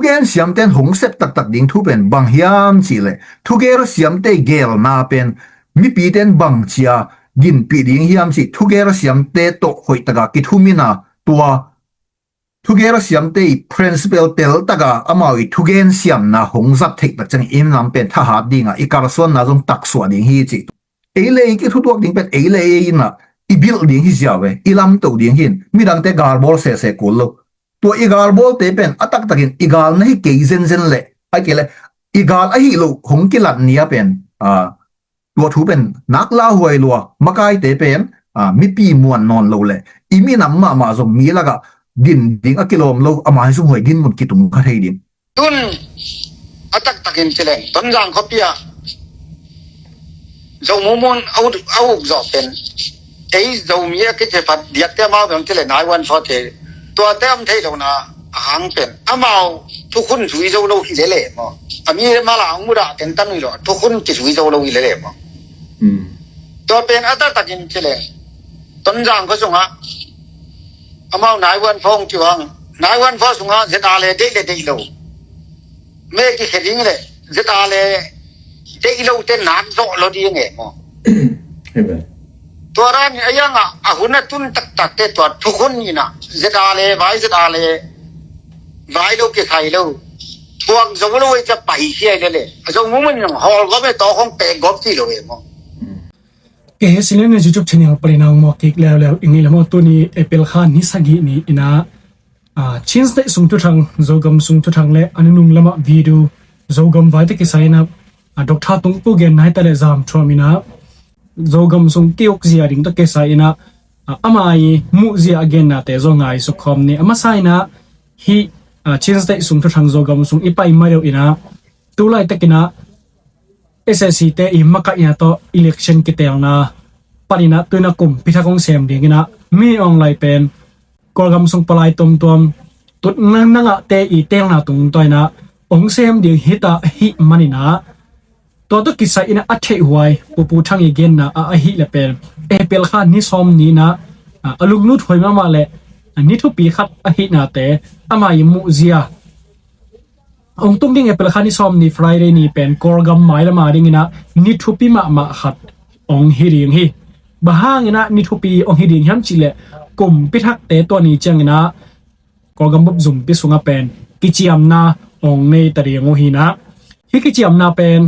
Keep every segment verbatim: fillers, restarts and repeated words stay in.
Thugen siamte in hong sep taktak ding thu pen bang hiam cih leh, thugen siamte i gelna pen mipite in bang cia ginpih ding hiam cih, thugen siamte tawh hoih taka kithumin a, tua thugen siamte i principle tel taka amau i thugen siamna hong zat theih tak ciang i nam pen thahat ding a, i kalsuanna zong taksuah ding hi cih. Ei le ei kithutuak ding pen ei le ei in a i bilh ding hi ziau e, i lamto ding hi in, midangte galbawl sese kul lo. Tua i galbawlte pen a taktakin i gal na hi kei zenzen leh, a kei leh i gal ahi lo hong kilat ni a pen, a, tua thu pen nak lauhuai lua, makaite pen, a, mipi muan nawn lo leh i minam mahmah zong mi lakah din ding a kilawm lo, a maizumhuai dinmun kitung kha thei ding. Tun a taktakin ci leng, Tonzang khuapi ah Zo mumun a uk, a uk zawh pen, ei Zomi a kici phat diakte amau bang ci leng nine one four te, tuate om thei lohna a hang pen amau thukhun zui zo lo hi lele maw? A mi mala hong mudah teng tan uh hi lo, thukhun kizui zo lo hi lele maw? Tua pen a taktakin ci leng, Tonzang khua sungah amau nine one four hong ci uh hang, nine one four sungah ZRA le deih le deih lo, me kikhia ding le ZRA le deih lote nak zawh lo ding e maw? Tua dan a iangah a hun a tun taktakte tua thukhun inah ZRA le vai, ZRA le vai lo kikhai lo, thuak zo lo ei ca pai hi ai lele. A zo mumun zong hawl gawp e, tawk hong pek gawp ti lo e maw? Kei hi Sinian na YouTube channel panin a hong mawk kik leuleu ing ei le maw. Tuni April kha ni sagih ni inah, a, Chin State sung thuthang, Zogam sung thuthang le a nunung lamah video, Zogam vaite kisai inah, a, Doctor Tung Pu genna hita le zam thuam inah, Zogam sung kiuk zia ding tawh kisai inah, a, ama i muh zia a gennate zaw ngai suk khawm ni. A masa inah hih, a, Chin State sung thuthang Zogam sung i pai mai deuh inah, tu laitak inah SAC te i makaihna tawh election kitelna panin ah tu inah kumpi thak hong sem ding inah Min Aung Hlaing pen Kawlgam sung palai tuamtuam tut nang nangahte i telna tungtawn inah hong sem ding hita ahih manin ah, tua tawh kisai inah a theihhuai Pu Pu Thang i genna ah ahih leh pen April kha ni sawm ni inah, a, a lunglut huai mahmah le, a, ni thupi khat ahihnate ama i muhzia hong tung ding April kha ni sawm ni Friday ni pen Kawlgam mailama ding inah ni thupi mahmah khat hong hi ding hi. Bang hang inah ni thupi hong hi ding hiam cih leh, kumpi thakte tua ni ciang inah Kawlgam bup zumpi sungah pen kiciamna hong nei ta ding uh hi inah, hih kiciamna pen,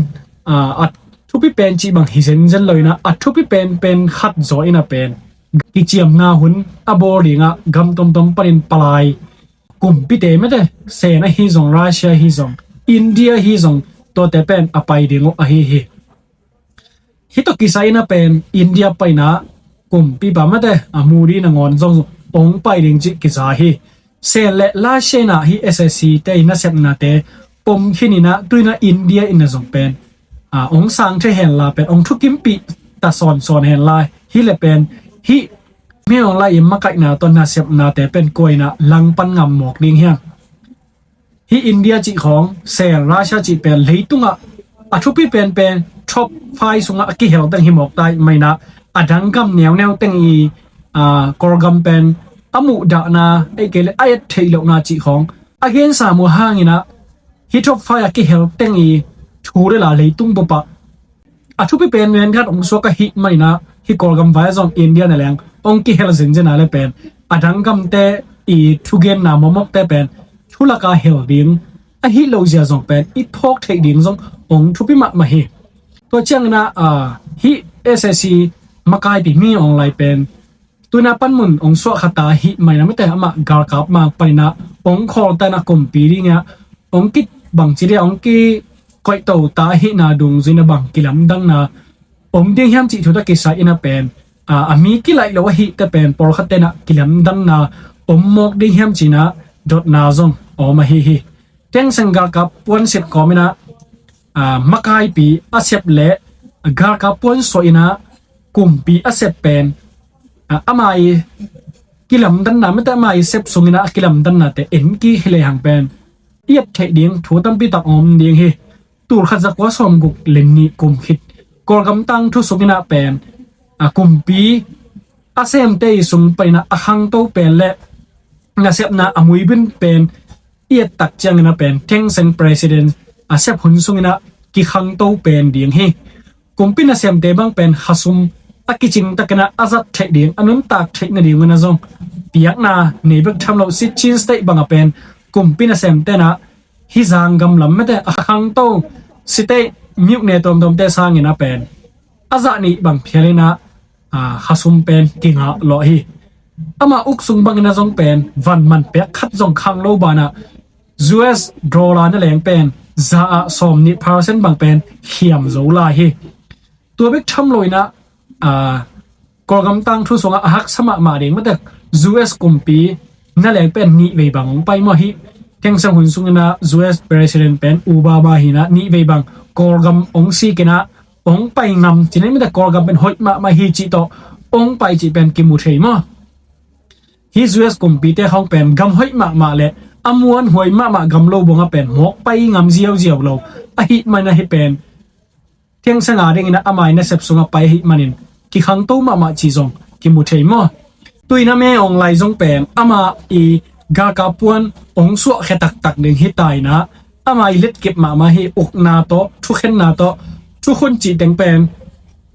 a, a thupi pen cih bang hi zenzen lo inah, a thupi penpen khat zaw inah pen kiciamna hun a bawl dingah gam tuamtuam panin palai kumpite mate, Sen ahi zong, Russia ahi zong, India ahi zong, tuate pen a pai ding uh ahi hi. Hih tawh kisai inah pen India panin ah kumpipa mate, a Modi nangawn zong hong pai ding cih kiza hi. Sen le Russia inah hih SAC te i nasepnate pom khin inah tu inah India inah zong pen, a, hong sang thei henla pen hong thukimpih ta sawnsawn henla hi leh pen hih Min Aung Hlaing i makaihna tawh nasepnate pen kua inah langpan ngam mawk ding hiam? Hih India cih khawng, Sen, Russia cih pen leitungah a thupi penpen top five sungah a kihel teng hi mawk ta ahih manin ah, a dang gam neuneu teng i, a, Kawlgam pen a muhdahna, ei kei le a et theih lohna cih khawng a gensa mu hang inah, hih top five a kihel teng i thu le la leitung bupah a thupi pen ven khat hong suak ahih manin ah, hih Kawlgam vai zong India na leng hong kihel zenzen a le pen, a dang gamte i thugenna mawkmawkte pen thu laka hel ding, ahi lo zia zong pen i phawk theih ding zong hong thupi mahmah hi. Tua ciang inah, a, hih SAC makaipi Min Aung Hlaing pen tu inah panmun hong suah kha ta ahih manin ah mate, amah galkap ma panin ah hong khawl ta inah kumpi ding ah hong kibangci ding ah hong kikoihto ta ahihna dungzui inah bang kilamdanna om ding hiam cih thu tawh kisai inah pen, a, a mi kilaih lo ahihte pen pawlkhatte inah kilamdanna om mawk ding hiam cih inah dotna zong om ahi hi. Thein Sen galkap puansilh kawm inah, a, makaipi a sep le galkap puansuah inah kumpi a sep pen, a, ama i kilamdanna mate, ama i sep sung inah a kilamdannate en kik hi lehang pen i et theih ding thu tampi tak om ding hi. Tul khat za kua sawmguk le nih kum khit Kawlgam tangthu sung inah pen, a, kumpi a semte i sung panin ah a khangto pen le nasepna a muibin pen i et tak ciangin a pen Thein Sein president a sep hun sungin a kikhangto pen ding hi. Kumpi nasemte bang pen khasum a kicing takin a a zat theih ding, a nuntak theih nading un a zong piakna nei bek tham lo, Sitchin State bang a pen kumpi nasemte in a hih zanggam lam mete a khangto state myone tuamtuamte sangin a pen a zah nih bang phialin a, a, khasum pen kingah lawh hi. Ama uk sung bangin a zong pen van man pek khat zong khang lo banah U S dollar na leng pen za ah sawm nih percent bang pen khiam zo lai hi. Tua bek tham lo in a, a, Kawlgam tangthu sungah a haksa mahmah ding matek U S kumpi na leng pen nih vei bang hong pai maw hi. Thein Sein hun sungin a U S president pen Obama hi in a nih vei bang Kawlgam hong sik in a hong pai ngam cih na hi matek, Kawlgam pen hoih mahmah hi cih tawh hong pai cih pen kimu thei maw. Hih U S kumpite khawng pen gam hoih mahmah le a muanhuai mahmah gam lo bangah pen mawk pai ngam ziauziau lo ahih manin a hih pen Thein Sein a dingin a ama i nasep sungah pai ahih manin kikhangto mahmah cih zong kimu thei maw. Tu in a Min Aung Hlaing zong pen ama i galkap puan hong suahkhia taktak ding hi ta in a, ama i letkip mahmah hi, ukna tawh, thukhenna tawh, thukhun cih teng pen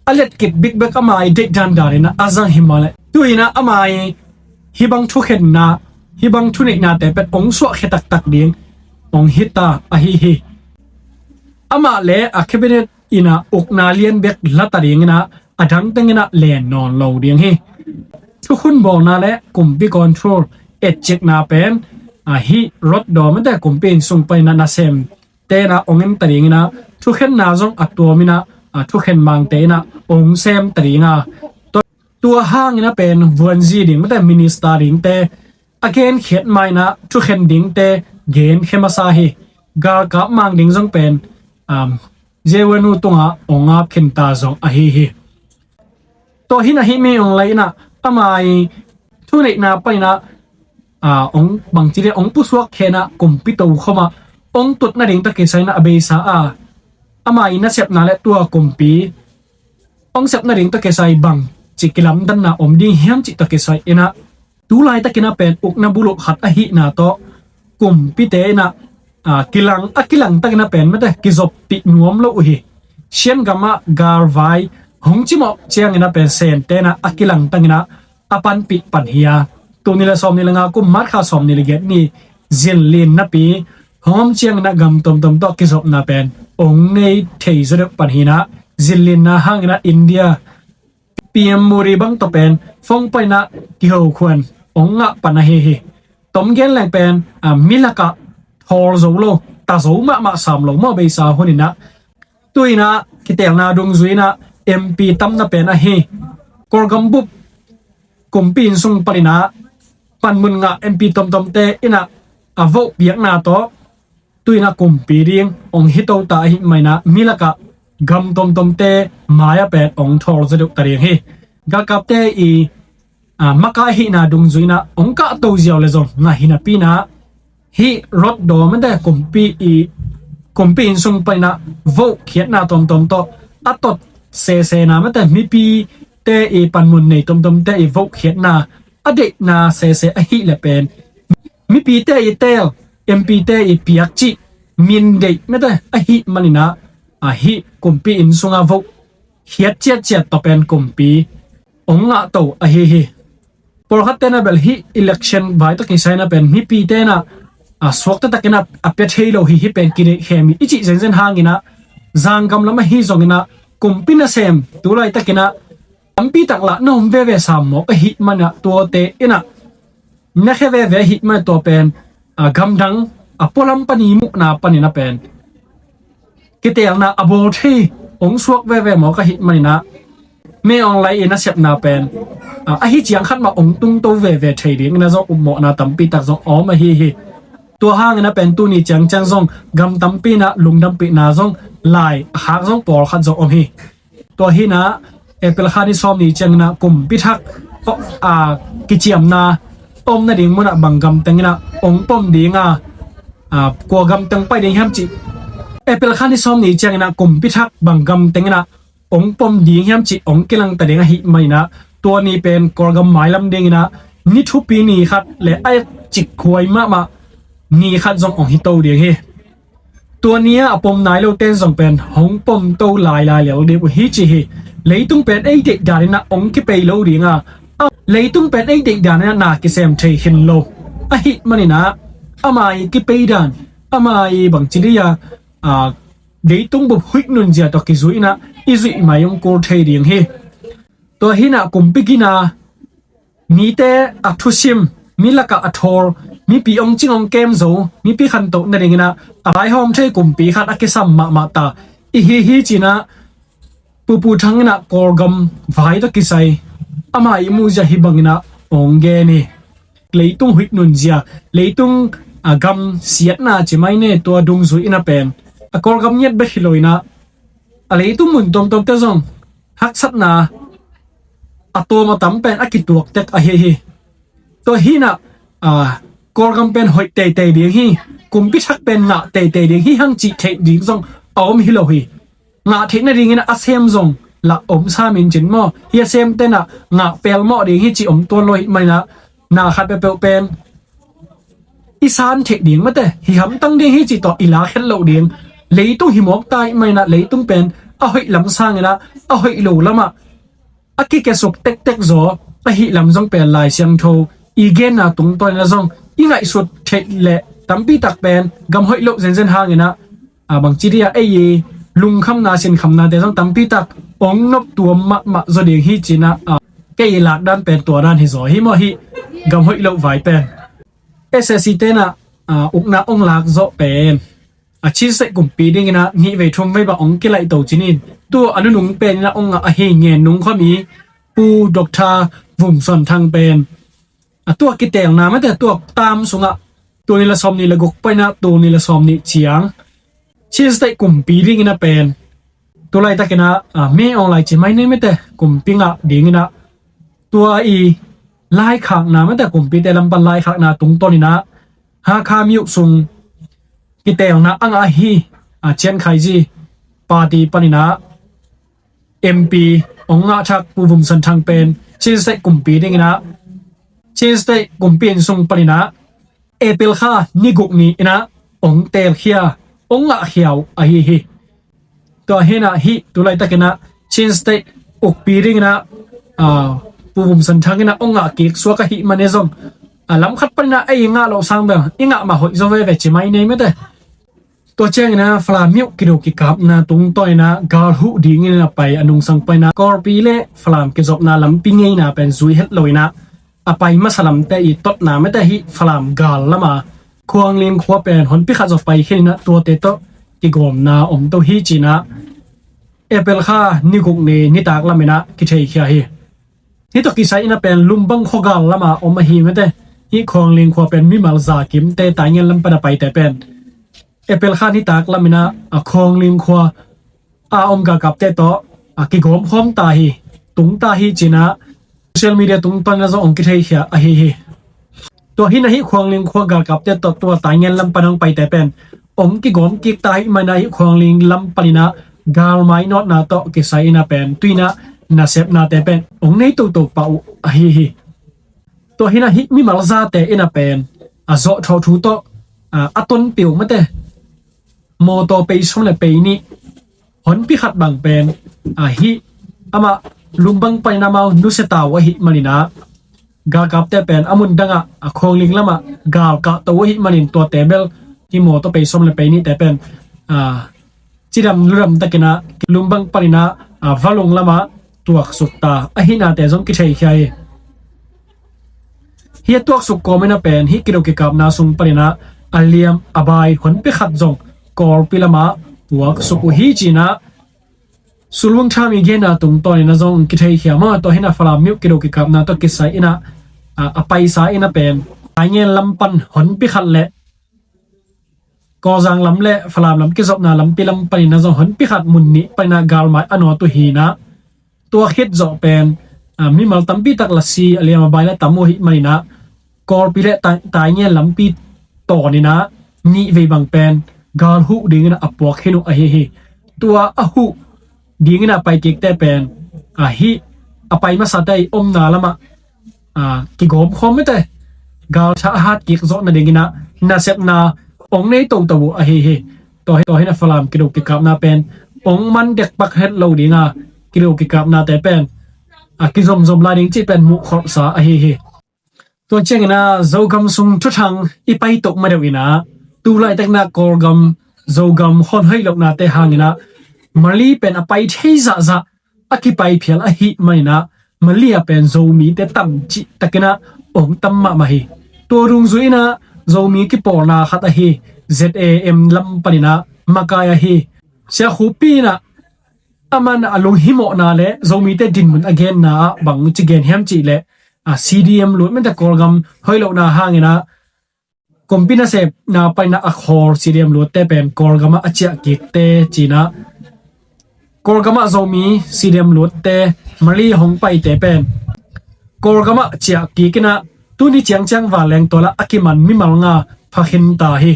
a letkip bikbek ama i deih dandan in a a zang hi mah leh. Tu in a ama i hih bang thukhenna, hih bang thuneihnate pen hong suahkhia taktak ding hong hi ta ahi hi. Amah le a cabinet in a ukna lian bek la ta ding in a, a dang teng in a len nawn lo ding hi. Thukhun bawlna le kumpi control etcikna pen, a, hih Hroth Daw mete kumpi inn sung panin a nasemte in a hong en ta ding in a, thukhenna zong a tuam in a, a, thukhen mangte in a hong sem ta ding a, tua, tua hangin a pen vuanzi ding mete minister dingte a genkhiat ma in a thukhen dingte genkhia masa hi. Galkap mang ding zong pen, um, J W N U tungah hong ap khin ta zong ahi hi. Tua hi in a hih Min Aung Hlaing in a ama i thuneihna panin a, a, hong bangci le hong pusuak khe in a kumpi tokhom ah hong tut nading tawh kisai in a a beisa a, ama i nasepna le tua kumpi hong sep nading tawh kisai bangci kilamdanna om ding hiam cih tawh kisai in a, tu laitakin a pen ukna buluh khat ahihna tawh kumpite in a, a, kilang, a kilang takin a pen mete kizoppih nuam lo uh hi. Shan gam ah galvai hong cimawh ciangin a pen Sente in a a kilang takin a a panpih pan hi a, tul nih le sawmnih le nga kum March kha sawmnih le giat ni zinlin napi hong om ciangin a gam tomtom tawh kizopna pen hong nei thei zaw deuh pan hi in a, zinlinna hangin a India P M Modi bang tawh pen phone panin a kiho khuan hong ngah pan ahi hi. Tom gen leng pen, a, mi lakah thawl zo lo, ta zo mahmah sam lo maw, beisa hun in a. Tu in a kiteelna dungzui in a M P tamna pen ahi. Kawlgam bup kumpi inn sung panin a panmun ngah M P tomtomte in a, a vote piakna tawh tu in a kumpi ding hong hi to ta ahih manin a mi lakah gam tomtomte mai-ah pen hong thawl zaw deuh ta ding hi. Galkapte i, a, makaih ahihna dungzui in a hong kahto ziau le zong ngah hi napi in a, hih Hroth Daw mete kumpi i, kumpi inn sung panin a vote khiatna tomtom tawh a tot sesena mete mipite i panmun nei tomtomte i vote khiatna a deihna sese ahih leh pen mipite i teel, M P te i piak cih min deih mete ahih manin a, a, hih kumpi inn sungah vote khiat ciatciat tawh pen kumpi hong ngah to ahi hi. Pawlkhatte in a bel hih election vai tawh kisai in a pen mipite in a, a, suakta takin a, a pia thei lo hi, hih pen kineih khem hi i cih zenzen hangin a, zanggam lam ahi zongin a, kumpi nasem tu laitakin a tampi tak lah na om veve sam mawk ahih manin a, tuate in a na khia veve ahih manin tua pen, a, gamdang a pualam pan i muhna panin a pen kiteelna a bawl thei hong suak veve mawk ahih manin a, Min Aung Hlaing i nasepna pen, a, ahi ciang khat mah hong tungto veve thei dingin a zong upmawhna tampi tak zong a om ahi hi. Tua hangin a pen tuni ciangciang zong gam tampi in a lungdampihna zong lai a khak zong pawlkhat zong om hi. Tua hi in a April kha ni sawmnih ciangin a kumpi thak, a, kiciamna om nading munah bang gam tengin a hong pom ding a, a, kua gam teng pai ding hiam cih, April kha ni sawmnih ciangin a kumpi thak bang gam tengin a hong pom ding hiam cih hong kilang ta ding ahih manin a, tua ni pen Kawlgam mailam dingin a ni thupi ni khat le a cik khuai mahmah ni khat zong hong hi to ding hi. Tua ni-a a pom nai lo ten zong pen hong pom to lailai lel ding uh hi ci hi. Leitung pen ei deih dan in ah hong kipei lo ding a, a, leitung pen ei deih dan in ah na kisem thei khin lo ahih manin ah, ama i kipei dan, ama i bangci dih a, a, leitung bup huih nunzia tawh kizui in ah i zuih mai hong kul thei ding hi. Tua hi in ah kumpi gina, mite a thusim, mi lakah a thawl, mipi hong cing hong kem zo, mipi khantoh nading in ah a vaihawm thei kumpi khat a kisam mahmah ta i hi hi ci in ah Pu Pu Thang in ah Kawlgam vai tawh kisai ama i muhzia hi bangin ah hong gen hi. Leitung huih nunzia, leitung a gam siatna ci mai ne, tua dungzui in ah pen a Kawlgam ngiat bek hi lo in ah a leitung mun tuamtuamte zong haksatna a tuam a tam pen a kituak tek ahi hi. Tua hi in ah, a, Kawlgam pen hoih teitei ding hi, kumpi thak pen ngah teitei ding hi hang cih theih ding zong a om hi lo hi. Ngah theih nadingin ah a sem zong lah om sam in cin maw, hi a semte in ah ngah pelmawh ding hi cih om tuan lo hi manin ah, na khat peuhpeuh pen i san theih ding mate, hi hamtang ding hi cih tawh i lak het loh ding. Leitung hi mawk ta hi manin ah leitung pen a hoih lam sangin ah a hoih lo lamah a kikiasuk tektek zaw ahih lam zong pen Lai Siangtho i genna tungtawn in ah zong i ngaihsut theih leh tampi tak pen gam hoih loh zenzen hangin ah, a, bangci dih a, ei i lungkhamna sinkhamnate zong tampi tak hong nop tuam mahmah zaw ding hi ci in ah, a, kei i lak dan pen tua dan hi zaw hi maw, hih gam hoih loh vai pen. SAC te in ah, a, ukna hong lak zawh pen a, Chin State kumpi dingin ah nih vei thum vei bang hong kilaih to cin in, tua a nunung pen in ah hong ngah ahi ngen nung khuami Pu Doctor Vum Suan Thang pen, a, tua kiteelna mate, tua tam sungah tul nih le sawmnih le guk pan in ah tul nih le sawmnih ciang Chin State kumpi dingin ah pen tu laitakin ah, a, Min Aung Hlaing ci mai ni mate, kumpi ngah dingin ah tua i laikhakna mate, kumpite lam pan laikhakna tungtawnin ah Hakha Myo sung kiteelna a ngah ahi, a, Chiang Kai-shek party panin ah MP hong ngah thak Pu Vum Suan Thang pen Chin State kumpi dingin ah, Chin State kumpi inn sung panin ah April kha ni guk ni in ah hong teelkhia, hong ngahkhia uh ahi hi. Tua hi in ah hih tu laitakin ah Chin State ukpi dingin ah, a, Pu Vum Suan Thang in ah hong ngah kik suak ahih manin zong, a, lam khat panin ah ei i ngah loh sang bel i ngah mah hoih zaw veve ci mai ni mate. Tua ciangin ah Falam myo kido kikapna tungtawn in ah gal huh dingin a pai a nungsang panin ah Kawlpi le Falam kizopna lampi ngeina pen zui het lo in ah a pai masa lamte i totna mate, hih Falam gal lama Khuang Ling khua pen honpi khat zaw pai khin in ah tuate tawh kigawmna om to hi ci in ah April kha ni guk ni nitak lamin ah kitheikhia hi. Hih tawh kisai in ah pen Lumbang khua gal lama om ahi mate, hih Khuang Ling khua pen mimal za kimte Taingen lam pan a paite pen April kha nitak lamin ah, a, Khuang Ling khua a om galkapte tawh, a, kigawm khawm ta hi, tung ta hi ci in ah social media tungtawn in ah zong hong kitheikhia ahi hi. Tua hi in ah hih Khuang Ling khua galkapte tawh tua Taingen lam pan hong paite pen hong kigawm kik ta hi manin ah hih Khuang Ling lam panin ah galmai nawtna tawh kisai in ah pen tu in ah nasepnate pen hong nei toto pah uh ahi hi. Tua hi in ah hih mimal zate in ah pen a zawhthawh thu tawh, a, a tonpih uh mate, mawtaw pei sawm le pei nih, honpi khat bang pen, a, hih amah Lumbang panin amau nusia ta uh ahih manin ah galkapte pen a mun dangah, a, Khuang Ling lamah gal kah to uh ahih manin tuate bel hih mawtaw pei sawm le pei nihte pen, a, cidam ludam takin ah Lumbang panin ah, a, Valung lamah tuaksuk ta ahihnate zong kitheikhia hi. Hih a tuaksuk kawmin ah pen hih kido kikapna sung panin ah a liam a bai honpi khat zong Kawlpi lamah tuaksuk uh hi ci in ah Sulung Tham i genna tungtawn in ah zong kitheikhia maw. Tua hi in ah Falam myo kido kikapna tawh kisai in ah, a, a paisa in ah pen Taingen lam pan honpi khat le Kawzang lam le Falam lam kizopna lampi lam panin ah zong honpi khat mun nih panin ah galmai a nawt uh hi in ah tua khit zawh pen, a, mimal tampi tak lasi a liam a bai la tam uh ahih manin ah Kawlpi le Tai-, Taingen lampi tawn in ah nih vei bang pen gal huh dingin ah a puak khin uh ahi hi. Tua a huh dingin ah pai kikte pen, a, hih a pai masate i omna lamah, a, kigawm khawm mate, galtha a hat kik zawh nadingin ah nasepna ong nei toto uh ahi hi. Tua hi, tua hi na Falam kido kikapna pen ong man dekpak het lo dinga kido kikapnate pen a kizomzom lai ding cih pen muhkholhsa ahi hi. Tua ciangin ah Zogam sung thuthang i paito ma deuh in ah tu laitakna Kawlgam Zogam hon hoih lohnate hangin ah Mali pen a pai thei zahzah a kipai phial ahih manin ah Mali ah pen Zomite tam cihtakin ah ong tam mahmah hi. Tua dungzui in ah Zomi kipawlna khat ahi Z A M lam panin ah makai ahi Sia Khup Pi in ah aman a lunghimawhna le Zomite dinmun a genna ah bang ci gen hiam cih leh a C D M Luat mite Kawlgam hoih lohna hangin ah kumpi nasepna panin ah a khawl C D M Luatte pen Kawlgam ah a ciah kikte ci-in ah Kawlgam ah Zomi C D M Luatte Mali hong paite pen Kawlgam ah ciah kik in ah tuni ciangciang vanleng tawl ah a kiman mimal nga pha khin ta hi.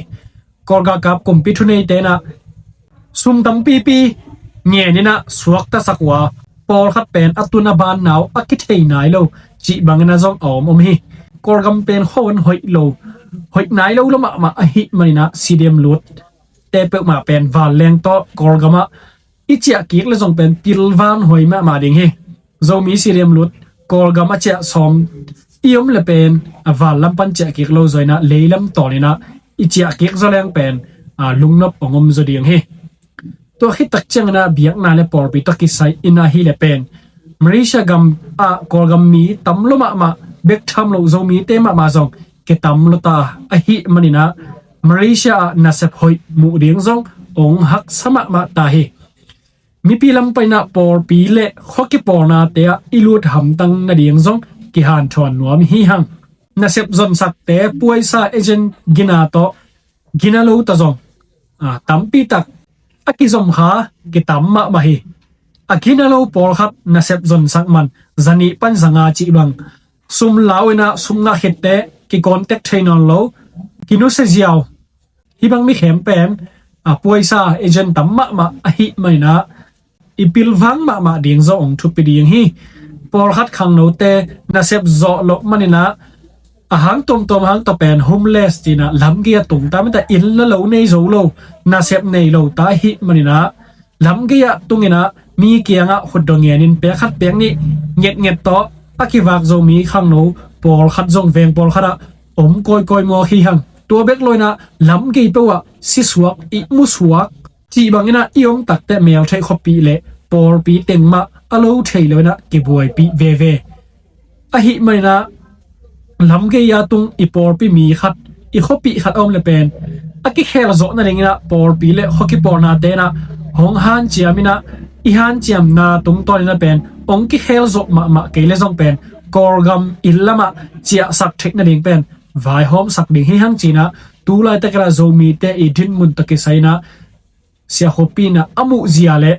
Kawlgalkap kumpi thuneite in ah sum tampipi ngen in ah suaktasak uh a pawlkhat pen a tun a banna uh a kithei nai lo cih bangin ah zong a om om hi. Kawlgam pen khuahun hoih lo hoih nai lo lo mahmah ahih manin ah C D M Luatte peuhmah pen vanleng tawh Kawlgam ah i ciah kik le zong pen pilvan huai mahmah ding hi. Zomi C D M Luat Kawlgam a ciah sawm i om le pen a vanlam pan ciah kik lo zaw in ah leilam tawl in ah i ciah kik zaw leng pen a lungnop ong om zaw ding hi. Tua khit tak ciangin ah biakna le pawlpi tawh kisai in ahih leh pen Malaysia gam ah Kawlgam mi tam lo mahmah bek tham lo Zomite mahmah zong kitam lo ta ahih manin ah Malaysia ah nasep hoih muh ding zong ong haksa mahmah ta hi. Mipi lam panin ah pawlpi le khua kipawlnate ah i lut hamtang nading zong kihanthawn nuam hi hang. Nasep zonsakte puaisa agent gina tawh gina lo ta zong a tampi tak a kizom kha kitam mahmah hi. A gina lo pawlkhat nasep zonsak man zanih pan zanga cih bang sum lau in ah sum ngah khitte kicontact thei nawn lo kinusia ziau. Hih bang mi khempeuh a puaisa agent tam mahmah ahih manin ah i pilvang mahmah ding zong ong thupi ding hi. Pawlkhat khangnote nasep zawh loh manin ah a hang tuamtuam hang tawh pen homeless ci-in ah lamgei ah tung ta mita inn le lo nei zo lo nasep nei lo ta ahih manin ah lamgei ah tung in ah mi kiangah khutdaw ngen in pek khat pek nih ngetnget tawh a kivak Zomi khangno pawlkhat zong veng pawlkhat ah om kawikawi mawk hi hang. Tua bek lo in ah lamgei peuh ah sisuak ihmusuak cih bangin ah i om takteh meltheih khuapih le pawlpi teng mah a lo thei lo in ah kibuaipih veve. Ahih manin ah lamgei a tung i pawlpi mi khat i khuapih khat a om le pen a kikhel zawh nadingin ah pawlpi le khua kipawlnate in ah hong hanciam in ah i hanciamna tungtawn in ah pen hong kikhel zawh mahmah kei le zong pen Kawlgam inn lamah ciahsak theih nading pen vaihawmsak ding hi hang ci-in ah tu laitak in ah Zomite i dinmun tawh kisai in ah Sia Khup Pi in ah a muhzia le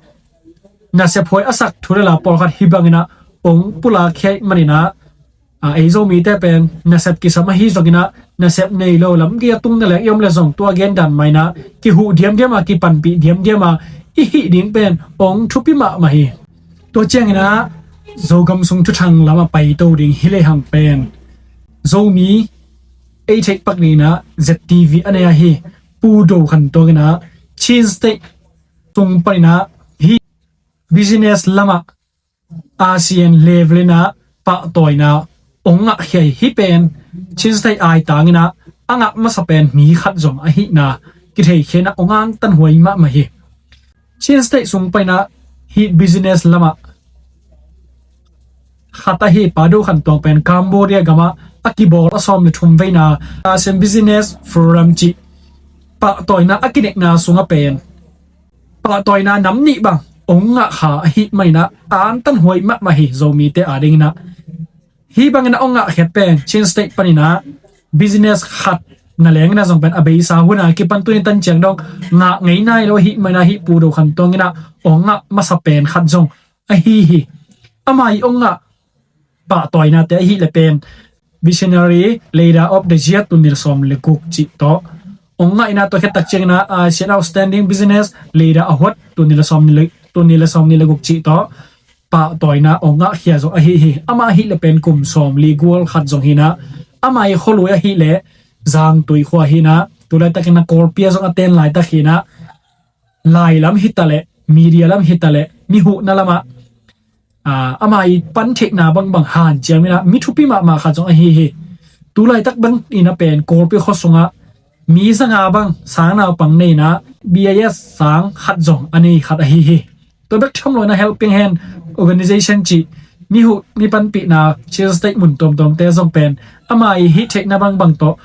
nasep huai a sak thu le la pawlkhat hih bangin ah ong pulak khia ih manin ah a ei Zomite pen nasep kisam ahi zongin ah nasep nei lo lamgei a tung na leng i om le zong tua gen dan mah in ah kihuh diamdiam a kipanpih diamdiam a i hih ding pen ong thupi mahmah hi. Tua ciangin ah Zogam sung thuthang lamah paito ding hi lehang pen Zomi ei theih pak dingin ah Z T V a nei ahi Pu Do Khan Tuang in ah Chin State sung panin ah hih business lamah ASEAN level in ah pahtawina ong ngahkhia hi. Hih pen Chin State aitangin ah a ngah masa pen mi khat zong ahihna kitheikhiatna ong angtanhuai mahmah hi. Chin State sung panin ah hih business lamah khat ahi Pa Do Khan Tuang pen Cambodia gamah a kibawl a sawm le thum veina ASEAN Business Forum cih pahtawina a kinekna sungah pen pahtawina nam nih bang ong ngah kha ahih manin ah a angtanhuai mahmah hi Zomite adingin ah. Hih bangin ah ong ngahkhiat pen Chin State panin ah business khat na lengin ah zong pen a beisa hun a kipan tuni tan ciang dong ngah ngei nai lo ahih manin ah hih Pu Do Khan Tuang in ah ong ngah masa pen khat zong ahi hi. Ama ih ong ngah pahtawinate ahih le pen Visionary Leader of the Year tuni le sawm le guk cih tawh ong ngah in ah tua khit tak ciangin ah ASEAN Outstanding Business Leader Award tuni le sawm le, tuni le sawm le guk cih tawh pahtawina ong ngahkhia zong ahi hi. Ama ahih le pen kum sawm li gual khat zong hi in ah ama ih khualui ahih le Zangtui khua hi inah, tu laitakin a Kawlpi ah zong a ten laitak hi inah, lai lam hi taleh, media lam hi taleh, mi huhna lamah, aa, ama i pan theihna bangbang hanciam inah, mi thupi mahmah khat zong ahi hi. Tu laitak bang inah pen Kawlpi khua sungah mi zanga bang sang naupang nei inah, B I S sang khat zong a nei khat ahi hi. Tua bek tham lo inah Helping Hand Organization cih mi huh, mi panpihna Chin State mun tuamtuamte zong pen ama i hih theihna bangbang tawh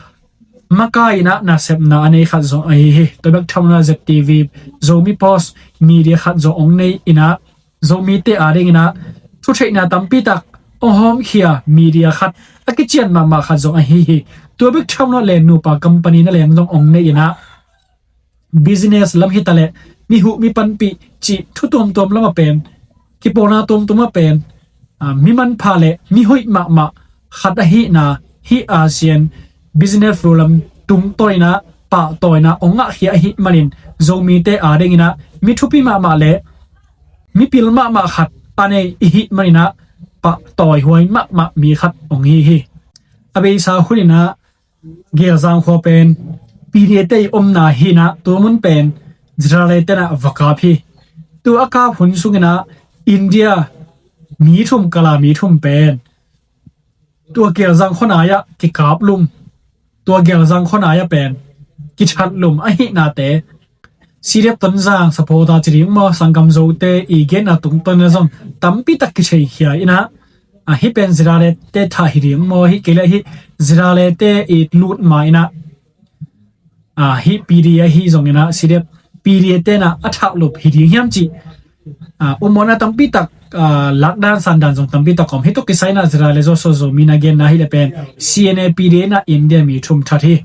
makai inah nasepna a nei khat zong ahi hi. Tua bek tham lo inah Z T V, Zomi Post media khat zong ong nei inah, Zomite ading inah thutheihna tampi tak ong hawmkhia media khat, a kician mahmah khat zong ahi hi. Tua bek tham lo inah Lennupa company na leng zong ong nei inah, business lam hi taleh, mi huh mi panpih cih thu tuamtuam lamah pen, kipawlna tuamtuam ah pen, aa, mi manpha le mi hoih mahmah khat ahihna, hih ASEAN Business Forum tungtawn inah, pahtawina ong ngahkhia ahih manin, Zomite ading inah mi thupi mahmah le mi pil mahmah khat a nei i hih man inah, pahtawihuai mahmah mi khat ong hi hi. A beisa hun inah Gelzang khua pen P D A te i omna hi inah, tua mun pen ZRA te inah va kap hi. Tua a kap hun sung inah India mi thum, Kala mi thum pen tua Gelzang khua nai ah kikap lum, tua Gelzang khua nai ah pen kithat lum ahihnate, C D F Tonzang supporter ci ding maw, sanggam Zote i genna tungtawn inah zong tampi tak kitheikhia inah, aa, hih pen ZRA te thah hi ding maw, hih kei leh hih ZRA te i lut ma inah, aa, hih P D A ahi zong inah, C D F, P D A te inah a thah lup hi ding hiam cih, aa, ummawhna tampi tak, aa, lakdan sandan zong tampi tak om. Hih tawh kisai inah ZRA le Zoso Zomi na genna hi leh pen C N A P D A inah India mi thum that hi.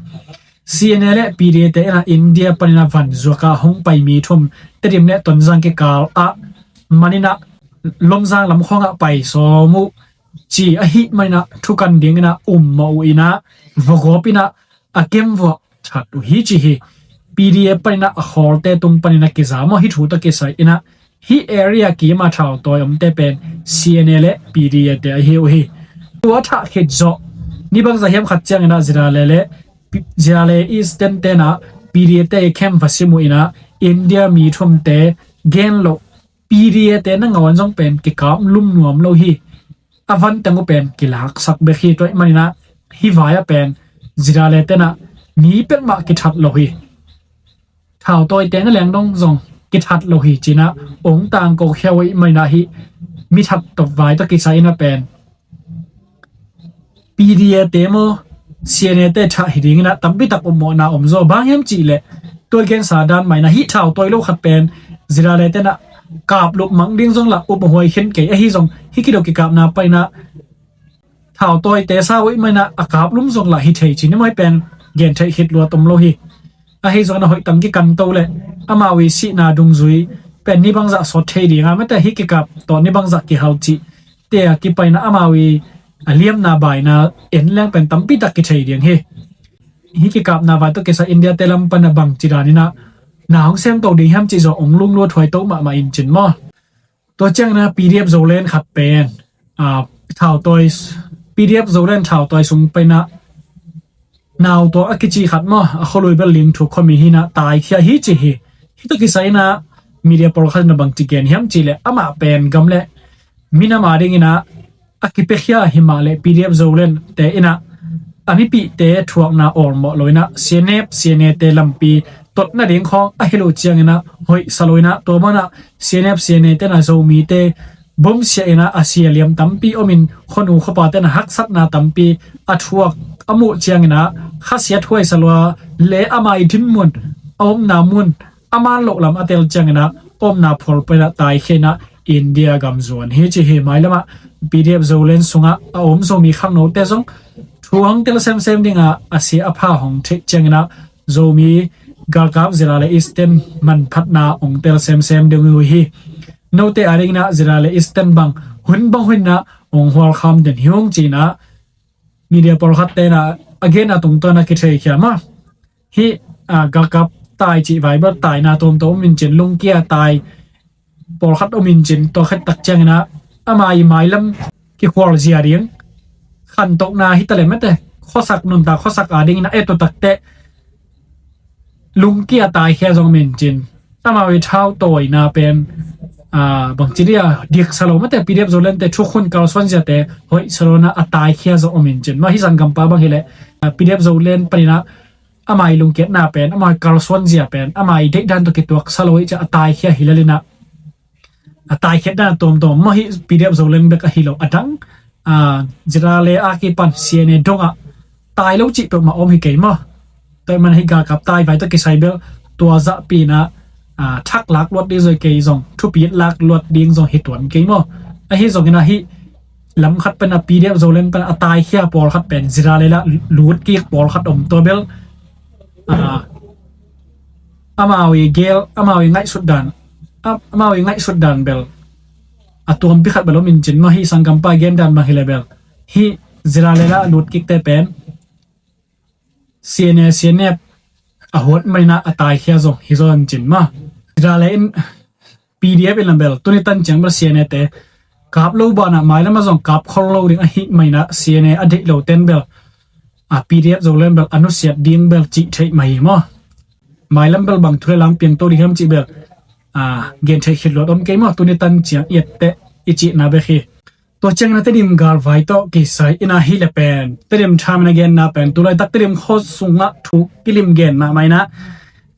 C N A le P D A te inah India pan inah van zuak ah hong pai mi thum, Tedim le Tonzang kikal ah man inah Lomzang lam khawng ah pai sawm uh ci ahih man inah, thukan ding inah ummawh uh inah, vagawp inah, a kemvuah that uh hi ci hi. P D A pan inah a khawlte tung pan inah kiza maw, hih thu tawh kisai inah hih area kim a thautawi omte pen C N A le P D A te ahi uh hi. Tua thah khit zawh ni bangzah hiam khat ciang inah ZRA le, ZRA Eastern te inah P D A te i camp va sim uh inah, India mi thumte gen loh P D A te nangawn zong pen kikap lum nuam lo hi. A van teng uh pen kilaksak bek hi. Tua ahih man inah hih vai ah pen ZRA le te inah mi peuhmah kithat lo hi. Thautawite na leng dong zong kithat lo hi ci inah ong tangko khia uh ahih man inah, hih mi that tawh vai tawh kisai inah pen P D A te maw, C N A te thah hi ding inah tampi tak ummawhna om zaw. Bang hiam cih leh, tua gensa dan mah inah hih thautawi lo khat pen ZRA le te inah kap lup mang ding zong lah upmawh huai khin kei, ahi zong hih kidok kikapna pan inah thautawite sa uh ahih man inah a kap lum zong lah hi thei ci ni maw, hih pen gen theih khit luat om lo hi. Ahi zong inah hoih tang kikan to leh amau i sihna dungzui pen ni bangzah sawt thei ding a, mate hih kikap tawh ni bangzah kihal cih te a kipan inah amau i a liamna baina en leng pen tampi tak kithei ding hi. Hih kikapna vai tawh kisai India te lam pan a bangci dan inah na hong sem to ding hiam cih zong ong lunglut huai to mahmah in cin maw. Tua ciang inah P D F Zoland khat pen, aa, thautawi, P D F Zoland thautawi sung pan inah nau tua a kici khat maw, a khualui bel Ling Thuk khuami hi inah taikhia hi ci hi. Hih tawh kisai inah media pawlkhat inah bangci gen hiam cih leh, amah pen gam le minam ading inah a kipiakhia hi mah leh P D F Zoland te inah a mipihte thuakna awlmawh lo inah C N F, C N A te lampi tot nading khawng a hilh uh ciang inah hoihsa lo inah, tua banah C N F, C N A te inah Zomite bomsiah inah a sia liam tampi om in, khuanu khuapate inah haksatna tampi a thuak a muh ciang inah khasiat huaisa lua le ama i dinmun, a omna mun a man loh lam a tel ciang inah omna phual pan inah taikhia inah India gam zuan hi ci hi. Mailamah P D F Zoland sungah a om Zomi khangnote zong thu hong tel semsem ding a, a sia a pha hong theih ciang inah Zomi galkap ZRA le Eastern manphatna hong tel semsem ding uh hi. Note ading inah ZRA le Eastern bang hun bang hun inah hong hualkham den hi ung ci inah media pawlkhatte inah a genna tungtawn a kitheikhia mah. Hih, aa, galkap tai cih vai bel taina tuamtuam om in cin, lungkia tai pawlkhat om in cin, tua khit tak ciang inah ama i mailam kikhual zia ding, khantohna hi taleh mate, khuasak nuntak khuasak a dingin a et uh takteh lungkia taikhia zong om in cin. Amau i thau tawina pen, ah, bangci dia diksa lo mate, P D F Zoland te thukhun kalsuan ziate hoihsa lo na a taikhia zong om in cin. Mah hi sanggampa bang hileh, ah, P D F Zoland paninah amau i lungkiatna pen, amau i kalsuan zia pen, amau i deihdan tawh kituaksa lo i ci a taikhia hi lelinah a taikhiatna tuamtuam mah hi. P D F Zoland bek ahi lo, a dang, ah, ZRA le a kipan C N A dongah tai lo cih peuhmah om hi kei maw. Tua ih man hi galkap taivai tawh kisai bel tua zahpinah, ah, thak lak luat ding zong hi kei zong, thupi lak luat ding zong hi tuan kei maw. Ahi zongin ahi lam khat pen a P D F Zoland pen a taikhia pawlkhat pen ZRA le lah lut kik pawlkhat om tua bel, ah, amau i gel, amau i ngaihsut dan, a-, amau i ngaihsut dan bel a tuampi khat bel om in cin mah hi sanggampa gen dan bang hileh bel. Hi ZRA le lah lut kikte pen C N A, C N F a huat maninah a taikhia zong hi zaw in cin mah. ZRA le in P D F in lam bel tuni tan ciang bel C N A te kap lo banah mailamah zong kap khol lo ding ahi maninah C N A a deih lo ten bel, a, P D F Zoland bel a nusiat ding bel cih theih mah hi maw. Mailam bel bang thu le lam piangto ding hiam cih bel, a, gen theih khit luat om kei maw. Tuni tan ciang i etteh i cihna bek hi. Tua ciangin a Tedim galvai tawh kisai in ahi le pen Tedim thaman a genna pen tulaitak Tedim khua sungah thu kilim gen mahmah inah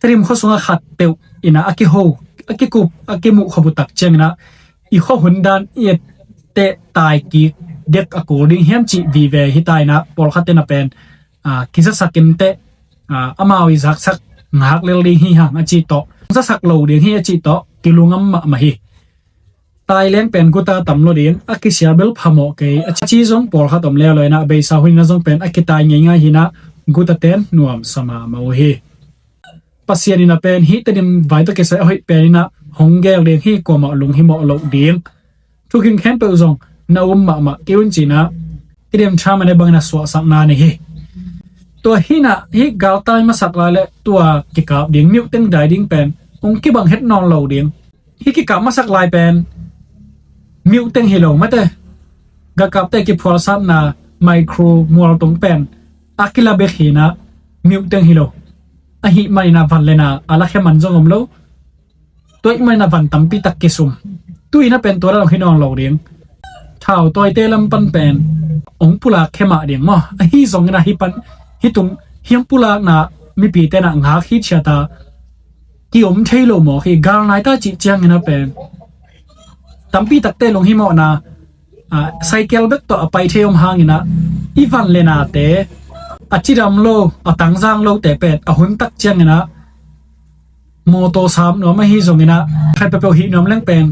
Tedim khua sungah khat teuh inah a kiho, a kikup, a kimuh khop uh tak cianginah i khua hun dan i etteh tai kik dek a kul ding hiam cih vive hi ta inah pawlkhat tenah pen, ah, kizasak inteh, ah, amau i zaksak ngak lel ding hi hang a cih tawh, zasak lo ding hi a cih tawh kilungam mahmah hi. Tai leng pen guta tam lo ding, a kisia bel phamawh kei a ci zong pawlkhat om leuleu inah a beisa hun inah zong pen a kitai ngeingai hi inah guta ten nuamsa mahmah uh hi. Pasian inah pen hih Tedim vai tawh kisai a hoih pen inah hong gel ding hi, kuamah lunghimawh loh ding. Thukim khempeuh zong na um mahmah kei un cinah Tedim thaman a bangin a suahsakna nei hi. Tua hinah hih galtai masak lai le tua kikap ding, miuhteng dai ding pen hong kibang het nawn lo ding. Hih kikap masak lai pen miuhteng hi lo mate. Galkapte kiphualsatna micro mualtung pen a kila bek hi inah miuhteng hi lo. Ahi maninah van le na a lakhia man zong om lo. Tua ih maninah van tampi tak kisum. Tu inah pen tua dan hong hi nawn lo ding. Thau tawite lam pan pen hong pulak khia mah ding maw. Ahi zongin ahi pan hih tung hih hong pulakna mipi tenah ngak hi ciat a ki-om thei lo mawk hi. Gal nai ta cih ciangin a pen tampi takte lunghimawhna, ah, cycle bek tawh a pai thei om hangin ah i van le nate a cidam lo, a tangzang lote pen a hun tak ciangin ah mawtaw sap nuam ahi zongin ah khat peuhpeuh hih nuam leng pen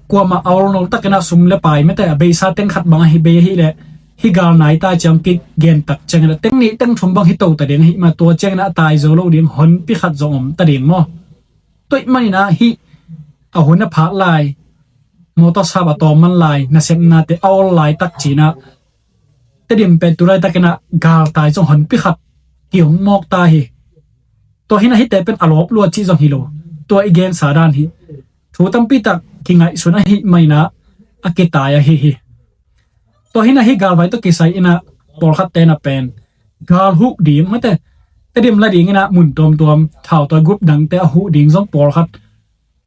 kuamah a ol nol takin ah sum le pai mete a beisa teng khat bang ahi bei ahih leh hih gal nai ta ciang kigen tak ciangin ah teng nih teng thum bang hi to ta ding ahi mah, tua ciangin ah a tai zo lo ding honpi khat zong om ta ding maw? Tua ih manin ah hih a hun a phak lai, mawtaw sap a tawm man lai, nasepnate a ol lai tak ci-in ah Tedim pen tu laitakin ah galtai zong honpi khat ki-om mawk ta hi. Tua hi-in ah hihte pen a lawp lua cih zong hi lo. Tua i gensa dan hi. Thu tampi tak kingaihsun ahih manin ah a kitai ahi hi. Tua hi-in ah hih galvai tawh kisai in ah pawlkhatte in ah pen gal huh ding mate, Tedim la dingin ah mun tuamtuam thautawi gup dangte a huh ding zong pawlkhat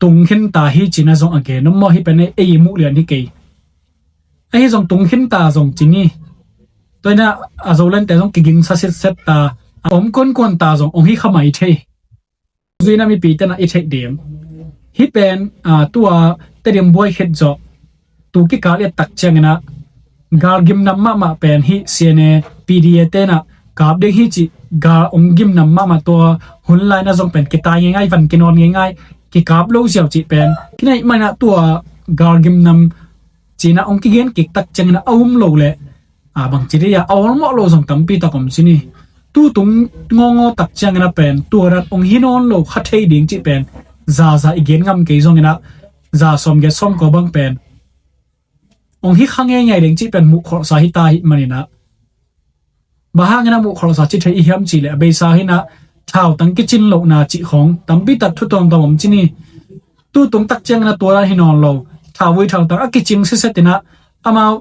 tung khin ta hi ci-in ah zong a gen om maw? Hih pen ei i muh lian hi kei. Ahi zong tung khin ta zong ci ni. Tua hi-in ah a Zolente zong kigingsa sitset ta, a om kuankuan ta zong hong hi kha mai thei. Zuina mipite in ah i theih ding. Hih pen, ah, tua Tedim buai khit zawh tu kikal i et tak ciangin ah gal gimnam mahmah pen hih C N A P D A te in ah kap ding hi cih gal hong gimnam mahmah, tua hun lai-in ah zong pen kitai ngeingai, van kinawn ngeingai, kikap lo ziau cih pen kinai manin ah tua gal gimnam ci-in ah hong kigen kik tak ciangin ah a um lo leh a bangci dei a a awlmawh lo zong tampi tak om ci ni. Tu tung ngawngawng tak ciangin ah pen tua dan hong hi nawn lo kha thei ding cih pen zaza i gen ngam kei zongin ah za sawmgiat sawmkua bang pen hong hi kha ngeingai ding cih pen muhkholhsa hi ta ahih manin ah bang hangin ah muhkholhsa ci thei i hiam cih leh a beisa hi-in ah thautang kicin lohna cih khawng tampi tak thu tuamtuam om ci ni. Tu tung tak ciangin ah tua dan hi nawn lo, thauvui thautang a kicing siset in ah amau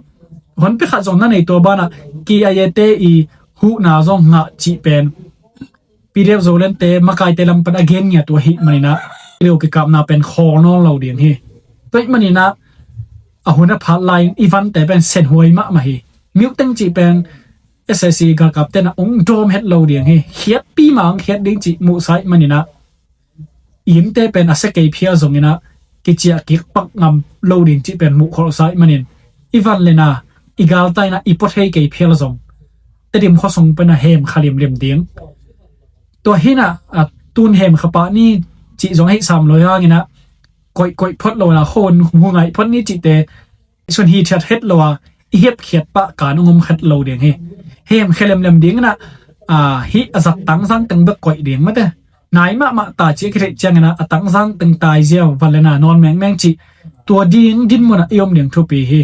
honpi khat zong na nei tua banah K I A te i huhna zong ngah cih pen P D F Zolandte makaite lam pan a gen ngiat uh ahih maninah, i lio kikapna pen khawl nawn lo ding hi. Tua ahih maninah a hun a phat lai-in i vante pen senhuai mahmah hi. Myuteng cih pen S A C galkap tenah ong dawm het lo ding hi. Khiatpi mah ong khiat ding cih muhsa ahih maninah i innte pen a sia kei phial zonginah kiciah kik pak ngam lo ding cih pen muhkholhsa ahih manin i van le na, i galtai inah i pua thei kei phial zong Tedim khuasung penah hem kha limlim ding. Tua hinah a tun hem kha pah ni cih zong ahi sam lo hanginah koih koih phot lo na khon hu ngaih phot ni cihte sun hi thiat het lo a, i hiap khiat pah kan ong om khat lo ding hi. Hem khe lemlem ding inah, a, hih a zat tangzang teng bek koih ding mate. Nai mahmah ta cih a kitheih cianginah a tangzang teng tai ziau van le na nawn mengmeng cih tua ding din munah i om ding thupi hi.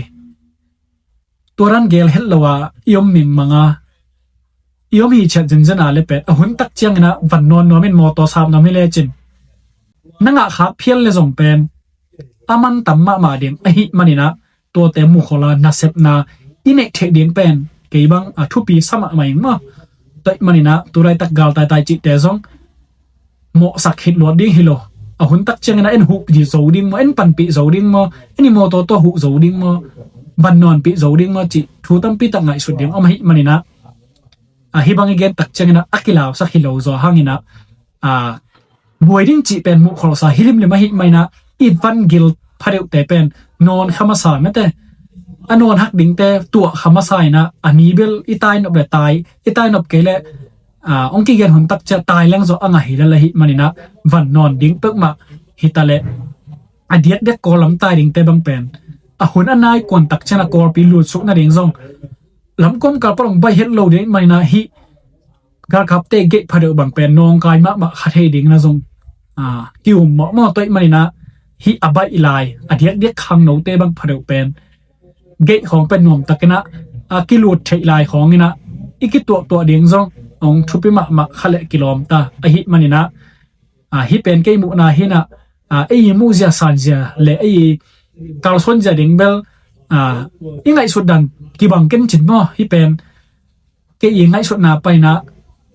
Tua dan gel het lo a i om mingmang a, i om hi chiat zenzen a le pen a hun tak cianginah van nawn nuamin mawtaw sap nuam hi lecin na ngah khak phial le zong pen a man tam mahmah ding ahih maninah tuate muhkholh a nasepna i neih theih ding pen kei bang a thupi sa mahmah ing maw. Tua ahih maninah tu laitak gal taitai cihte zong mawhsak khit luat ding hi lo. A hun tak cianginah en huh zo ding maw, en panpih zo ding maw, en i mawtaw tawh huh zo ding maw, van nawnpih zo ding maw cih thu tampi tak ngaihsut ding om ahih maninah, a, hih bang i gen tak cianginah a kilausak hi lo zaw hanginah, a, buai ding cih pen muhkholhsa hi limlim ahih maninah i van gil phadeuhte pen nawn kha masa mete. A nawn hak dingte tuah kha masa inah a mi bel i tai nop le tai, i tai nop kei le, a, ong kigen hun tak ciah tai leng zaw a ngah hi lel ahih maninah van nawn ding peuhmah hi ta le a diakdiak Kawl lam tai dingte bang pen a hun a nai kuan tak cianah Kawlpi lutsuk nading zong lamkawm kal pan ong baih het lo ding ahih maninah hih galkapte gate phadeuh bang pen nawngkai mahmah kha thei ding na zong, a, ki-um mawhmawh tua ahih maninah hih a baih lai a diakdiak khangnote bang phadeuh pen gate khawng pen nuamtakinah a kilut theih lai khawnginah i kituahtuah ding zong ong thupi mahmah kha le kilawm ta ahih maninah, a, hih pen kei muhna hinah, a, ei i muhzia sanzia le ei i kalsuanzia ding bel, a, i ngaihsut dan kibang ken cin maw. Hih pen kei i ngaihsutna painah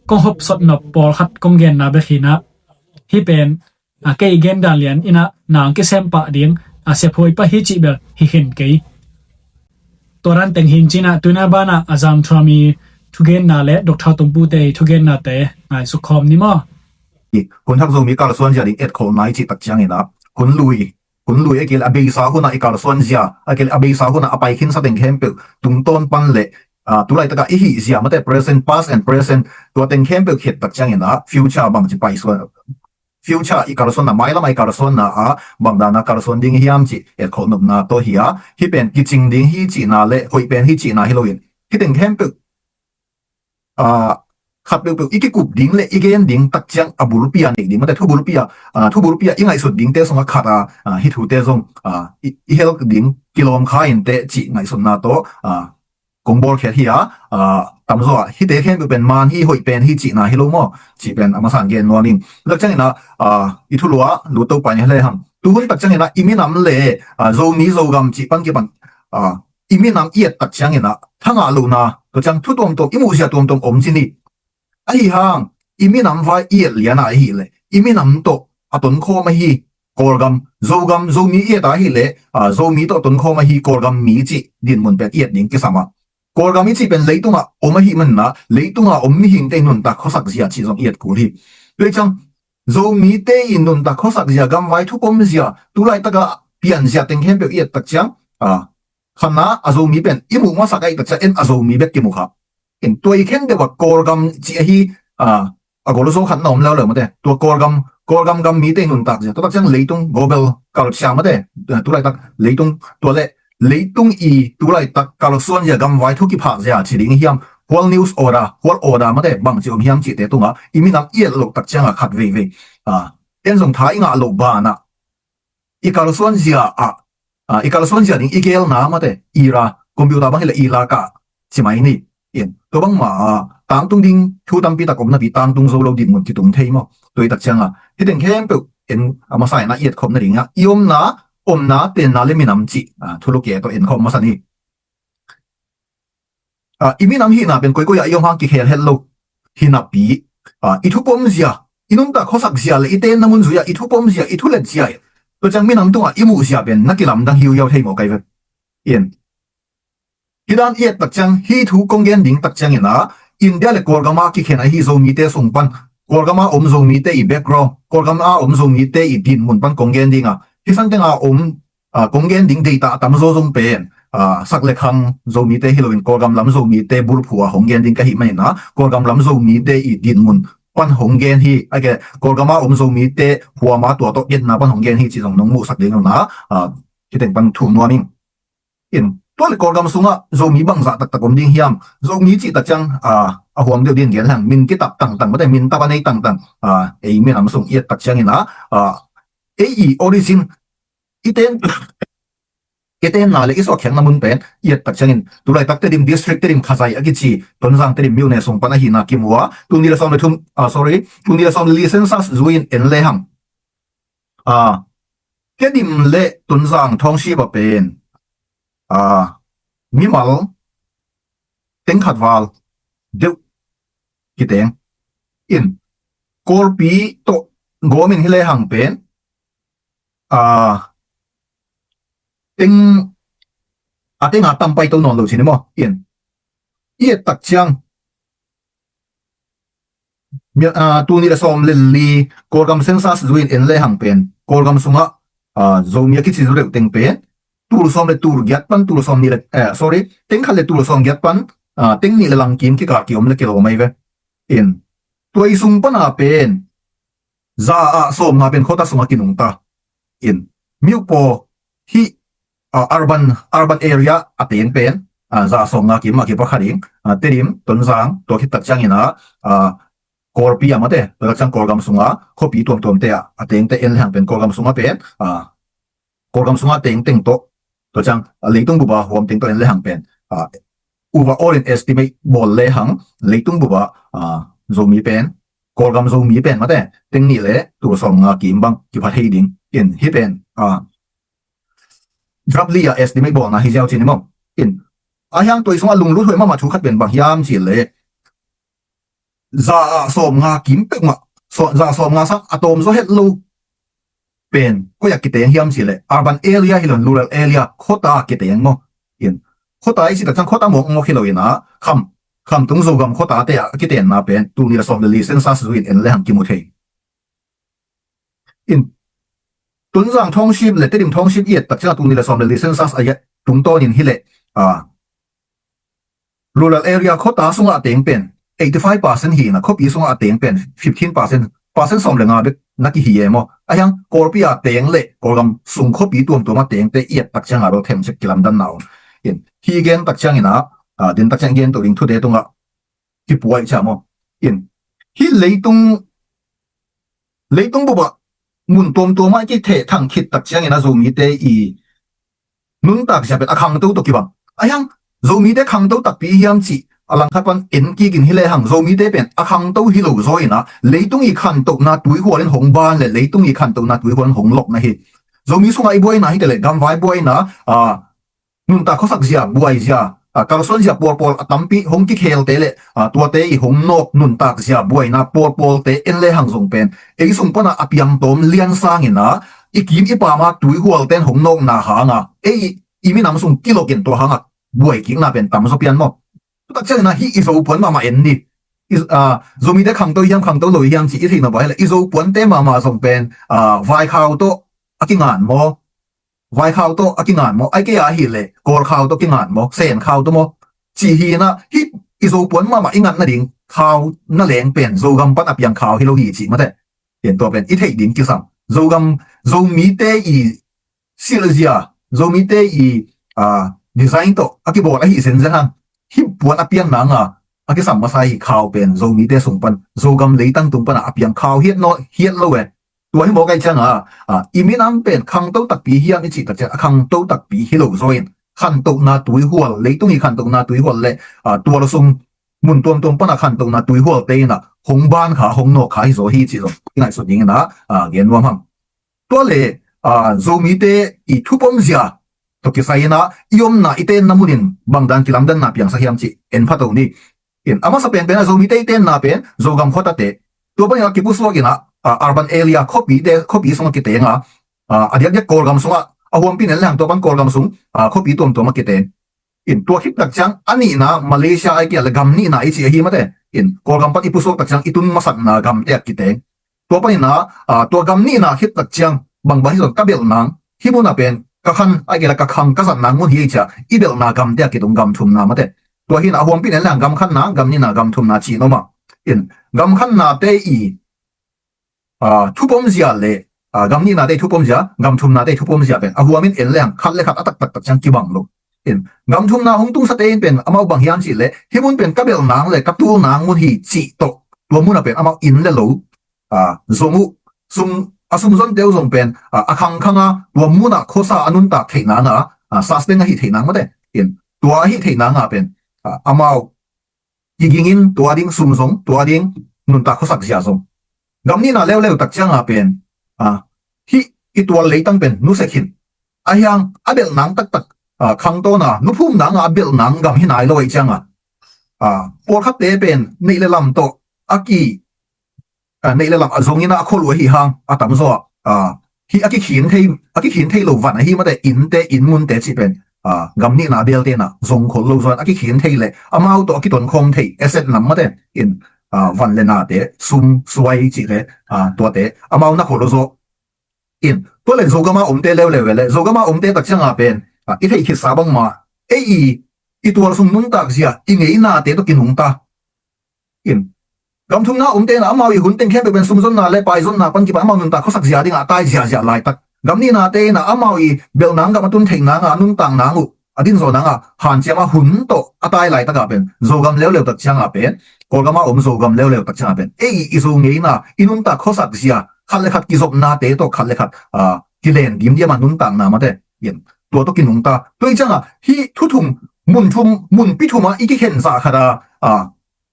kong hopsot nop pawlkhat kong genna bek hinah hih pen, a, kei i gen dan lian inah nang kisem pah ding, a, sephuai pah hi cih bel hi khin kei. Tua dan teng hin cinah tuina banah a Zangthuami thugenna le Doctor Tungpute i thugennate ngaihsuk khawm ni maw. Hun thak Zomi kalsuanzia ding etkholhna i cih tak cianginah hun lui, hun lui a kil a beisa hunah i kalsuanzia a kil a beisa hunah a pai khinsa teng khempeuh tungtawn pan le, a, tu laitakah i hihzia mate present, past and present tua teng khempeuh khiat tak cianginah future bangci paisuan, future i kalsuanna, mailam a i kalsuanna a bangdana kalsuan ding hiam cih etkholh nopna tawh hi a, hih pen kicing ding hi cihna le hoih pen hi cihna hi loin hih teng khempeuh, a, khat peuhpeuh i kikup ding le i gen ding tak ciang a bulpi a neih ding mate thu bulpi a, a, thu bulpi a i ngaihsut dingte sungah khat a, a, hih thute zong, a, i, i hel ding kilawm kha inteh cih ngaihsutna tawh, a, kong bawlkhiat hi a, a, tamzaw a hihte khempeuh pen man hi hoih pen hi cihna hi lo maw cih pen a masan gen nuam ing. Tak cianginah, a, i thulu ah lut to pai ni le hang tuhun tak cianginah i minam le, a, Zomi Zogam cih pan kipan, a, i minam i et tak cianginah thangah lohna tua ciang thu tuamtuam i muhzia tuamtuam om ci ni. Ahi hang i minam vai i et liana ahi le i minam tawh a tonkhawm ahi Kawlgam, Zogam, Zomi i et ahi le, a, Zomi tawh a tonkhawm ahi Kawlgam mi cih dinmun pen i et ding kisam a. Kawlgam i cih pen leitungah om ahi manna leitungah om mihingte i nuntak khuasak zia cih zong i et kul hi. Tua ciang Zomite i nuntak khuasak zia, gamvai thupom zia, tu laitakah pian zia teng khempeuh i et tak ciang, a, khatna a Zomi pen i muh masak ahi tak ciang en a Zomi bek kimu kha. En tua i khen deuh a Kawlgam cih ahi, a, a gol zaw khatna om leuleu mate. Tua Kawlgam, Kawlgam gam mite i nuntak zia tua tak ciang leitung global culture mate. Tu laitak leitung tua le leitung i tu laitak kalsuan zia, gamvai thu kiphak zia ci ding hiam, world news order, world order mate bangci om hiam cihte tungah i minam i et loh tak ciangah khat veivei, a, en zong tha i ngah loh banah i kalsuan zia ah, a, i kalsuan zia ding i gelna mate, ira, computer bang hileh ila kah ci mai ni. In tua bangmah, a, tangtung ding thu tampi tak om napi tangtung zo lo dinmun kitung thei maw? Tua i tak ciangah hih teng khempeuh en a masa in a i etkhop nadingah i omna, omna, tenna le minam cih, a, thulu ke tawh enkhop masa ni. ah, i minam hihna pen koikoi ah i om hang kikhel het lo. Hinapi, ah, i thupom zia, i nuntak khuasak zia le i tenna mun zui ah i thupom zia, i thulet zia, tua ciang minam tungah i muh zia pen na kilamdang hiuhiau thei mawk ai ve. In, hih dan i et tak ciang, hih thu kong gen ding tak ciangin ah, India le Kawlgam ah kikhen ahi Zomite sung pan, Kawlgam ah om Zomite i background, Kawlgam ah om Zomite i dinmun pan kong gen ding a, hih sangteng ah om, ah, kong gen ding data a tamzaw zong pen, ah, sak le khang Zomite hi loin Kawlgam lam Zomite bulphu ah hong gen ding ka hih manin ah, Kawlgam lam Zomite i dinmun pan hong gen hi, a ke Kawlgam ah om Zomite huam a tua tawh etna pan hong gen hi cih zong nong muhsak ding un ah, ah, hih teng pan thum nuam ing. In, tua le Kawlgam sungah Zomi bangzah taktak om ding hiam? Zomi cih tak ciang, ah, a huam deuh ding gen leng, min kitap tangtang, mate, min tapa nei tangtang, ah, ei minam sung i et tak ciangin ah, ah, ei i origin, i ten, i tenna le i suakkhiatna mun pen i et tak ciangin, tulaitak Tedim district, Tedim khazai a kici, Tonzang Tedim myone sung pan ahina kimu a, tul nih le sawm le thum, ah, sorry, tul nih le sawm le li census zui-in en lehang, ah, Tedim le Tonzang township ah pen, ah, mimal teng khat val deuh kiteng. In, Kawlpi tawh gawmin hi lehang pen, ah, teng, a teng a tam pai to nawn lo ci ni maw? In, i et tak ciang, mi-, ah, tul nih le sawm le li Kawlgam census zui-in en lehang pen Kawlgam sungah, ah, Zomi a kici zaw deuh teng pen tul sawm le tul giat pan tul sawm nih le, eh, sorry, teng khat le tul sawm giat pan, ah, teng nih le lang kim kikal kiom le kilawm ai ve. In, tua i sung pana pen za ah sawmnga pen khuata sungah kinungta. In, miupaw hih, ah, urban, urban area a teng pen, ah, za ah sawmnga kim ah kipakha ding, ah, Tedim, Tonzang, tua khit tak ciangin ah, ah, Kawlpi ah, mate, tua tak ciang Kawlgam sunga khuapi tuamtuamte ah a tengte en lehang pen Kawlgam sunga pen, ah, Kawlgam sunga tengteng tawh, tua ciang, ah, leitung bupa huam teng tawh en lehang pen, ah, overall in estimate bawl lehang leitung bupa, ah, Zomi pen, Kawlgam Zomi pen, mate, teng nih le tul sawmnga kim bang kipha thei ding. In, hih pen, ah, drop li a estimate bawlna hi ziau ci ni maw? In, a hiang tua i sungah lunglut huai mahmah thu khat pen bang hiam cih leh, za ah sawmnga kim peuhmah, saw-, za ah sawmnga sang a tawm zaw het lo pen koi ah kiteng hiam cih leh, urban area hi lo in, rural area, khuata kiteng maw? In, khuata i cih tak ciang khuata mawkmawk hi lo in ah, kham, khamtung Zogam khuatate ah a kitenna pen tul nih le sawm le li census zui-in en lehang kimu thei. In, Tonzang township le Tedim township i et tak ciang tul nih le sawm le li census a tungtawnin hi leh, ah, rural area khuata sungah a teng pen eighty five percent hi in ah, khuapi sungah a teng pen fifteen percent, percent sawm le nga bek na kihi e maw? A hiang Kawlpi a teng le Kawlgam sung khuapi tuamtuam a tengte i et tak ciang a bel themcik kilamdanna om. In, hih gen tak ciangin ah, ah, din tak ciang gen to ding thute tungah kipuai cia maw? In, hih leitung, leitung bupah mun tuamtuam ah i kitheh thang khit tak ciangin ah Zomite i nuntak zia pen a khangto tawh kibang. A hiang, Zomite khangto takpi hiam cih a langkhat pan en kikin hi lehang, Zomite pen a khangto hi lo zaw in ah, leitung i khantohna tuihual in hong ban le leitung i khantohna tuihual in hong lok na hi. Zomi sungah i buaina hi te le, gamvai buaina, ah, nuntak khuasak zia, buai zia, ah, kalsuan zia pawlpawl a tampi hong kikhelte le, ah, tuate i hong nawk nuntak zia buaina pawlpawlte en lehang zong pen ei sung pana a piangtawm lian sangin ah, i kim i pama tuihualten hong nawkna hanga ei i minam sung kilokin tua hanga buai kikna pen tamzaw pian maw? Tutak ciangin ah hih i Zo puan mahmah en ni. I, ah, Zomite khangto hiam, khangto lo hiam cih i theih nop ah hi leh, i Zo puante mahmah zong pen, ah, vaikhau tawh a kingan maw? Vaikhau tawh a kingan maw? Ai kei a hi leh Kawlkhau tawh kingan maw? Senkhau tawh maw? Cih hi in ah, hih i Zo puan mahmah i ngat nading khau na leng pen Zogam pan a piang khau hi lo hi cih mate. Tua pen i theih ding kisam. Zogam, Zomite i silh zia, Zomite i, ah, design tawh a kibawl ahi zenzen hang, hih puan a piang nanga a kisam masa hi khau pen Zomite sung pan, Zogam leitang tung pana a piang khau hiat nawn, hiat lo e. Tua hi mawk ai cianga, ah, i minam pen khangto takpi hiam i cih tak ciang a khangto takpi hi lo zaw in, khantohna tuihual, leitung i khantohna tuihual le, ah, tua lo sung mun tuamtuam pana khantohna tuihualte in ah hong ban kha, hong nawk kha hi zaw hi cih zong i ngaihsut dingin ah, ah, gen nuam hang. Tua le, ah, Zomite i thupom zia, tawh kisai in ah i omna i tenna munin bangdan kilamdanna piangsak hiam cih en pha to ni. In a masa penpen ah Zomite i tenna pen Zogam khuatate, tua panin ah kipusuak in ah, ah, urban area, khuapite, khuapi sungah kiteng a, ah, a diakdiak Kawlgam sungah a huampin en leng tua pan Kawlgam sung, ah, khuapi tuamtuam ah kiteng. In tua khit tak ciang a nihna Malaysia ai kia le gam nihna i ci ahi mate. In Kawlgam pan i pusuak tak ciang i tun masakna gamte ah kiteng. Tua panin ah, ah, tua gam nihna khit tak ciang bangbang hi zong ka belh nang, hih munah pen ka khan ai kia le ka khang ka zat nang mun hi ci a i belhna gamte ah kitung gam thumna mate. Tua hi in ah a huampin en leng gam khatna, gam nihna, gam thumna ci in om a. In gam khatnate i ah, thupomzia le, ah, gam nihnate i thupomzia, gam thumnate i thupomzia pen a huamin en leng khat le khat a taktak tak ciang kibang lo. In gam thumna hong tungsate in pen amau bang hiam cih leh hih mun pen ka belh nang le ka tul nang mun hi cih tawh tua munah pen amau inn le lo, ah, zong uh, sum, a sumzonte uh zong pen, ah, a khangkhang a tua munah khuasa a nuntak theih nang a, ah, sustain ahi theih nang mate. In tua ahi theih nang a pen, ah, amau kigingin tua ding sum zong, tua ding nuntak khuasak zia zong. Gam nihna leuleu tak cianga pen, ah, hih i tual leitang pen nusek hin. Ahiang a belh nang taktak, ah, khangtawna nuphum nanga a belh nang gam hi nai lo ahi cianga, ah, pawlkhatte pen neih le lam tawh a ki, ah, neih le lam a zongin a khol uh ahi hang a tamzaw ah, ah, hih a kikhin thei, a kikhin thei lo van ahi mate, innte, inn munte cih pen, ah, gam nihna belte na zong khol lo zaw in a kikhin thei le amau tawh a kitonkhawm thei asset nam mate in, ah, van le nate, sum suai cih le, ah, tuate amau na khol lo zaw. In tua le Zogama omte leuleu le Zogama omte tak cianga pen, ah, i theih khitsa bangma ei i, i tual sung nuntak zia i ngeinate tawh kinungta. In gam thumna omte na amau i hun teng khempeuh pen sumzonna le paizonna pan kipan amau nuntak khuasak zia dingah a tai ziahziah laitak. Gam nihnate na amau i belh nang gam a tun theih nanga a nuntak nang uh a dinzaw nanga hanciam a hun tawh a tai laitakah pen Zogam leuleu tak cianga pen, Kawlgama om Zogam leuleu tak cianga pen ei i Zo ngeina i nuntak khuasak zia khat le khat kizopnate tawh khat le khat, ah, kilen dimdiam a nuntakna mate. In tua tawh kinungta. Tua i cianga hih thuthum mun thum, mun pi thum a i kikhen zah khat a, ah,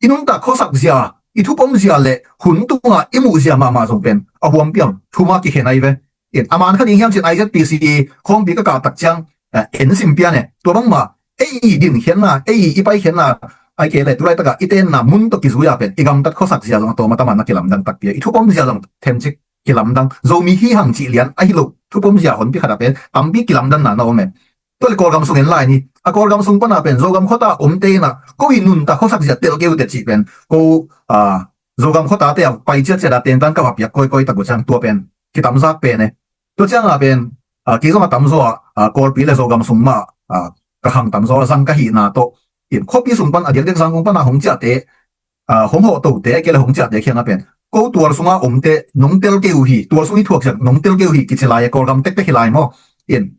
i nuntak khuasak zia, i thupom zia le hun tunga i muh zia mahmah zong pen a huampi ang thuma kikhen ahi ve. In a man kha ding hiam cin I Z P C khawmpi ka kah tak ciang, eh, en sim pian e. Tua bangma ei i dinkhiatna, ei i paikhiatna, ai kei le tulaitakah i tenna mun tawh kizui a pen i gamtat khuasak zia zong a tawm a tama na kilamdang takpi a, i thupom zia zong themcik kilamdang. Zomi hi hang cih lian ahi lo, thupom zia honpi khat a pen tampi kilamdanna na om e. Tua le Kawlgam sung en lai ni. A Kawlgam sung pana pen Zogam khuata omte ina ko i nuntak khuasak zia telh keu te cih pen ko, ah, Zogam khuatate a pai ciatciat a tentan ka va piak kawikawi tak uh ciang tua pen kitamzak pen e. Tua cianga pen, ah, kei zong a tamzaw ah, ah, Kawlpi le Zogam sung mah, ah, ka khang tamzaw a zang ka hihna tawh in khuapi sung pan a diakdiak Zangkong pana hong ciahte, ah, hong hawhtote a kia le hong ciahte khianga pen ko tual sunga omte nong tel keu hi, tual sung i thuak zia nong tel keu hi kici lai a, Kawlgam tektek hi lai maw. In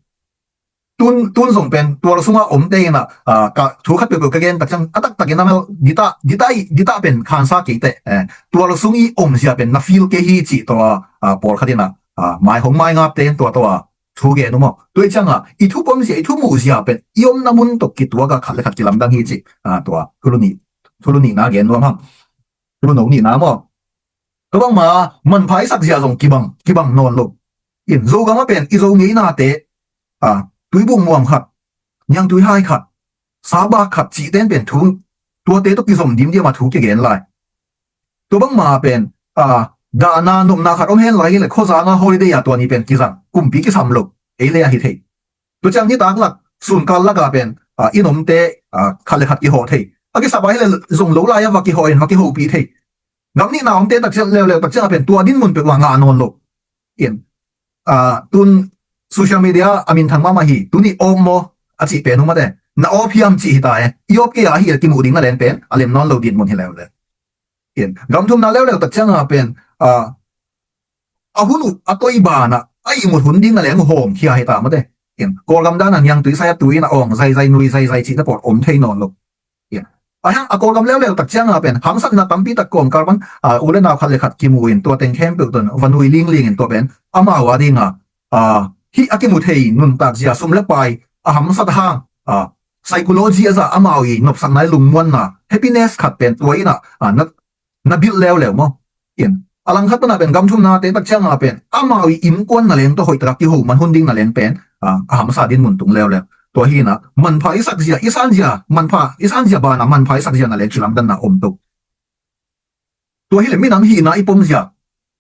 tun, tun zong pen tual sunga omte ina, ah, ka thu khat peuhpeuh ka gen tak ciang a taktakin a mel dita, dita i, dita pen khansa kei teh, eh, tual sung i om zia pen na feel kei hi cih tawh a, ah, pawlkhat ina, ah, mai hong mai ngapte in tua tawh a thu gen uh maw. Tua i cianga i thupom zia, i thumuh zia pen i omna mun tawh kituak a khat le khat kilamdang hi cih, ah, tua thulu nih, thulu nihna gen nuam hang. Thulu no nihna maw. Tua bangma manpha i sak zia zong kibang, kibang nawn lo. In Zogam a pen i Zo ngeinate, ah, tuibuk muam khat, niangtui hai khat, sabak khat cihte in pen thu, tuate tawh kizom dimdiam a thu kigen lai. Tua bangma pen, ah, dahna nopna khat om hen lai hi le khuazanga holiday a tua ni pen kizang, kumpi kisam lo, ei le ahi thei. Tua ciang nitak lak, sunkal laka pen, ah, i nomte, ah, khat le khat kihawh thei. A kisap a hi le zong lo lai a va kihawh in va kihopih thei. Gam nihna omte tak ciang leuleu tak cianga pen tua dinmun peuh a ngah nawn lo. In, ah, tun social media a minthang mahmah hi, tuni awp maw a cih pen uh mate. Na awp hiam cih hi ta e. I awp kei a hi a kimuh ding na leng pen a lem nawn lo dinmun hi leuleu. In, gam thumna leuleu tak cianga pen, ah, a hun uh a toi banah a ihmut hun ding na leng uh hawmkhia hi ta mate. In, Kawlgam dana niangtui sai a tui in a awng zaizai nui zaizai cihte pawl om thei nawn lo. In, a hiang a Kawlgam leuleu tak cianga pen hamsatna tampi tak kawmkal pan, ah, u le nau khat le khat kimu in tua teng khempeuh tawh va nui lingling in tua pen amau a dinga, ah, hih a kimu thei nuntak zia sum le pai a hamsat hang, ah, psychology a zah amau i nopsakna i lungmuanna happiness khat pen tua ina, ah, na, na build leuleu maw. In, a langkhat pana pen gam thumnate tak cianga pen amau i innkuan na leng tawh hoih taka kiho man hun ding na leng pen a, a hamsa dinmun tung leuleu. Tua hi-in ah manpha i sakzia, i sanzia, manpha i sanzia banah manpha i sakzia na leng kilamdanna om to. Tua hileh minam hihna i pomzia,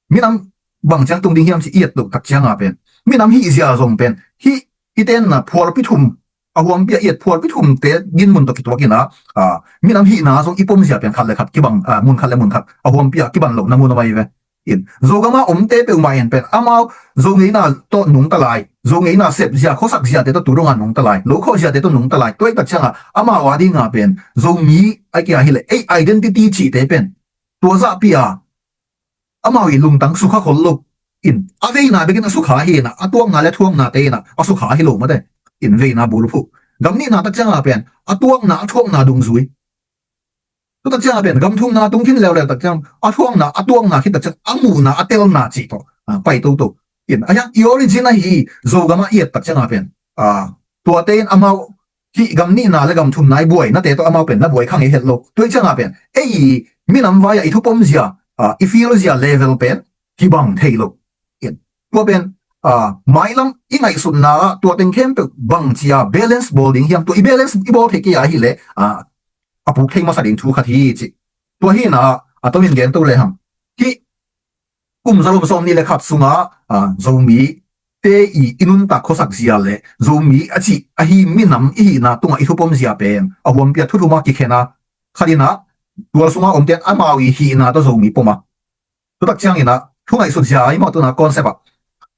minam bang ciang tung ding hiam ci i et loh tak cianga pen, minam hihzia zong pen hih i tenna phualpi thum, a huampi a i et phualpi thumte dinmun tawh kituakin ah, a, minam hihna zong i pomzia pen khat le khat kibang, a, mun khat le mun khat a huampi a kiban lohna mun om ahi ve. In, Zogam a omte peuhmah in pen amau Zo ngeina tawh nungta lai, Zo ngeina sepzia, khuasakziate tawh tu dongah nungta lai, lo khawhziate tawh nungta lai. Tua i tak cianga amau a dinga pen Zomi a kia hileh ei identity cihte pen tua zahpi a amau i lungtang sukha khol lo. In, a veina bekin a sukha hi-in ah, a tuakna le thuaknate in ah a sukha hi lo mate. In, veina bulphuh. Gam nihna tak cianga pen a tuakna a thuakna dungzui. Tua tak cianga pen gam thumna tung khin leuleu tak ciang a thuakna a tuakna khit tak ciang a muhna a telna cih tawh, a, pai toto. In, a hiang i origin ahi Zogam a i et tak cianga pen, a, tuate in amau hih gam nihna le gam thumna i buainate tawh amau pen na buai kha ngei het lo. Tua i cianga pen ei minam vai-ah i thupomzia, a, i feelzia level pen kibang thei lo. In, tua pen, a, mailam i ngaihsutna ah tua teng khempeuh bang cia balance bawl ding hiam, tua i balance i bawl thei kei a hileh, a, a puk thei masa ding thu khat hi ci. Tua hi-in ah a tomin gen to lehang, hih kum zalom sawm nih le khat sungah, a, Zomite i, i nuntak khuasakzia le Zomi a cih ahi minam i hihna tungah i thupomzia pen a huampi a thu thuma kikhen a, khat in ah tual sunga omte in amau i hihna tawh Zomi pom a, tua tak ciangin ah thu ngaihsutzia a i mawh tuna concept ah,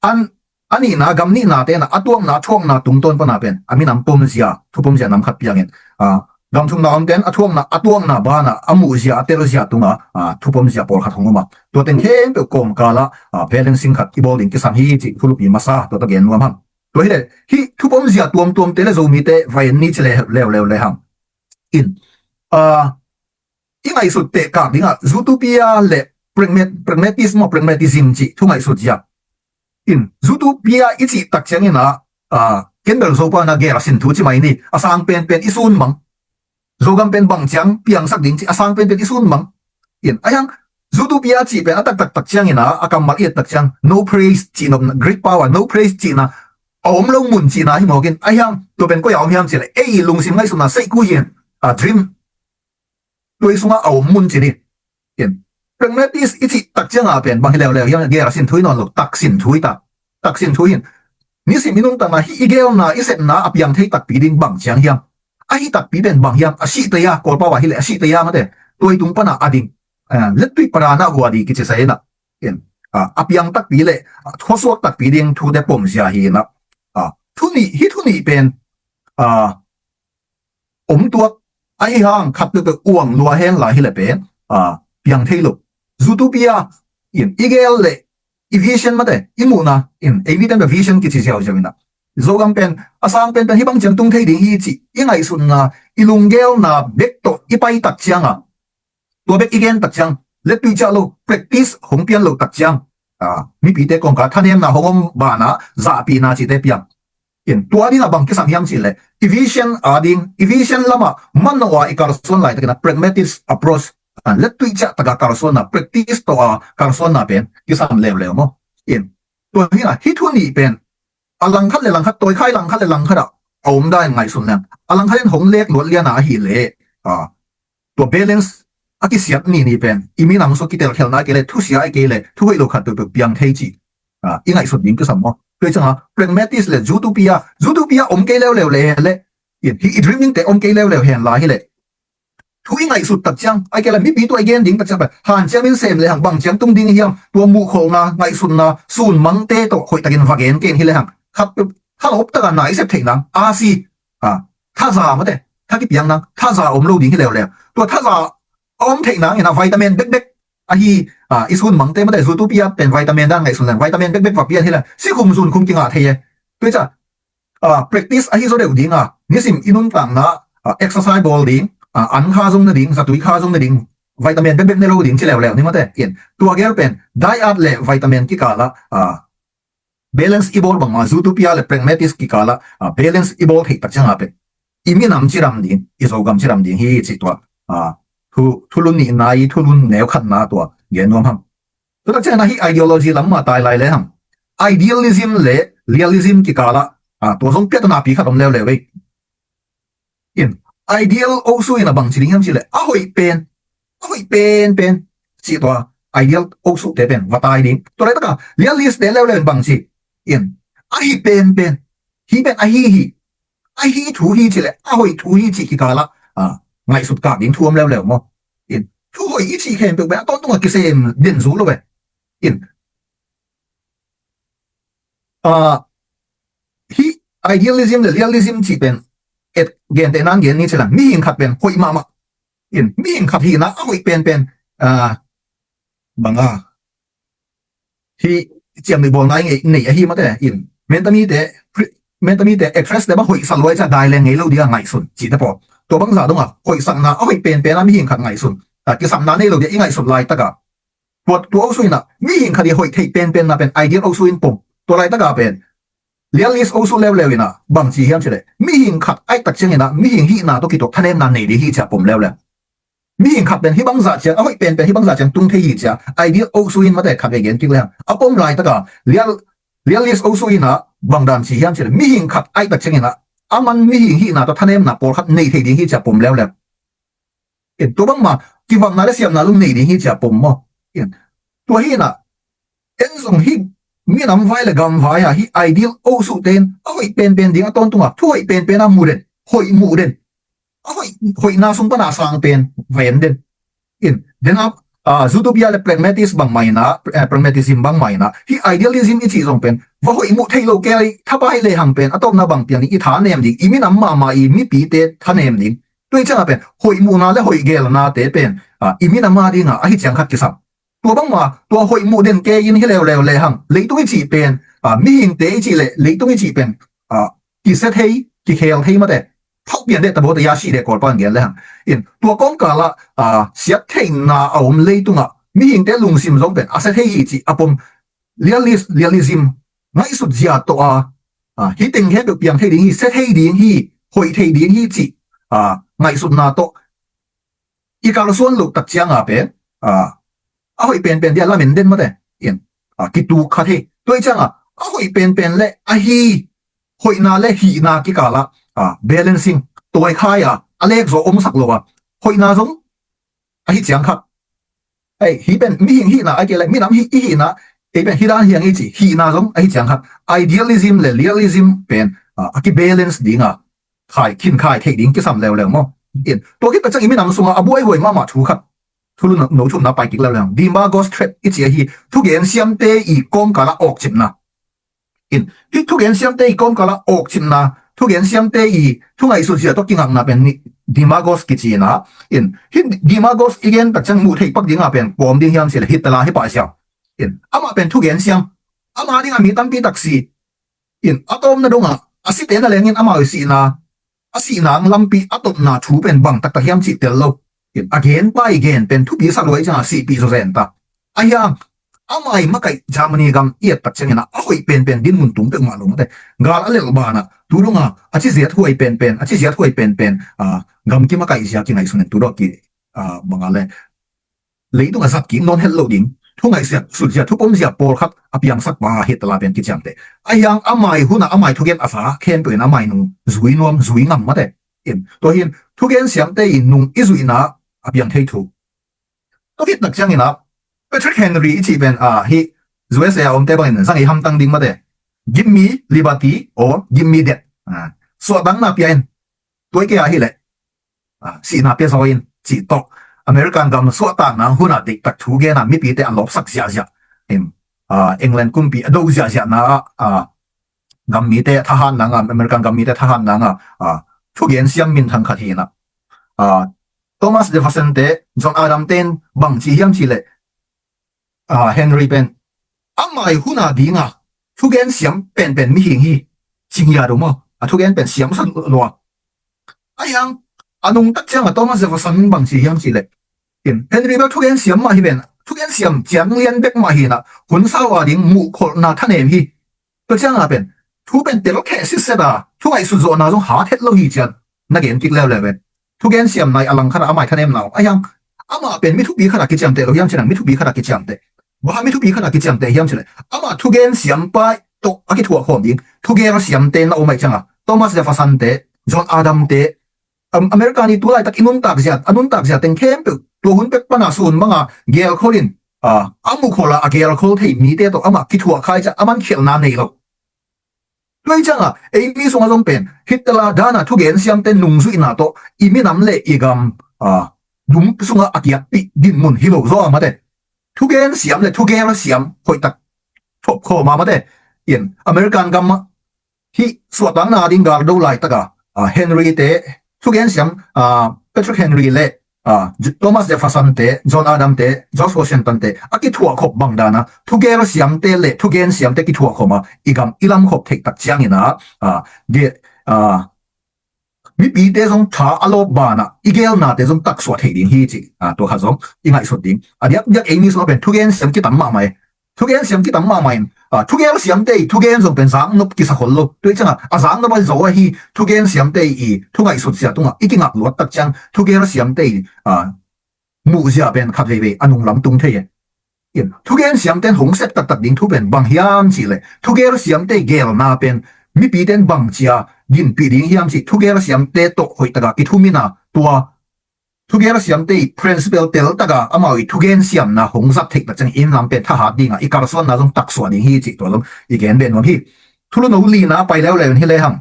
an, a nihna gam nihnate in ah a tuakna a thuakna tungtawn pana pen a minam pomzia, thu pomzia nam khat piangin, a, gam thumna omte in a thuakna a tuakna banah a muhzia a telzia tunga, a, thu pomzia pawlkhat hong om a, tua teng khempeuh kawmkalah, a, balancing khat i bawl ding kisam hi cih thulupi masa tua tawh gen nuam hang. Tua hileh hih thu pomzia tuamtuamte le Zomite va en ni ci leuleu lehang, in, a, i ngaihsut tehkak dingah Zootopia le pragmat-, pragmatism maw, pragmatism cih thu ngaihsutzia. In, Zootopia i cih tak ciangin ah, a, ken bel Zopa na gel a sin thu ci mai ni, a sang penpen i sunmang. Zogam pen bang ciang piangsak ding cih a sang penpen i sunmang. In, a hiang Zootopia cih pen a taktak tak ciangin ah a kammal i et tak ciang no praise cih nopna, Greek pau ah no praise cihna a om lo mun cihna hi mawk in, a hiang tua pen koi a om hiam cih leh ei lungsim ngaihsutna seihku hian, a, dream, tua i sungah a om mun ci ni. In, pragmatist i cih tak cianga pen bang hi leuleu hiam, gel a sin thu hi nawn lo, tak sin thu hi ta. Tak sin thu hi in, nisim i nuntakna hih i gelna i sepna a piang thei takpi ding bang ciang hiam, ahi takpi pen bang hiam, a sih tei a, Kawlpau ah hileh a sih tei a mate, tua i tung pana a ding, a, lettuih parana huadi kici sa inah. In, a, a piang takpi le, a, thuasuak takpi ding thute pomzia hi inah. A, thu nih, hih thu nih pen, a, om tuak, ahi hang khat peuhpeuh uang lua hen la hileh pen, a, piang thei lo. Zootopia in i gel le i vision mate, i muhna in, ei mite in vision kici ziauziau inah. Zogam pen a sang penpen hih bang ciang tung thei ding hi cih i ngaihsutna, i lunggelna bek tawh i pai tak cianga, tua bek i gen tak ciang, lettuih ciah lo, practice hong pian lo tak ciang, a, mipite kawngka thanemna hong om banah zahpihna cihte piang. In, tua dingah bang kisam hiam cih leh i vision a ding, i vision lamah manawh a i kalsuan laitakin a pragmatist approach, a, lettuih ciah taka kalsuanna, practice tawh a kalsuanna pen kisam leuleu maw. In, tua hi inah hih thu nih pen a langkhat le langkhat, tawikhai langkhat le langkhat ah a om dan ngaihsun leng, a langkhat in hong lek luat liana ahih leh, a, tua balance a kisiat nini pen i minam sung kitelkhialhna a kei le, thusia a kei le, thu hoih lo khat peuhpeuh piang thei cih, a, i ngaihsut ding kisam maw. Tua i cianga pragmatist le Zootopia, Zootopia om kei leuleu le, le, in, hih i dreaming te om kei leuleu hen la hileh thu i ngaihsut tak ciang, a kei le mipi tua i gen ding tak ciang pen hanciam in sem lehang bang ciang tung ding hiam, tua muhkholhna, ngaihsutna, sunmangte tawh hoihtakin va gen kei in hilehang khat, khat lawp taka na i sep theih nang, a si, a, thaza mate, tha kipiang nang, thaza om lo ding hi leuleu. Tua thaza a om theih nangin a vitamin bekbek ahi, a, i sunmangte mate, Zootopia pen vitamin dan ngaihsun leng vitamin bekbek va pian hileh sikhum zunkhum kingah thei e. Tua i ciah, a, practice ahi zaw deuh dinga, nisim i nuntakna, a, exercise bawl ding, a, an kha zong na ding, zatui kha zong na ding, vitamin bekbek ne lo ding ci leuleu ni mate. In, tua gel pen diet le vitamin kikalah, a, balance i bawl bangma, Zootopia le pragmatist kikalah, a, balance i bawl theih tak cianga pen i minam cidam ding, i Zogam cidam ding hi cih tua, a, thu, thulu nihna i thulu neu khatna tua gen nuam hang. Tua tak ciangin a hih ideology lam mah tai lai lehang, idealism le realism kikalah Ah, tua zong piatanapi khat om leuleu ei. In, ideal osu in a bang ci ding hiam cileh, a hoih pen, a hoih penpen, cih tua ideal osu te pen va tai ding. Tua laitaka lial list te leuleu in bang ci, in, a hi penpen, hi pen a hi hi, a hi thu hi cileh a hoih thu hi cih kikalah, ah, ngaihsut kak ding thu om leuleu maw? In, thu hoih i cih khempeuh pen a tawntunga kisem den zu lo ve. In, ah, hi idealism le realism cih pen et gente nan gen ni cilang, mihing khat pen hoih mahmah. In, mihing khat hihna a hoih penpen, ah, banga, hi ciam nei bawlna i nei ahi mate. In, mentamite, mentamite actress te bang hoih sa luai ca dai leng ngei lo dia ngaihsun cihte paw, tua bangza donga hoih sakna a hoih penpen a mihing khat ngaihsun, ah, kisapna nei lo dia i ngaihsun laitaka, tua, tua osu in a mihing khat i hoih theih penpenna pen ideal osu in pom. Tua laitaka pen realist osu leuleu in a bang ci hiam cileh, mihing khat aihtak ciangin a mihing hihna tawh kituak thanemna nei ding hi cia pom leuleu. Mihing khat pen hih bangzah ciang a hoih penpen, hih bangzah ciang tung thei hi cia ideal osu in mate khat vei gen kik lehang a pom laitaka real, realist osu in a bangdan ci hiam cileh, mihing khat aihtak ciangin a aman mihing hihna tawh thanemna pawlkhat nei thei ding hi cia pom leuleu. In, tua bangma kivakna le siamna lum nei ding hi cia pom maw? In, tua hi in a, en zong hi minam vai le gam vai a hi ideal osu te in a hoih penpen ding a tawntunga thu hoih penpen a mu den, hoih muh den, a hoih, hoihna sung pana sang pen ven den. In, dena, ah, Zutopia le Pragmatist bangmah in a, eh, Pragmatism bangmah in a hi idealism i cih zong pen va hoih muh thei lo kei thapai lehang pen a tawpna bang piang ding, i thanem ding, i minam mahmah i mipite thanem ding. Tua i ciangah pen hoih muhna le hoih gelnate pen, ah, i minam a dinga ahi ciang khat kisam. Tua bangma tua hoih muh den kei in hi leuleu lehang leitung i cih pen, ah, mihingte i cih le leitung i cih pen, ah, kisia thei, kikhel thei mate. Thauh pian deh tabaw te ya sih deh Kawlpa in gen lehang. In, tua kawmkalah, ah, siat theihna a om leitungah mihingte lungsim zong pen a sia thei hi cih a pom. Realis-, realism ngaihsut zia tawh a, ah, hi teng khempeuh piang thei ding hi, sia thei ding hi, hoih thei ding hi cih, ah, ngaihsutna tawh i kalsuan loh tak cianga pen, ah, a hoih penpen dia lamen den mate. In, ah, kituk kha thei. Tua i cianga a hoih penpen le a hi hoihna le hihna kikalah, ah, balancing, tawikhai a, a lekzaw omsak lo a, hoihna zong ahi ciang khat. Ei, hi pen mihing hihna a kei le minam hi, i hihna, ei pen hi dan hiang i ci, hihna zong ahi ciang khat. Idealism le realism pen, ah, a kibalance dinga khai, khinkhai theih ding kisam leuleu maw? In, tua khit tak ciang i minam sunga a buaihuai mahmah thu khat, thu lu no, no thumna pai kik leuleu. Demagogue trap i ci ahi, thugen siamte i kawmkalah awkcipna. In, hih thugen siamte i kawmkalah awkcipna, thugen siamte i thu ngaihsut zia tawh kingakna pen ni, demagogue kici ina. In, hih demagogue i gen tak ciang muh theih pak dinga pen kua om ding hiam cileh Hitler hi pah ziau. In, amah pen thugen siam, ama dinga mi tampi tak si. In, a tawpna dongah a site na lengin amau i sihna, a sihna ang lampi a tawpna thu pen bang taktak hiam cih tel lo. In, a genpa i gen pen thupi sa luai ciangah sihpih zawzen ta. A hiang, amai makaih Germany gam i et tak ciangin a, a hoih penpen dinmun tung peuhmah lo mate. Gal a lelh banah tu dongah a ci ziat huai penpen, a ci ziat huai penpen, ah, gam kimakaih zia kingaihsun in tu dongah ki, ah, bangah le leitung a zat kik nawn het lo ding, thu ngaihsiat, sut zia, thu pom zia pawlkhat a piangsak pa Hitler pen kiciamteh. A hiang amai hunah amai thugen a za khempeuh in amai nung zui nuam, zui ngam mate. In, tua hin thugen siamte in nung i zuihna a piang thei thu. Tua khit tak ciangin a, Patrick Henry i cih pen, ah, hih U S A a omte bangin zang i hamtang ding mate. Give me liberty or give me death. Ah, suahtangna pia in, tua i kei a hileh, ah, sihna pia zaw in, cih tawh American gam suahtakna hunah deihtak thu gena mipite a lawpsak ziahziah. Em, ah, England kumpi a do ziahziahna ah, ah, gam mite thahat nanga, American gam mite thahat nanga, ah, thugen siam minthang khat hi ina. Ah, Thomas Jefferson te, John Adams ten bang ci hiam cileh, ah, Henry pen amai huna dinga thugen siam penpen mihing hi, cing ya dong maw? A thugen pen siam san lua. A hiang, a nungtak cianga Thomas Jefferson bang ci hiam cileh, in, Henry bel thugen siam mah hi pen, thugen siam ciang lian bek mah hi ina, hun sau a ding muhkholhna thanem hi. Tua cianga pen thu pen telkheh sitset a, thu ngaihsut zawhna zong hat het lo hi cian na gen kik leuleu pen. Thugen siam nai a lang khatah amai thanemna om. A hiang, amah pen mi thupi khatah kiciamteh lo hiam cinang, mi thupi khatah kiciamteh. Bang hang mi thupi khatah kiciamteh hiam cileh, amah thugen siam pai, tawh a kithuah khawm ding thugel siamte na om aih cianga, Thomas Jefferson te, John Adam te, Am-, American i tu laitak i nuntak zia, a nuntak zia teng khempeuh tua hun pek pana sun manga gelkholin, a, a mukhola a gelkhol thei mite tawh amah kithuah khai ciah a mankhialhna nei lo. Tua hi cianga eimi sunga zong pen Hitler dana thugen siamte nungzuihna tawh i minam le i gam, a, dum sunga a kiatpih dinmun hi lo zaw a mate. Thugen siam le thugel siam hoihtak thop khawm a mate. In American gam ah hih suahtakna ding gal do laitaka, a, Henry te, thugen siam, a, Patrick Henry le, a, J-, Thomas Jefferson te, John Adam te, George Washington te a kithuah khop bang dana thugel siamte le thugen siamte kithuah khoma i gam i lam khop theih tak ciangina, a, ge, a, mipite zong tha a lawp bana i gelnate zong taksuah thei ding hi ci, a, tua khat zong i ngaihsut ding. A diakdiak eimi sungah pen thugen siam kitam mahmah e. Thugen siam kitam mahmah in, a, thugel siamte i thugen zong pen zaknop kisa khol lo. Tua hi cianga a zaknop a zaw ahi thugen siamte i thu ngaihsut zia tungah i kingak luat tak ciang thugel siamte i, a, muh zia pen khat veivei a nunglam tung thei e. In, thugen siamten hong sep taktak ding thu pen bang hiam cihleh thugel siamte i gelna pen mipiten bang cia ginpih ding hiam cih thugel siamte tawh hoihtaka kithumina tua thugel siamte i principle teltaka amau i thugen siamna hong zat theih tak ciang i inn lam pen thahat dinga i kalsuanna zong taksuah ding hi cih tua zong i gen beh nuam hi. Thulu no lina pai leuleu in hi lehang,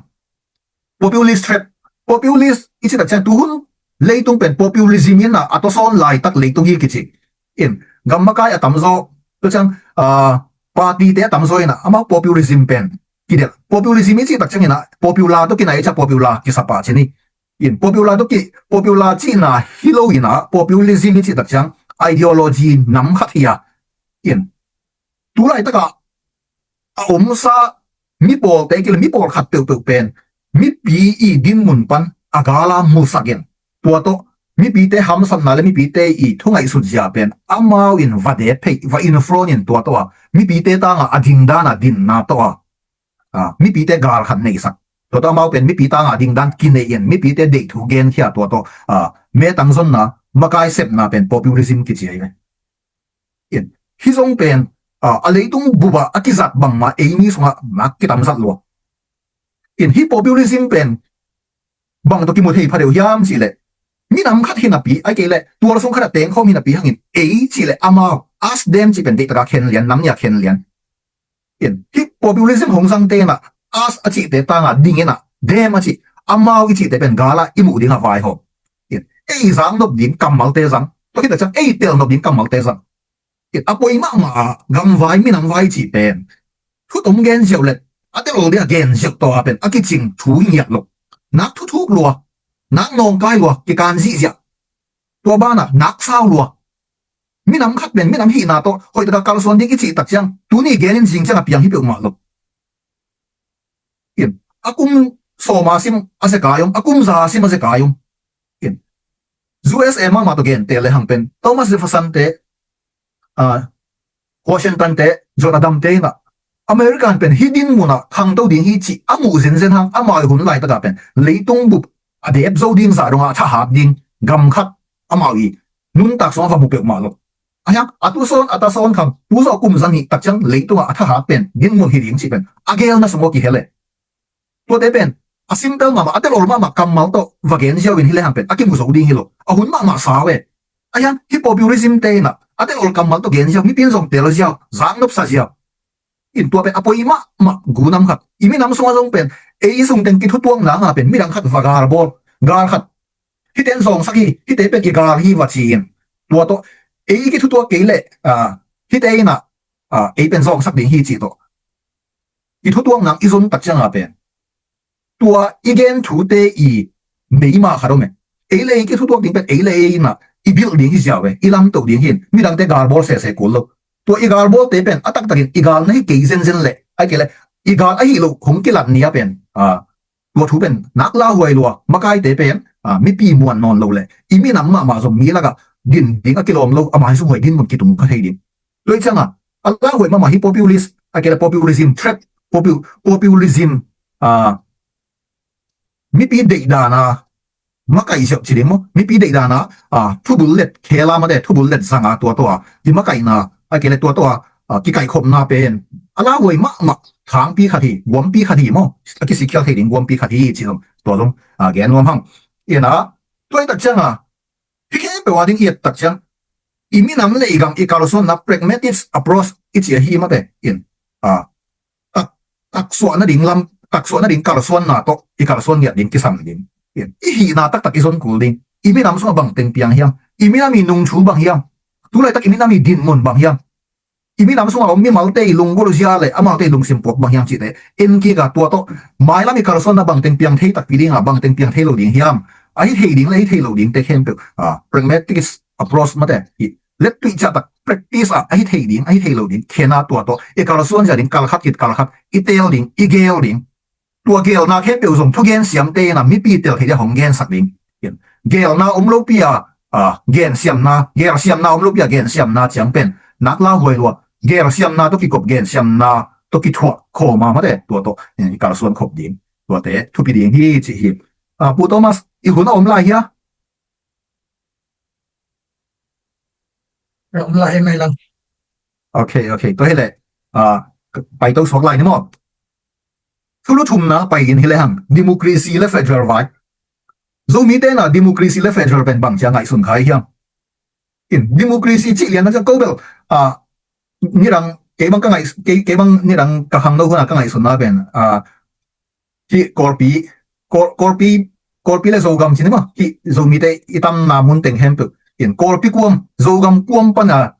populist trap. Populist i cih tak ciang tuhun leitung pen populism in a, a tawsawn laitak leitung hi kici. In, gam makai a tamzaw, tua ciang, a, party te a tamzaw in a, amau populism pen kidelh. Populism i cih tak ciangin a popular tawh kinai ciah popular kisa pah cin hi. In, popular tawh ki, popular cihna hi lo in a populism i cih tak ciang ideology nam khat hi a. In, tu laitakah a omsa mipawlte kile mipawl khat peuhpeuh pen mipi i dinmun pan a gala musakin tua tawh mipite hamsatna le mipite i thu ngaihsut zia pen amau in va dep phei, va influence in tua tawh a mipite tanga a dingdana dinna tawh a, a, mipite gal khat neisak. Tua tawh amau pen mipi tanga a dingdan kinei in mipite deih thu genkhia tua tawh, a, metang zonna makai sepna pen populism kici ahi ve. In, hi zong pen, a, a leitung bup ah a kizat bangmah eimi sungah nak kitamzat lua. In, hi populism pen bang tawh kimu thei phadeuh hiam cihleh minam khat hinapi, ai kei leh tualsung khat a tengkhawm hinapi hangin ei cihleh amau, us them cih pen deihtaka khen lian, nam nia khen lian. In, hi populism hong zangte in a, us a cihte tanga ding in a, them a cih, amau i cihte pen gala i muh dinga vaihawm. In, ei zang nop ding kammalte zang, tua khit a ciang ei tel nop ding kammalte zang. In, a poi mahmah a gamvai minamvai cih pen thutom gen ziau le a telol dia gen ziau tawh a pen a kicing thu hi ngiat lo. Nak thuthuk lua, nak nawngkai lua, kikan zihziah. Tua banah nak sau lua. Minam khat pen minam hihna tawh hoihtaka kalsuan ding i cih tak ciang tuni genin zing ciang a piang hi peuhmah lo. In, a kum sawma sim a zekai om, a kum za sim a zekai om. In, U S A mahmah tawh gente le hang pen Thomas Jefferson te, a, Washington te, John Adam te in a American pen hi dinmun ah khangto ding hi cih a muh zenzen hang amau i hun laitakah pen leitung bup a dep zo ding zah dongah a thahat ding gam khat amau i nuntak sungah va mu peuhmah lo. A hiang a tusawn a tasawn khang tu zawh kum za nih tak ciang leitungah a thahat pen dinmun hi ding cih pen a gelna sungah kihel e. Tuate pen a simple mahmah a telol mahmah kammal tawh va gen ziau in hi lehang pen a kimu zo ding hi lo. A hun mahmah sau e. A hiang hi populism te in a a telol kammal tawh gen ziau, mipi in zong tel ziau, zaknopsa ziau. In, tua pen a poi mahmah gunam khat. I minam sungah zong pen ei sungteng kithutuakna nga pen midang khat va galbawl, gal khat hiten zawngsak hi, hite pen i gal hi va ci-in tua tawh ei kithutuak kei leh, a, hite in a, a, ei pen zawngsak ding hi cih tawh i thutuak nang i zon tak cianga pen tua i gen thute i meima khat om e. Ei le ei kithutuak ding pen ei le ei in a i bilh ding hi ziau e, i lamtoh ding hi in midangte galbawl sese kul lo. Tua i galbawlte pen a taktakin i gal na hi kei zenzen leh, ai kei leh i gal ahi lo hong kilat ni a pen, a, tua thu pen nak lauhuai lua, makaite pen, a, mipi muan nawn lo leh i minam mahmah zong mi lakah din ding a kilawm lo, a mai sunghuai dinmun kitung kha thei ding. Tua hi cianga a lauhuai mahmah hi populist, ai kei leh populism trap, popu-, populism, a, mipi deihdana makaih ziau ci ding maw? Mipi deihdana, a, thubul let khela mate, thubul let zanga tua tawh a kimakaihna, ai kei leh tua tawh a, a, kikaihkhopna pen a lauhuai mahmah thangpi khat hi, guampi khat hi maw, a kisik khial thei ding guampi khat hi ci zong tua zong a gen nuam hang. Ina tuai tak cianga hi khempeuh a ding i et tak ciang i minam le i gam i kalsuanna pragmatic approach i ci ahi mate in a tak taksuah nading lam taksuah nading kalsuanna tawh i kalsuan ngiat ding kisam ding in i hihna taktak i zon kul ding. I minam sungah bangteng piang hiam? I minam i nungthu bang hiam? Tulaitak i minam i dinmun bang hiam? I minam sungah om mimalte i lunggulh zia le amaute i lungsim puak bang hiam cihte en kik a tua tawh mailam i kalsuanna bangteng piang thei takpi dinga bangteng piang thei lo ding hiam? A hi thei ding le hi thei lo dingte khempeuh a pragmatic approach mate hi lettuih ciah tak practice ah a hi thei ding a hi thei lo ding khena tua tawh i kalsuan zia ding kalkhat kit kalkhat i teel ding i geel ding. Tua geelna khempeuh zong thugen siamte ina mipi tel thei dia hong gensak ding. Geelna om lopi a gensiamna, geelsiamna om lopi a gensiamna ciang pen nak lauhuai lua. Geelsiamna tawh kikop gensiamna tawh kithuah khawma mate tua tawh i kalsuan khop ding. Tuate thupi ding hi ci hi. Pu Thomas, i hun a om lai hia? Om lai mai lang. Ok, ok, tua hileh pai to suak lai ni maw? Thulu thumna pai in hileh hang democracy le federal vai. Zomite na democracy le federal pen bang cia ngaihsun khai hiam? In democracy cih lian na cia ko bel a nidang kei bang ka ngaih kei bang nidang ka khangno huna ka ngaihsunna pen a hih Kawlpi, Kawlpi, Kawlpi le Zogam cin hi maw? Hih Zomite i tamna mun teng khempeuh in Kawlpi kuam, Zogam kuam pana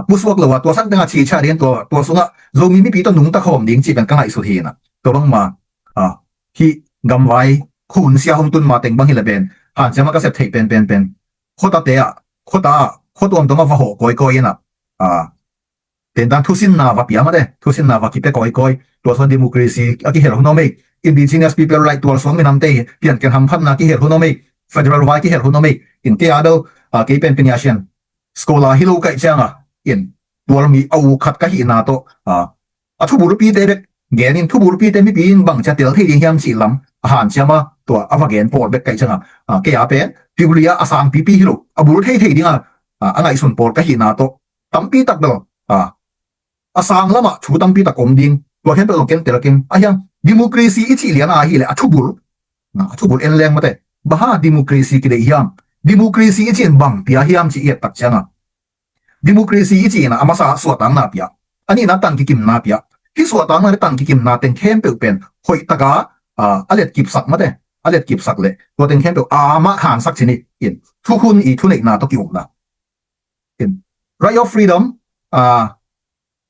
pusuak lo a tua sang tenga chicha ding tua, tua sungah Zomi mipi tawh nungta khawm ding cih pen ka ngaihsut hi na. Tua bangma hih gamvai khun sia hong tun ma teng bang hi le pen hanciama ka sep theih pen pen pen khuatate ah khuata ah khuatuamtuam ah va hawh kawikawi in ah tentan thusinna va pia mate, thusinna va kipia kawikawi. Tua suan democracy a kihel hun om ei, indigenous people right tualsuang minamte hi pianken hamphatna kihel hun om ei, federal vai kihel hun om ei. In kei a bel kei pen piniasian scholar hi lo kaih cianga in tualmi a u khat ka hihna tawh a thubulpite bek genin thubulpite mipi in bangcia tel thei ding hiam cih lam a hanciama tua a va gen pawl bek kaih cianga kei a pen piulia a sangpipi hi lo a bul thei thei dinga a ngaihsun pawl ka hihna tawh tampi tak bel a sang lamah thu tampi tak om ding. Tua khempeuh zong ken tel keng a hiang democracy i cih lian a hileh a thubul a thubul en leng mate. Baha democracy kideih hiam? Democracy i cih in bang pia hiam cih i et tak cianga democracy i cih in a masa suahtakna pia, a nihna tangkikimna pia. Hih suahtakna le tangkikimna teng khempeuh pen hoih taka a letkipsak mate, a letkipsak le tua teng khempeuh a mah hansak cini in thukhun i thuneihna tawh ki-ukna in right of freedom, uh,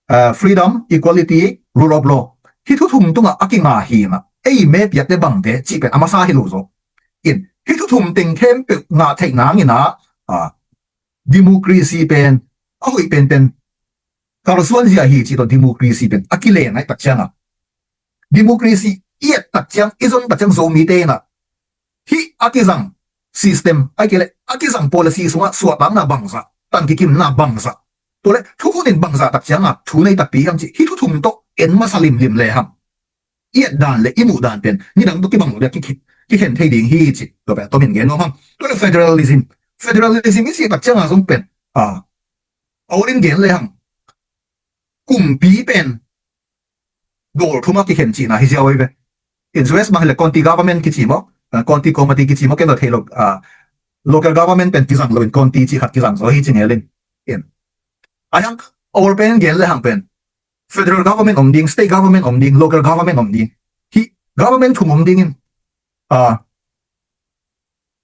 uh, freedom, equality, rule of law. Hih thuthum tungah a kinga hina ei me piakte bangte cih pen a masa hi lo zaw. In hih thuthum teng khempeuh ngah theih nangina uh, democracy pen a hoih penpen kalsuan zia hi cih tawh democracy pen a kilen aih tak cianga democracy i et tak ciang i zon tak ciang Zomite ina hih a kizang system ai kei le a kizang policy sungah suahtakna bangzah, tangkikimna bangzah, tua le thuhunin bangzah tak cianga thu nei takpi hiam cih hih thuthum tawh en masa limlim le hang i et dan le i muh dan pen nidang tawh kibang lo le kikhen thei ding hi cih tua pen tomin gen nuam hang. Tua le federalism, federalism i cih tak cianga zong pen a olin gen le hang kumpi pen dawl thuma kikhen cihna hi ziau ei ve. In U S bang hileh county government kici maw, county committee kici maw, ken lo thei lo. Local government pen kizang lo in county cih khat kizang zaw hi ci ngelin. In a hiang awal pen gen le hang pen federal government om ding, state government om ding, local government om ding. Hih government thum om dingin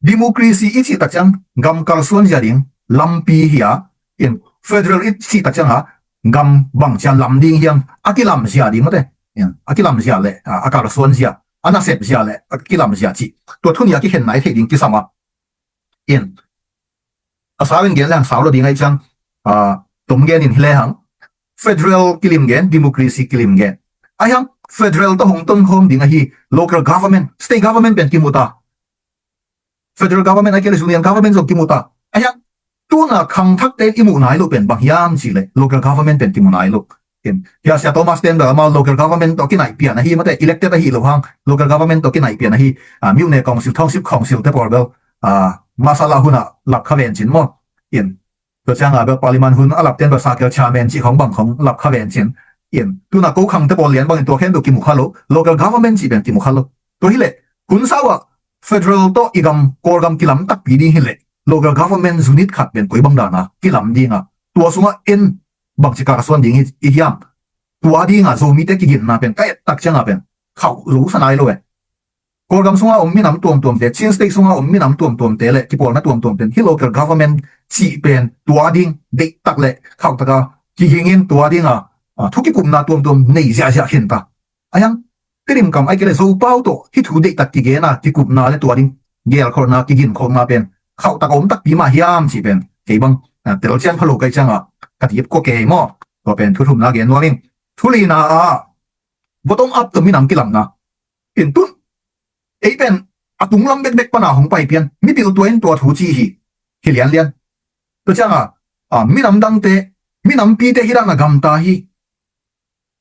democracy i cih tak ciang gam kalsuan zia ding lampi hi a, in federal i cih tak cianga gam bangcia lam ding hiam a kilam zia ding mate. A kilam zia le a kalsuan zia, a nasep zia le a kilam zia cih tua thuni a kikhen nai thei ding kisam a. In a sau in gen le hang sau lo ding aih ciang tom gen in hi le hang federal kilim gen, democracy kilim gen. A hiang federal tawh hong tonkhawm ding ahi local government, state government pen kimuta, federal government a kei le union government zong kimuta. A hiang tuna khangthakte i muh nai lo pen bang hiam cih le local government pen kimu nai lo. In hia Sia Thomas ten bel amau local government tawh kinaih pian ahi mate, elected ahi lo hang local government tawh kinaih pian ahi. Myone council, township council te pawl bel masala huna lap kha ven cin maw. In tua cianga bel parliament hun a lap ten bel circle chairman cih khong bang khong lap kha ven cin. In, tuna ko khangte pawl lian bangin tua khempeuh kimu kha lo, local government cih pen kimu kha lo. Tua hileh hun sau ah federal tawh i gam, Kawlgam kilam takpi ding hileh local government unit khat pen koi bang dana kilam dinga, tua sungah en bangci kalsuan ding i hiam? Tua dinga Zomite kiginna pen ka et tak cianga pen khauh zo sa nai lo e. Kawlgam sunga om minam tuamtuamte, Chin State sunga om minam tuamtuamte le kipawlna tuamtuamte in hih local government cih pen tua ding deihtak le khauhtaka kigingin tua dinga thu kikupna tuamtuam nei ziahziah khinta. Ahiang Tedim kam ai kei le Zopau tawh hih thu deihtak kigena kikupna le tua ding gelkholhna kiginkholhna pen khauhtaka om takpi mah hiam cih pen kei bang telcian phalo kai cianga ka tip kua kei maw? Tua pen thu thumna gen nuam ing. Thu lina ah bottom up tawh minam kilamna. In tun ei pen a tunglam bekbek pana hong pai pian, mipil tua in tua thu ci hi, hi lianlian. Tua cianga minam dangte, minampite hih dana gamta hi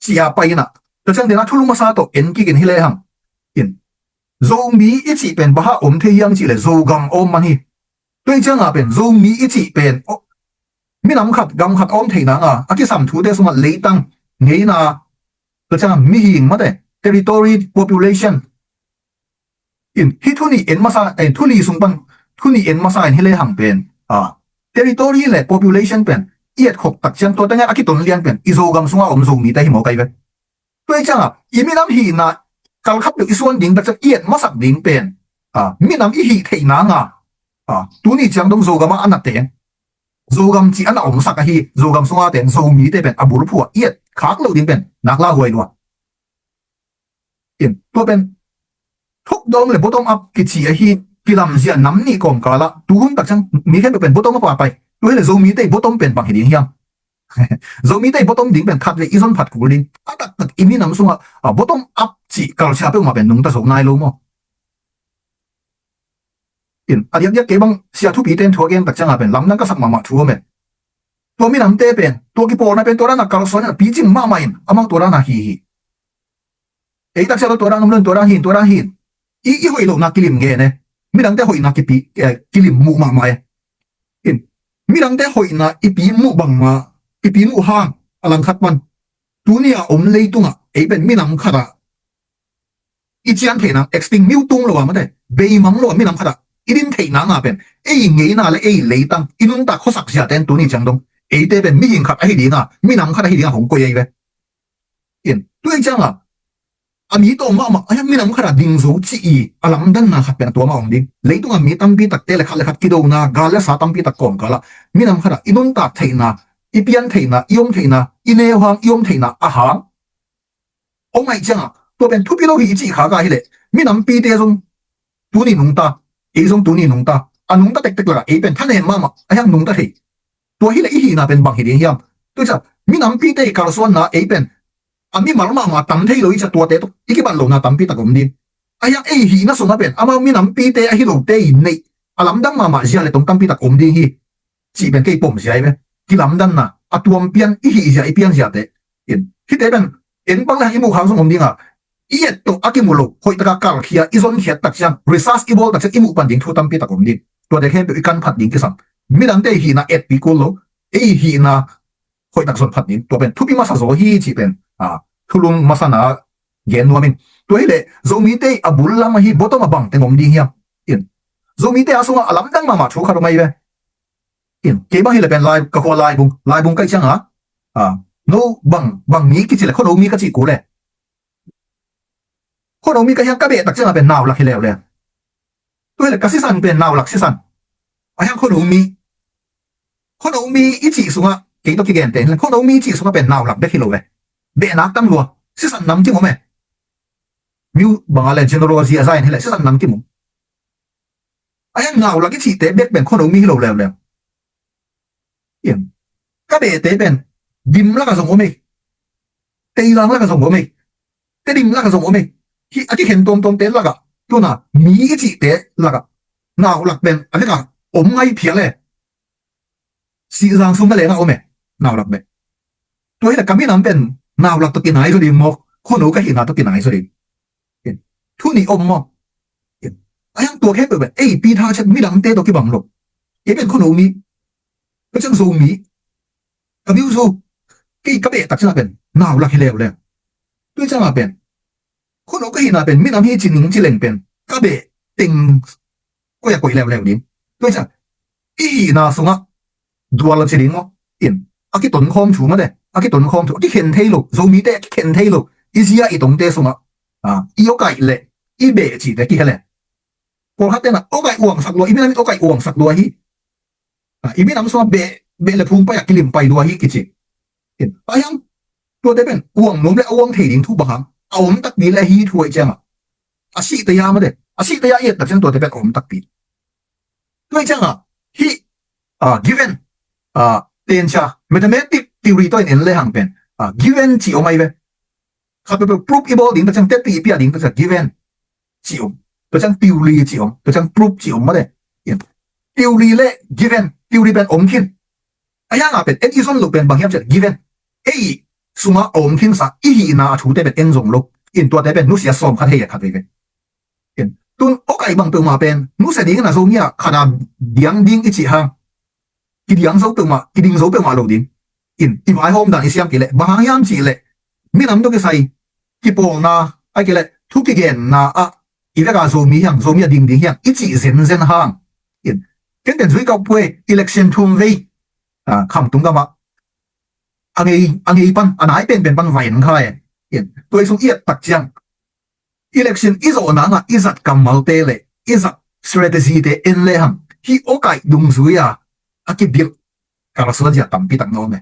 cia pai ina, tua ciang dena thulu masa tawh en kikin hi lehang. In Zomi i cih pen baha om thei hiang cih le Zogam a om man hi. Tua hi cianga pen Zomi i cih pen minam khat gam khat a om theih nanga a kisam thute sungah leitang, ngeina, tua cianga mihing mate, territory, population. In hih thu nih en masa, eh, thu li sung pan thu nih en masa in hi lehang pen territory le population pen i etkhok tak ciang tua tengah a kiton lian pen i Zogam sunga om Zomite hi maw kai ve. Tua hi cianga i minam hihna kalkhat peuh i suan ding tak ciang i et masak ding pen minam i hih theih nanga tuni ciang dong Zogam ah a na teng, Zogam cih a na omsak ahi Zogam sunga teng Zomite pen a bulphuh ah i et khak lo ding pen nak lauhuai lua. In tua pen thukdawm le bottom up kici ahi, kilamzia nam nih kawmkalah tuhun tak ciang mi khempeuh pen bottom up a pai. Tua hileh Zomite bottom pen bang hi ding hiam? Zomite bottom ding pen khat le i zon phat kul ding. A taktak i minam sungah bottom up cih culture peuhmah pen nungta zo nai lo maw? In a diakdiak kei bang sia thupite in thu a gen tak cianga pen lamdang ka sak mahmah thu om e. Tua minamte pen tua kipawlna pen tua dana kalsuan in a picing mahmah in amau tua dana hi hi. Ei taksia lo tua dan om lo in tua dan hin, tua dan hin. I, i hoih lohna kilim ngen e. Midangte hoihna kipi, eh, kilim muh mahmah e. In midangte hoihna i pi muh bangmah, i pi muh hang a langkhat pan tuni a om leitungah ei pen minam khatah i cian theihna extinct, miu tung lo a mate, beimang lo a minam khatah i din theihna nga pen ei ngeina le ei leitang i nuntak khuasak ziate in tuni ciang dong eite pen mihing khat ahi dinga, minam khat ahi dinga hong koih ahi ve. In tu ei cianga a mi tawh mahmah a hiang minam khatah ding zo ci i a lamdanna khat pen a tua mah om ding. Leitunga mi tampi takte le khat le khat kidona gal le sa tampi tak kawmkalah minam khatah i nuntak theihna, i pian theihna, i om theihna, i neu hang i om theihna a hang om aih cianga tua pen thupi lo hi i cih khaka hileh minampite zong tuni nungta, ei zong tuni nungta, a nungta tektek lakah ei pen thanem mahmah a hiang nungta thei. Tua hileh i hihna pen bang hi ding hiam? Tuisa minampite i kalsuanna ei pen a mimal mahmah tam thei lo i cia tuate tuk i kibat lohna tampi tak om ding. A hiang ei hihna sungah pen amau minampite ahi lote i neih a lamdang mahmah zia le tong tampi tak om ding hi. Cih pen kei pom zia i ve. Kilamdanna a tuam pian i hih zia i pian ziate in hihte pen en bang le hang i muh hang zong om dinga i et tawh a kimu lo hoihtaka kalkhia i zonkhiat tak ciang research i bawl tak ciang i muh pan ding thu tampi tak om ding. Tuate khempeuh i kan phat ding kisam. Midangte i hihna etpi kul lo, ei hihna hoihtak zon phat ding. Tua pen thupi masa zaw hi cih pen a thulung masana gen nuam in. Tua hileh Zomite a bul lam ahi bottom a bang teng om ding hiam? In Zomite a sungah a lamdang mahmah thu khat om ahi ve. In kei bang hileh pen lai ka khua laibung, laibung kaih cianga a no bang bang mi kici le khuano mi ka cih kul le. Khuano mi ka hiang ka beh tak cianga pen naulak hi leuleu. Tua hileh ka sisan pen naulak sisan. A hiang khuano mi, khuano mi i cih sungah kei tawh kigente hileh khuano mi i cih sungah pen naulak bek hi lo ve. Behnak tam lua. Sisan nam kim om e. Miu banga le general zia zain hileh sisan nam kim om. A hiang naulak i cihte bek pen khuano mi hi lo leuleu. In ka behte pen dim laka zong om e. Teizang laka zong om e. Tedim laka zong om e. Hi a kikhen tuamtuamte laka tuna mi i cihte laka naulak pen a veka om ngai phial e. Sihzang sum na lenga om e. Naulak bek. Tua hila ka minam pen naulak tawh kinai zaw ding maw, khuano ka hihna tawh kinai zaw ding? Thu nih om maw? A hiang tua khempeuh pen ei pi tha ciat midangte tawh kibang lo. Ei pen khuano mi, ka ciang Zomi, ka miu Zo, kei ka beh tak ciangah pen nau lak hi leuleu. Tua ciangah pen khun aw ka hihna pen minam hi ci ning ci leng pen ka beh teng koi a koih leuleu ding. Tua ciang i hihna sungah dual a ci ding aw. In a kitonkhawm thu mate, a kitonkhawm thu, a kikhen thei lo, Zomite a kikhen thei lo i zia i tongte sungah i awkaih le i beh cihte kihel e. Pawlkhat tenah awkaih uangsak lua, i minam in awkaih uangsak lua hi. I minam sungah beh, beh le phung pai a kilim pai lua hi kici. Ahiang tuate pen uang nuam le a uang thei ding thu bang hang a om takpi le ahi thu aih ciangah a sihte ya mate, a sihte ya i et tak ciang tuate pen a om takpi. Tua ciangah hih given, tencha mathematic theory tawh in en le hang pen given ci om ai ve. Khat peuhpeuh proof i bawl ding tak ciang, tepih i piah ding tak ciang given ci om, tua ciang theory ci om, tua ciang proof ci om mate. Theory le given, theory pen om khin. Ahiangah pen en i zon loh pen bang hiam ciah given, ei sungah a om khinsa i hihna a thute pen en zong lo. In tuate pen nusia sawm khat hei a khat veve. Tun awkaih bang peuhmah pen nusia dingin a Zomi ah khat a diang ding i cih hang kidiang zo peuhmah, kiding zo peuhmah lo ding. In i vaihawm dan i siam kei leh bang hang hiam cih leh minam tawh kisai kipawlna ai kei leh thu kigenna ah i veka Zomi hiang, Zomi a ding ding hiang i cih zenzen hang. In ken pen zui kau puai, election thum vei Khamtung gamah a ngei, a ngei pan, a nai penpen pan va en kha e. In tua i sung i et tak ciang election i zawh nangah i zat kammalte le i zat strategy te en le hang hih awkaih dungzui a a kibilh kalsuan zia tampi tak na om e.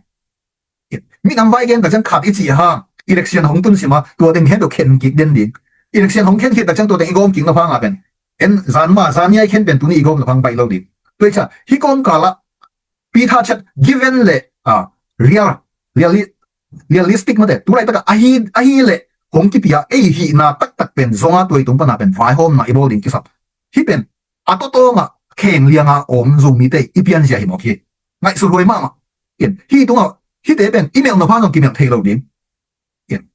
Minam vai gen tak ciang khat i cih hang election hong tun sima tua teng khen tua khen kik den ding. Election hong khen khit tak ciang tua teng i gawm kik na phang a pen en zan ma zan niai khen pen tuni i gawm na phang baih lo ding. Tua i ca hih kawmkal ah Peter Chet given le real, reali-, realistic mate tu laitak ah ahi, ahi le hong kipia ei hihna taktak pen zonga tua i tung pana pen vaihawmna i bawl ding kisap. Hih pen a tawtawngah kheng lianga om Zomite i pianzia hi mawk hi. Ngaihsut huai mahmah. In hih tungah hihte pen i melh nopha zong kimelh thei lo ding. In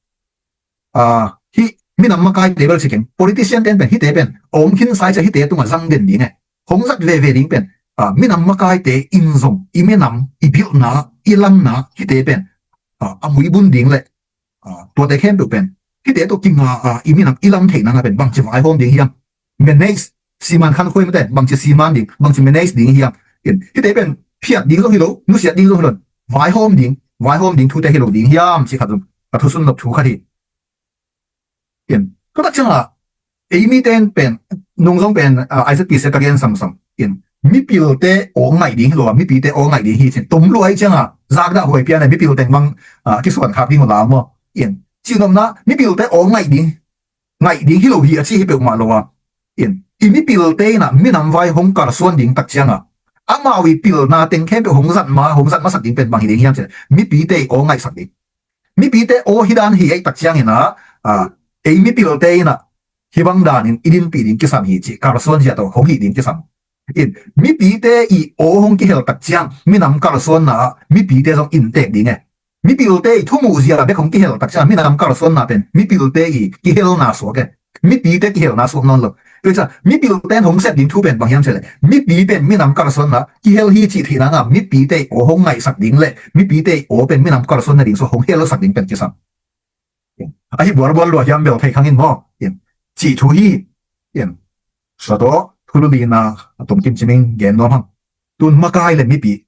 hih minam makaite bel si keng, politician ten pen hihte pen a om khin sai cia hihte tungah zang den ding e. Hong zat veve ding pen minam makaite in zong i minam i bilhna i lamna hihte pen a muibun ding le tuate khempeuh pen hihte tawh kinga a i minam i lam theih nana pen bangci vaihawm ding hiam? Manage, siman khan khuai mate, bangci siman ding, bangci manage ding hiam? In hihte pen phiat ding zong hi lo, nusiat ding zong hi lo, vaihawm ding, vaihawm ding thute hi lo ding hiam ci khat zong ka thusun nop thu khat hi. In tua tak ciangah ei mite in pen nung zong pen I Z P C ka gen samsam in mipilte aw ngaih ding hi lo a, mipite aw ngaih ding hi cin tom luai ciangah zakdah huai pian a mipil teng bang kisuan khak ding uh la maw? In cihnopna mipilte aw ngaih ding, ngaih ding hi lo hi a ci hi peuhmah lo a. In i mipilte inah minam vai hong kalsuan ding tak ciangah amau i pilna teng khempeuh hong zat ma, hong zat masak ding pen bang hi ding hiam cin mipite i aw ngaihsak ding. Mipite aw hi dan hi ei tak cianginah ei mipilte inah hih bang danin i dinpih ding kisam hi cih kalsuan zia tawh hong hih ding kisam. In mipite i aw hong kihel tak ciang minam kalsuanna ah mipite zong inntek ding e. Mipilte i thumuh zia bek hong kihel tak ciang minam kalsuanna pen mipilte i kihelna suak e. Mipite kihelna suak nawn lo. Tua ciang mipilte in hong sep ding thu pen bang hiam cih leh mipi pen minam kalsuanna kihel hi cih theih nanga mipite i aw hong ngaihsak ding le mipite i aw pen minam kalsuanna ding suak hong helsak ding pen kisam. Ahi bualbual lua hiam bel thei khang in maw? Cih thu hi. Sua tawh thulu lina a tom kim ciming gen nuam hang. Tun makai le mipi,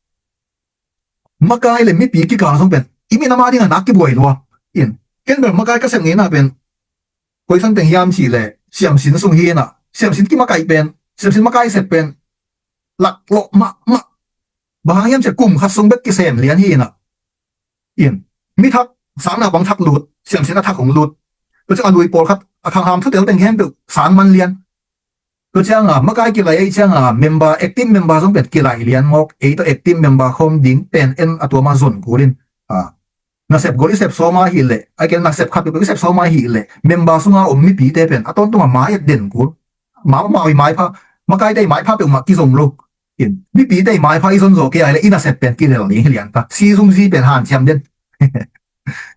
makai le mipi kikal zong pen i minam a dingah nak kibuai lua. In ken bel makai ka sem ngeina pen koi san teng hiam cih leh siamsin sung hi inah siamsin kimakaih pen, siamsin makai sep pen laklawh mahmah. Bang hang hiam cih leh kum khat sung bek kisem lian hi inah. In mi thak, sangna bang thak lut, siamsin a thak hong lut. Tua ciang a lui pawlkhat a khangham thutel teng khempeuh sang man lian. Tua cianga makai kilai ei cianga member, active member zong pen kilai lian mawk, ei tawh active member khawm ding pen en a tuama zon kul in nasep gol i sep sawma hi leh, a kel nasep khat peuhpeuh i sep sawma hi leh member sunga om mipite pen a tawntunga mai et den kul. Mau mau i maipha, makaite i maipha peuhmah kizong lo. In mipite i maipha i zon zawh kei ai le i nasep pen kilel ding hi lian ta, si zumzi pen hanciam den.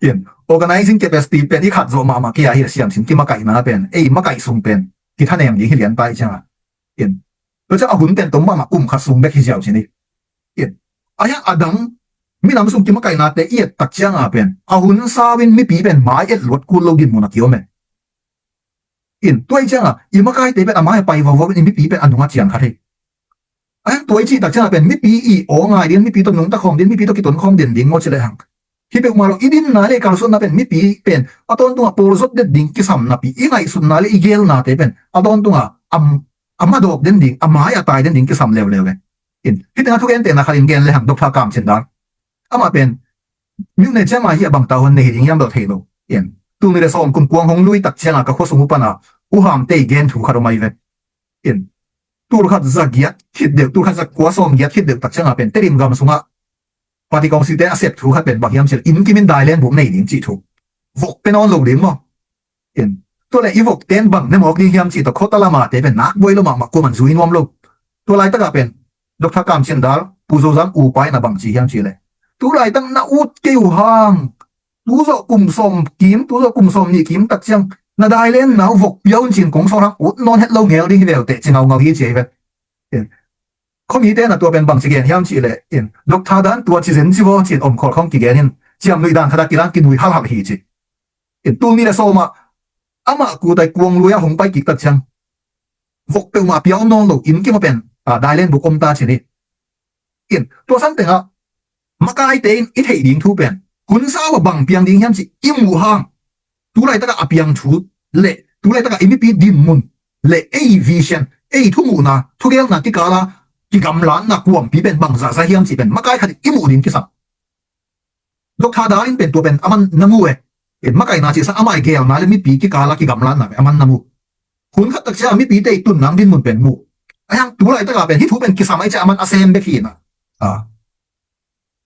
In organizing capacity pen i khat zawh mahmah kei ai hi le siamsin kimakaihna pen ei makaih sung pen kithanem ding hi lian ta i cianga. In tua ciang a hun ten tom mahmah kum khat sung bek hi ziau cin hi. In a hiang a dang Minam sung kimakainate i et tak cianga pen a hun sau in mipi pen mai et luat kul lo dinmun a kiom e. In tua i cianga i makaite pen a mai a pai vovovin i mipi pen a nunga ciang khat hi. A hang tua i cih tak cianga pen mipi i aw ngai din, mipi tawh nungta khawm din, mipi tawh kiton khawm din ding maw ci le hang. Hi peuhmah lo, i dinna le i kalsuanna pen mipi pen a tawntunga pawlzot det ding kisam napi, i ngaihsutna le i gelnate pen a tawntunga a madawk den ding, a mai a tai den ding kisam leuleu e. In hih tengah thugentehna khat in gen le hang, Doctor Kam Cin Dal. Amah pen myone ciama hi a bangta hon nei hi ding hiam bel thei lo. In tul nih le sawm kum kuang hong lui tak cianga ka khua sung uh pana u Hamte i gen thu khat om ahi ve. In tul khat za giat khit deuh, tul khat za kua sawm giat khit deuh tak cianga pen Tedim gam sungah Party Council te a sep thu khat pen bang hiam cih leh inn kim in dailen buk nei ding cih thu. Vok pe nawn lo ding maw? In tua le i vok ten bang ne mawk ding hiam cih tawh khota lama te pen nak buai lo mahmah, kuaman zui nuam lo. Tua laitakah pen Doctor Kam Cin Dal, Pu Zo Zam upa in a bang ci hiam cih leh, tu laitak na ut kei uh hang, tu zawh kum sawm kim, tu zawh kum sawm nih kim tak ciang na dailenna uh vok pia un cin kong sawl hang ut nawn het lo ngel ding hi veu teh ci ngaungau hi ci ahi ve. In khuamite na tua pen bang ci gen hiam cih leh, in Doctor Dan tua ci zen ci vaw cin om khol khong kigen in ciam nuih dan khat a kilang kinui halhal hi ci. In tul nih le sawmah amah kutai kuang lui a hong pai kik tak ciang vok peuhmah pia om nawn lo, inn kim a pen a dailen buk om ta ci ni. In tua san tengah makaite in i theih ding thu pen hun sau a bang piang ding hiam cih i muh hang, tu laitakah a piang thu le tu laitakah i mipi dinmun le ei vision, ei thumuhna, thugelna kikala kigamlatna kuampi pen bang zahzah hiam cih pen makai khat in i muh ding kisam. Doctor Dal in pen tua pen aman na mu e. In makaina cihsa amah i gelna le mipi kikala kigamlatna pen aman na mu. Hun khat tak ciang mipite i tun nang dinmun pen mu. A hang tu laitakah pen hih thu pen kisam ahi ciang aman a sem bek hi na. A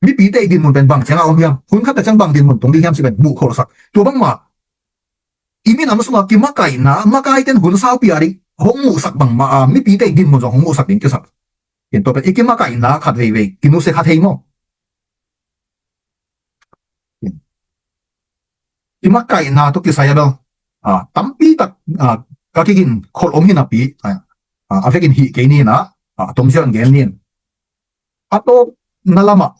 mipite i dinmun pen bang cianga om hiam, hun khat tak ciang bang dinmun tung ding hiam cih pen muh kholsak. Tua bangmah i minam sungah kimakaina, makaiten hun saupi a ding hong muhsak bangmah a mipite i dinmun zong hong muhsak ding kisam. In tua pen i kimakaina khat veivei kinusia kha thei maw? Kimakaina tawh kisai a bel a tampi tak a ka kigin kholh om hi napi a vekin hih kei ni na, a tomsian gen nin. A tawpna lamah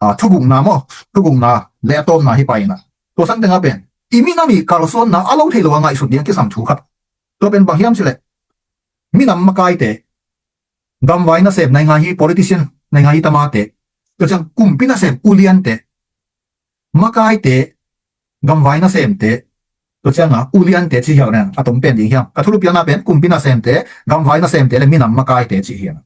a thugukna maw, thugukna le a tawpna hi pai na. Tua san tengah pen i minam i kalsuanna a lo thei lo a ngaihsut ding a kisam thu khat. Tua pen bang hiam cih leh minam makaite, gamvai nasem, naingan hi politician, naingan hi tamate, tua ciang kumpi nasem uliante, makaite, gamvai nasemte, tua cianga uliante ci hiau neng a tom pen ding hiam? Ka thulu piakna pen kumpi nasemte, gamvai nasemte le minam makaite ci hiam?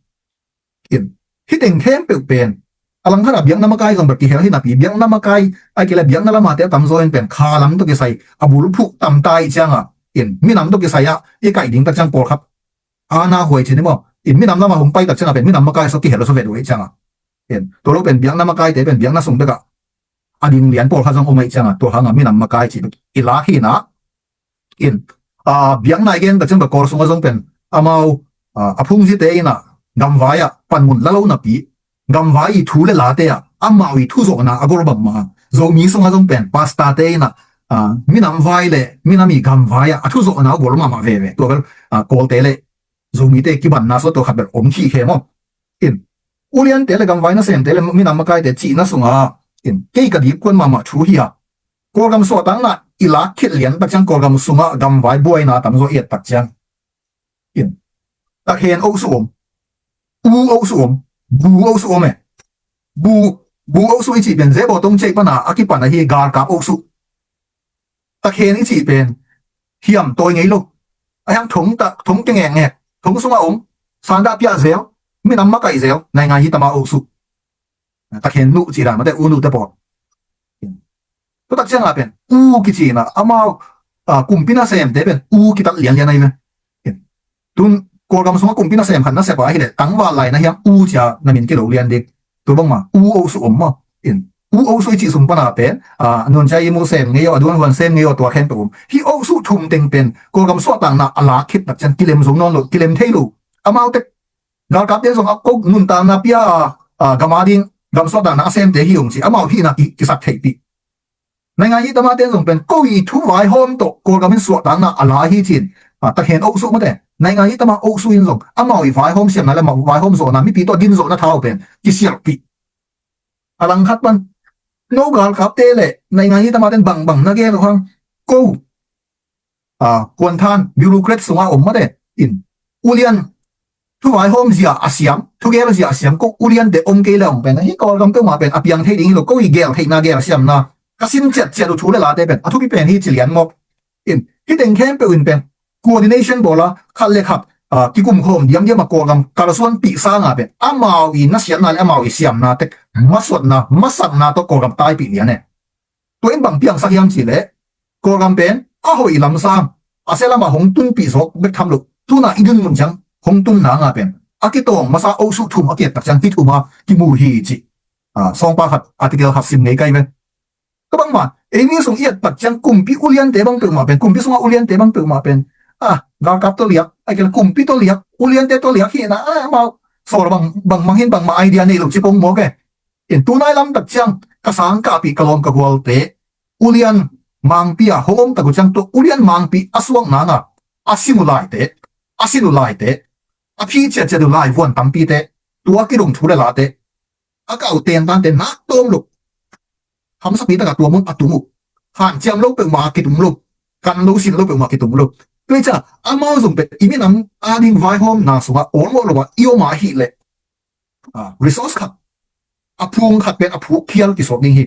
In hih teng khempeuh pen a langkhat a biakna makai zong bek kihel hi napi, biakna makai ai kei le biakna lamate a tamzaw in pen kha lam tawh kisai a bulphuh tamta ih cianga in minam tawh kisai ah i kaih ding tak ciang pawlkhat ana huai cin i maw? In minam lamah hong pai tak cianga pen minam makai sawk kihel a sawk vet uh aih cianga. In tua lo pen biakna makaite pen biakna sung bekah a ding lian pawlkhat zong om aih cianga tua hanga minam makai cih bek i lak hi na. In a biakna i gen tak ciang bek Kawl sungah zong pen amau a phungzite in a gamvai ah panmun la lo napi gamvai i thu le late ah amau i thuzawhna a gol bangmah a, Zomi sungah zong pen pastorte in a minam vai le minam i gamvai ah a thuzawhna a gol mahmah veve. Tua bel Kawlte le Zomite kibanna sawt tua khat bel om khih khe maw? In uliante le gamvai nasemte le minam makaite cihna sungah in kei ka dipkuan mahmah thu hi a, Kawlgam suahtakna i lak khit lian tak ciang Kawlgam sungah gamvai buaina tamzaw i et tak ciang in takhen ohsu om, u ohsu om, bu ohsu om e. Bu, bu ohsu i cih pen zebawtong ceih pana a kipan ahi galkap ohsu. Takhen i cih pen hiam tawi ngei lo. A hiang thong ta, thong ke ngekngek, thong sungah om, sandah piah zel, minam makaih zel, naingan hi tama ohsu. Takhen nuh cih dan mate, u nuhte pawl. Tua tak cianga pen u kicina amau kumpi nasemte pen u kitat lianlian ahi ve. Tun Kawlgam sungah kumpi nasem khat na sep a hileh tangval lai na hiam u cia na min kilo lian ding. Tua bangma u ohsu om maw? In u ohsu i cih sung pana pen nuncia i mu sem ngei aw, a duan huan sem ngei aw, tua khen pe um. Hih ohsu thum teng pen Kawlgam suahtakna a lak khit tak cian kilem zo nawn lo, kilem thei lo. Amaute galkapte zong a ko nuntakna pia a gam a ding gam suahtakna a semte hi ung ci amau hihna kisak theihpih. Naingan hi tamaten zong pen ko i thu vaihawm tawh Kawlgam in suahtakna a la hi cin. Takhen ohsu mate, naingan hi tama ohsu in zong amau i vaihawm siamna le amau vaihawm zawhna, mipi tawh din zawhna thau pen kisialhpih. A langkhat pan no galkapte le naingan hi tamaten bangbang na gel uh hang. Ko a kuanthan bureaucrat sunga om mate in ulian thuvaihawm zia a siam, thugel zia a siam ko uliante om kei le ong pen hi Kawlgam peuhmah pen a piang thei ding hi lo. Ko i gel theihna gel siamna ka sin ciatciat uh thu le late pen a thupi pen hi ci lian mawk. In hi teng khempeuh in pen coordination bawla khat le khat kikumkhawm diamdiam a Kawlgam kalsuanpih sanga pen amau i nasiatna le amau i siamna tek masuatna masakna tawh Kawlgam taipih lian e. Tua in bang piangsak hiam cihleh Kawlgam pen a hoih lamsang a sia lamah hong tunpih zawk bek tham lo. Tuna i dinmun ciang hong tun nanga pen a kitawng masa ohsuh thum a kiattak ciang hi thuma kimu hi cih sawngpa khat article khat sim ngei kai ve. Tua bangma eimi sung i ettak ciang kumpi uliante bang peuhmah pen, kumpi sunga uliante bang peuhmah pen a galkap tawh liak, a kila kumpi tawh liak, uliante tawh liak hihna a amau sawl bang bangmang hin bangmah idea nei lo ci pong mawk e. In tunai lamtak ciang ka sangkahpih ka lawm ka gualte ulian mangpi a hong omtak uh ciang tua ulian mangpi a suak nana a sin uh laite, a sin uh laite, a phi ciatciat uh lai vuan tampite, tua kidong thu le late a kau tentante nak tawm lo. Hamsapi taka tua mun a tum uh. Hanciam lo peuhmah a kitum lo. Kan lo sin lo peuhmah a kitum lo. Tua hi ciah amau zong pen i minam ading vaihawmna sungah awlmawh lo ah i om a ahih leh resource khat, a phung khat pen a phuk khial kisuak ding hi.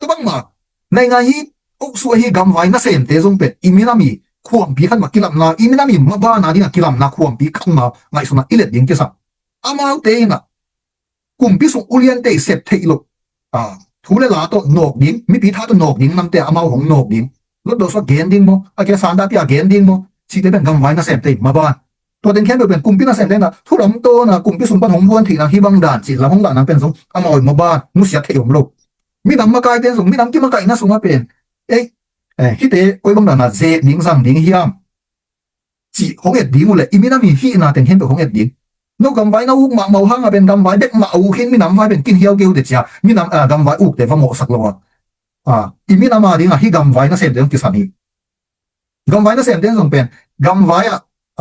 Tua bangma naingan hi, ohsuh ahi gamvai nasemte zong pen i minam i khuampi khat mah kilamna, i minam i mabana dingah kilamna khuampi khat mah ngaihsuna i let ding kisam. Amaute inah kumpi sung uliante i sep theih loh thu le la tawh nawk ding, mipi tha tawh nawk ding namte amau hong nawk ding, lotdawh sua gen ding maw, a kia sandahpi a gen ding maw, cihte pen gamvai nasemte i maban. Tua teng khempeuh pen kumpi nasemte inah thulam tawna kumpi sung pan hong luan theihna hi bang dan cih lam hong lahna pen zong amau i maban nusiat theih om lo. Minam makaite zong minam kimakaihna sungah pen ei hihte koi bang dana zek ding zang ding hiam cih hong et ding uh leh i minam i hihna teng khempeuh hong et ding. No gamvai na uk mahmah uh hangah pen gamvai bek mah a uk hin minam vai pen kin hiau kei uh te cia minam gamvai ukte va mawhsak lo a, i minam a dingah hih gamvai nasemte zong kisam hi. Gamvai nasemte in zong pen gamvai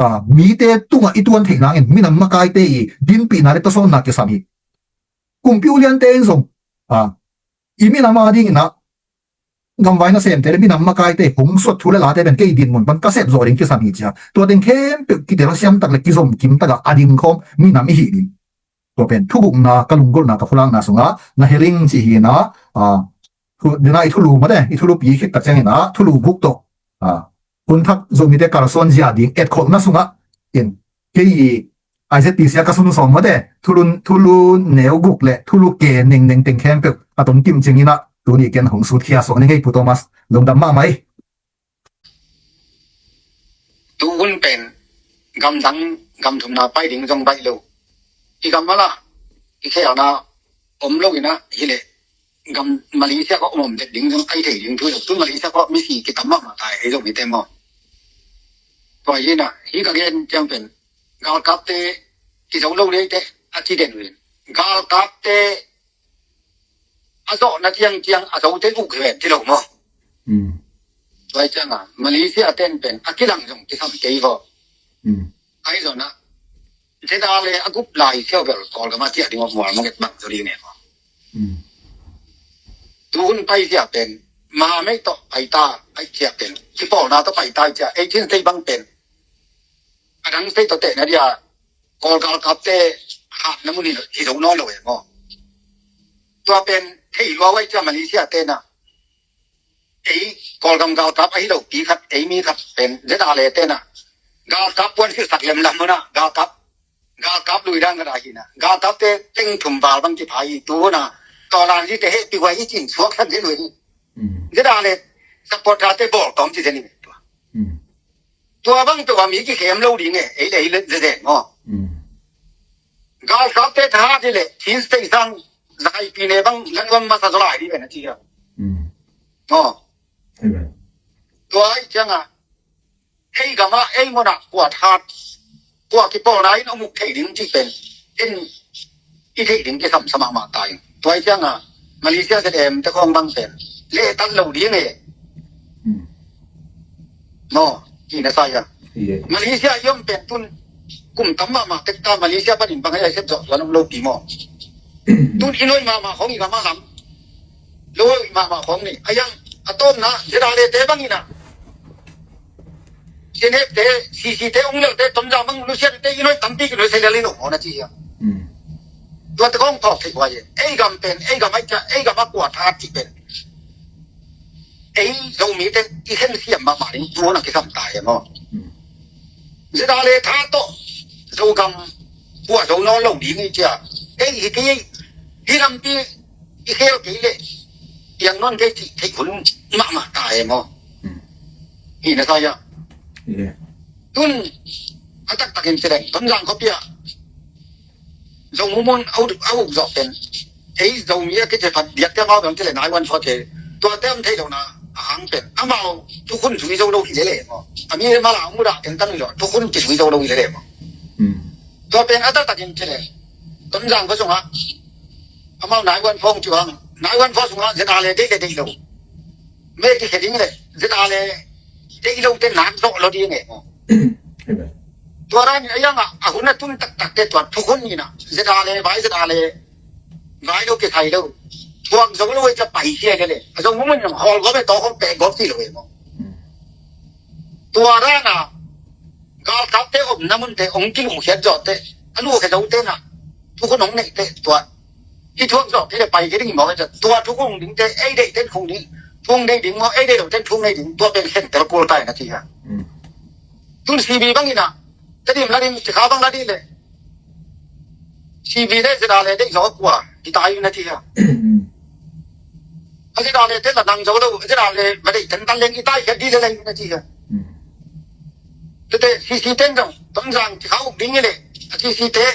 ah mite tungah i tuan theih nangin minam makaite i dinpihna le tawsawnna kisam hi. Kumpi uliante in zong i minam a dinginah gamvai nasemte le minam makaite hong suat thu le late pen kei dinmun pan ka sep zawh ding kisam hi cia. Tua teng khempeuh kitel siamtak le kizom kimtakah a dingkhawm minam i hih ding. Tua pen thugukna ka lunggulhna ka phulakna sungah na heling cih hinah dina i thulu mate i thulupi khittak cianginah thulu guk tawh hun thak Zomite kalsuan zia ding etkholhna sungah in kei i I Z P C a ka sun sawm mawte thulu neu guk le thulu ke nengneng teng khempeuh a tong kim cinginah tuni ken hong sutkhia suak ni ngei Pu Thomas, lungdam mahmah ei. Tu hun pen gamdang gamthumna pai ding zong baih lo. I gam mala i khelna om lo inah hileh gam Malaysia kha om om det ding zong ai thei ding thu lo. Tu Malaysia kha misi kitam mahmah tai ei Zomite maw. Tua hinah hi ka gen ciang pen galkapte kizo lo neite a ci den uh in galkapte a zawhna ciangciang a zote uh hi ven ci lo maw. Tua hi cianga Malaysia ten pen a kilang zong kisam kei vaw. Ahi zonah zeda le a gup lai siau bel Kawlgam a ciah ding a mual mong et bang zo ding ne maw. Tu hun pai sia pen ma mei tawh pai ta ai ciah pen kipawlna tawh pai ta ai ciah eighteen state bang pen a dang state tawh tehna dia Kawl galkapte hatna mun hi zo nawn lo e maw. Tua pen thei lua wai cia Malaysia tena ei Kawlgam galkap ahi lo pi khat ei mi khat pen zeda le tena galkap puan silsak lemlam hona galkap galkap lui dan ka da hina galkapte teng thum val bang kipha hi tu hona tawlan zite hehpih huai i cin suaksak zin huai hi. Zeda le supporter te bawl tawm ci zen hi tua. Tua bang tua mi kikhem lo ding e ei le ei le zeden maw. Galkapte thahat hi le Chin State sang zakaipi ne bang langlam masa zolai ding e na ci a maw. Tua ai cianga ei gama ei mona kua thahat kua kipawlna in a muk thei ding ci pen in i theih ding kisam sa mahmah ta in tua ai cianga Malaysia zedem te khawng bang pen lehtat lo ding e. Maw kina sa ia Malaysia i om pen tun kum tam mahmah tek ta Malaysia panin bang ai sep zawh tuan om lo pi maw. Tun i noi mahmah khong i gam a gam lo i mahmah khong ni a yang a tawmna ZRA te bangin a CNF te, CC te, ung lel te, Tonzang bang lusiat te i noi tampi ki noi se lel in ong na ci hi a. Tua te kong thawk thei kua ye ei gam pen ei gam ai ca ei gam a kua tha ci pen ei Zomi te i khen siam mahmah ding tuan a kisam ta hi maw? ZRA le tha tawh Zogam kua zo nawn lo ding i cia ei hi kei hi lampi i khel kei le piang nawn kei cih theih hun mahmah ta hi maw? Hi na sa ya. Tun a taktakin ci leng Tonzang khuapi ah Zo mumun a uk zawh pen ei Zomi a kici phat diakte mau dong ci le nai wan fua ke tua te om thei lo na a hang pen amau thukhun zui zo lo hi lele maw? A mi mala mudah teng tang lo thukhun kizui zo lo hi lele maw? Tua pen a taktakin ci le Tonzang khua sungah amau nai wan fua ci hang nai wan fua sungah ZRA le deih le deih lo me kikhe ding le ZRA le deih lo te nak zawh lo ding e maw? Tua dan a yang a hun a tun taktak te tua thukhun ni na ZRA le vai ZRA le vai lo kisai lo thuak zo lo e ca pai sia le le a zo mumun hawl gawp e tawh khong pek gawp ti lo e maw? Tua dan a galkapte omna munte ong kiluhkhiat zawhte a luhkhia zote na thukhun ong neihte tua i thuak zawh kei le pai kei ding i mawk a tua thukhun dingte ei deihten khung ding thung nei ding maw ei deih loten thung nei ding tua pen khentel kul tai na ci a. Tun CB bangin a Tedim la ding Cikha bang la ding le CB le ZRA le deih zawh a kua hi tai na ci a. A ZRA le te la nang zo lo ZRA le va deih ten tan leng i tai khat di le leng na ci a. Tete CC ten zong Tonzang Cikha uk ding i le a CC te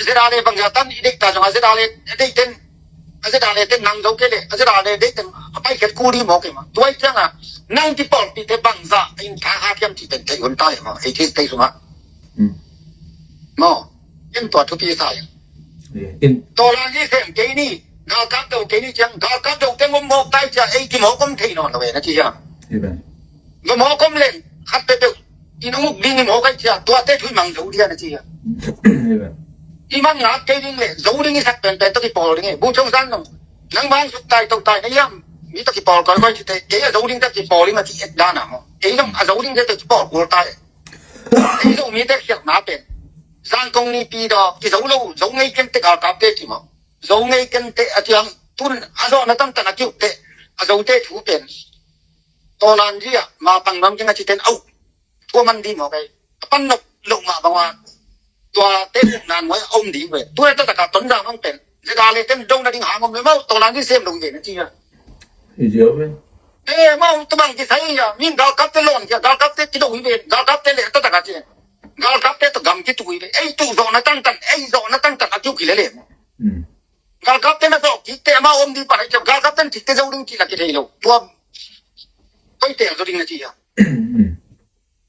ZRA le bangza tan i deih ta zong a ZRA le a deih ten a ZRA le ten nang zo ke le a ZRA le deih ten a pai khat kul di mawk e ma tua i ciang a nang kipawlpih te bangza in tha kha kiam ci ten theih hun tai ma ei this tei sungah maw? In tua thupi sa in Tawlan i sem kei ni galkap do kei ni ciang galkap do teng om mawk tai cia ei kimawk om thei nawn lo e na ci a. Va mawk om leng khat peuhpeuh in ong uk ding i mawk ai cia tuate thui mang zo dia na ci a. I mang ngak kei ding le zo ding i sak penpen tawh kipawl ding e bu cong san nong nang bang suk tai to tai na iam mi tawh kipawl kawikawi cite kei a zo ding tawh kipawl i ma ci et dan a maw? Ei zong a zo ding tawh kipawl kul tai. Ei Zomite khialhna pen Zangkong nipi daw kizo lo zo ngei kente galkapte ci maw? Zo ngei kente a ciang tun a zawhna tangtan a kiukte a zote thu pen Tawlan zi ah ma pang lam keng a citen au thua man di mawk ei a pan nop loh mah bang ua tua te ukna nuai a om ding ve. Tua taktak a Tonzang hong pen ZRA le ten dong na ding hang om le mau Tawlan zi sem lo ve na ci a. Hi ziau ve. Eh mau tabang kisai a min galkap te lawn kia galkap te kido hi ve galkap te le taktak a ci. Galkap te to gam kitu hi ve ei tu zawhna tangtan ei zawhna tangtan a kiuk hi le le. Galkap te na zawh kik te amau om ding pan a i ciam galkap ten kik te zo ding cih la kithei lo tua koi tel zo ding na ci a.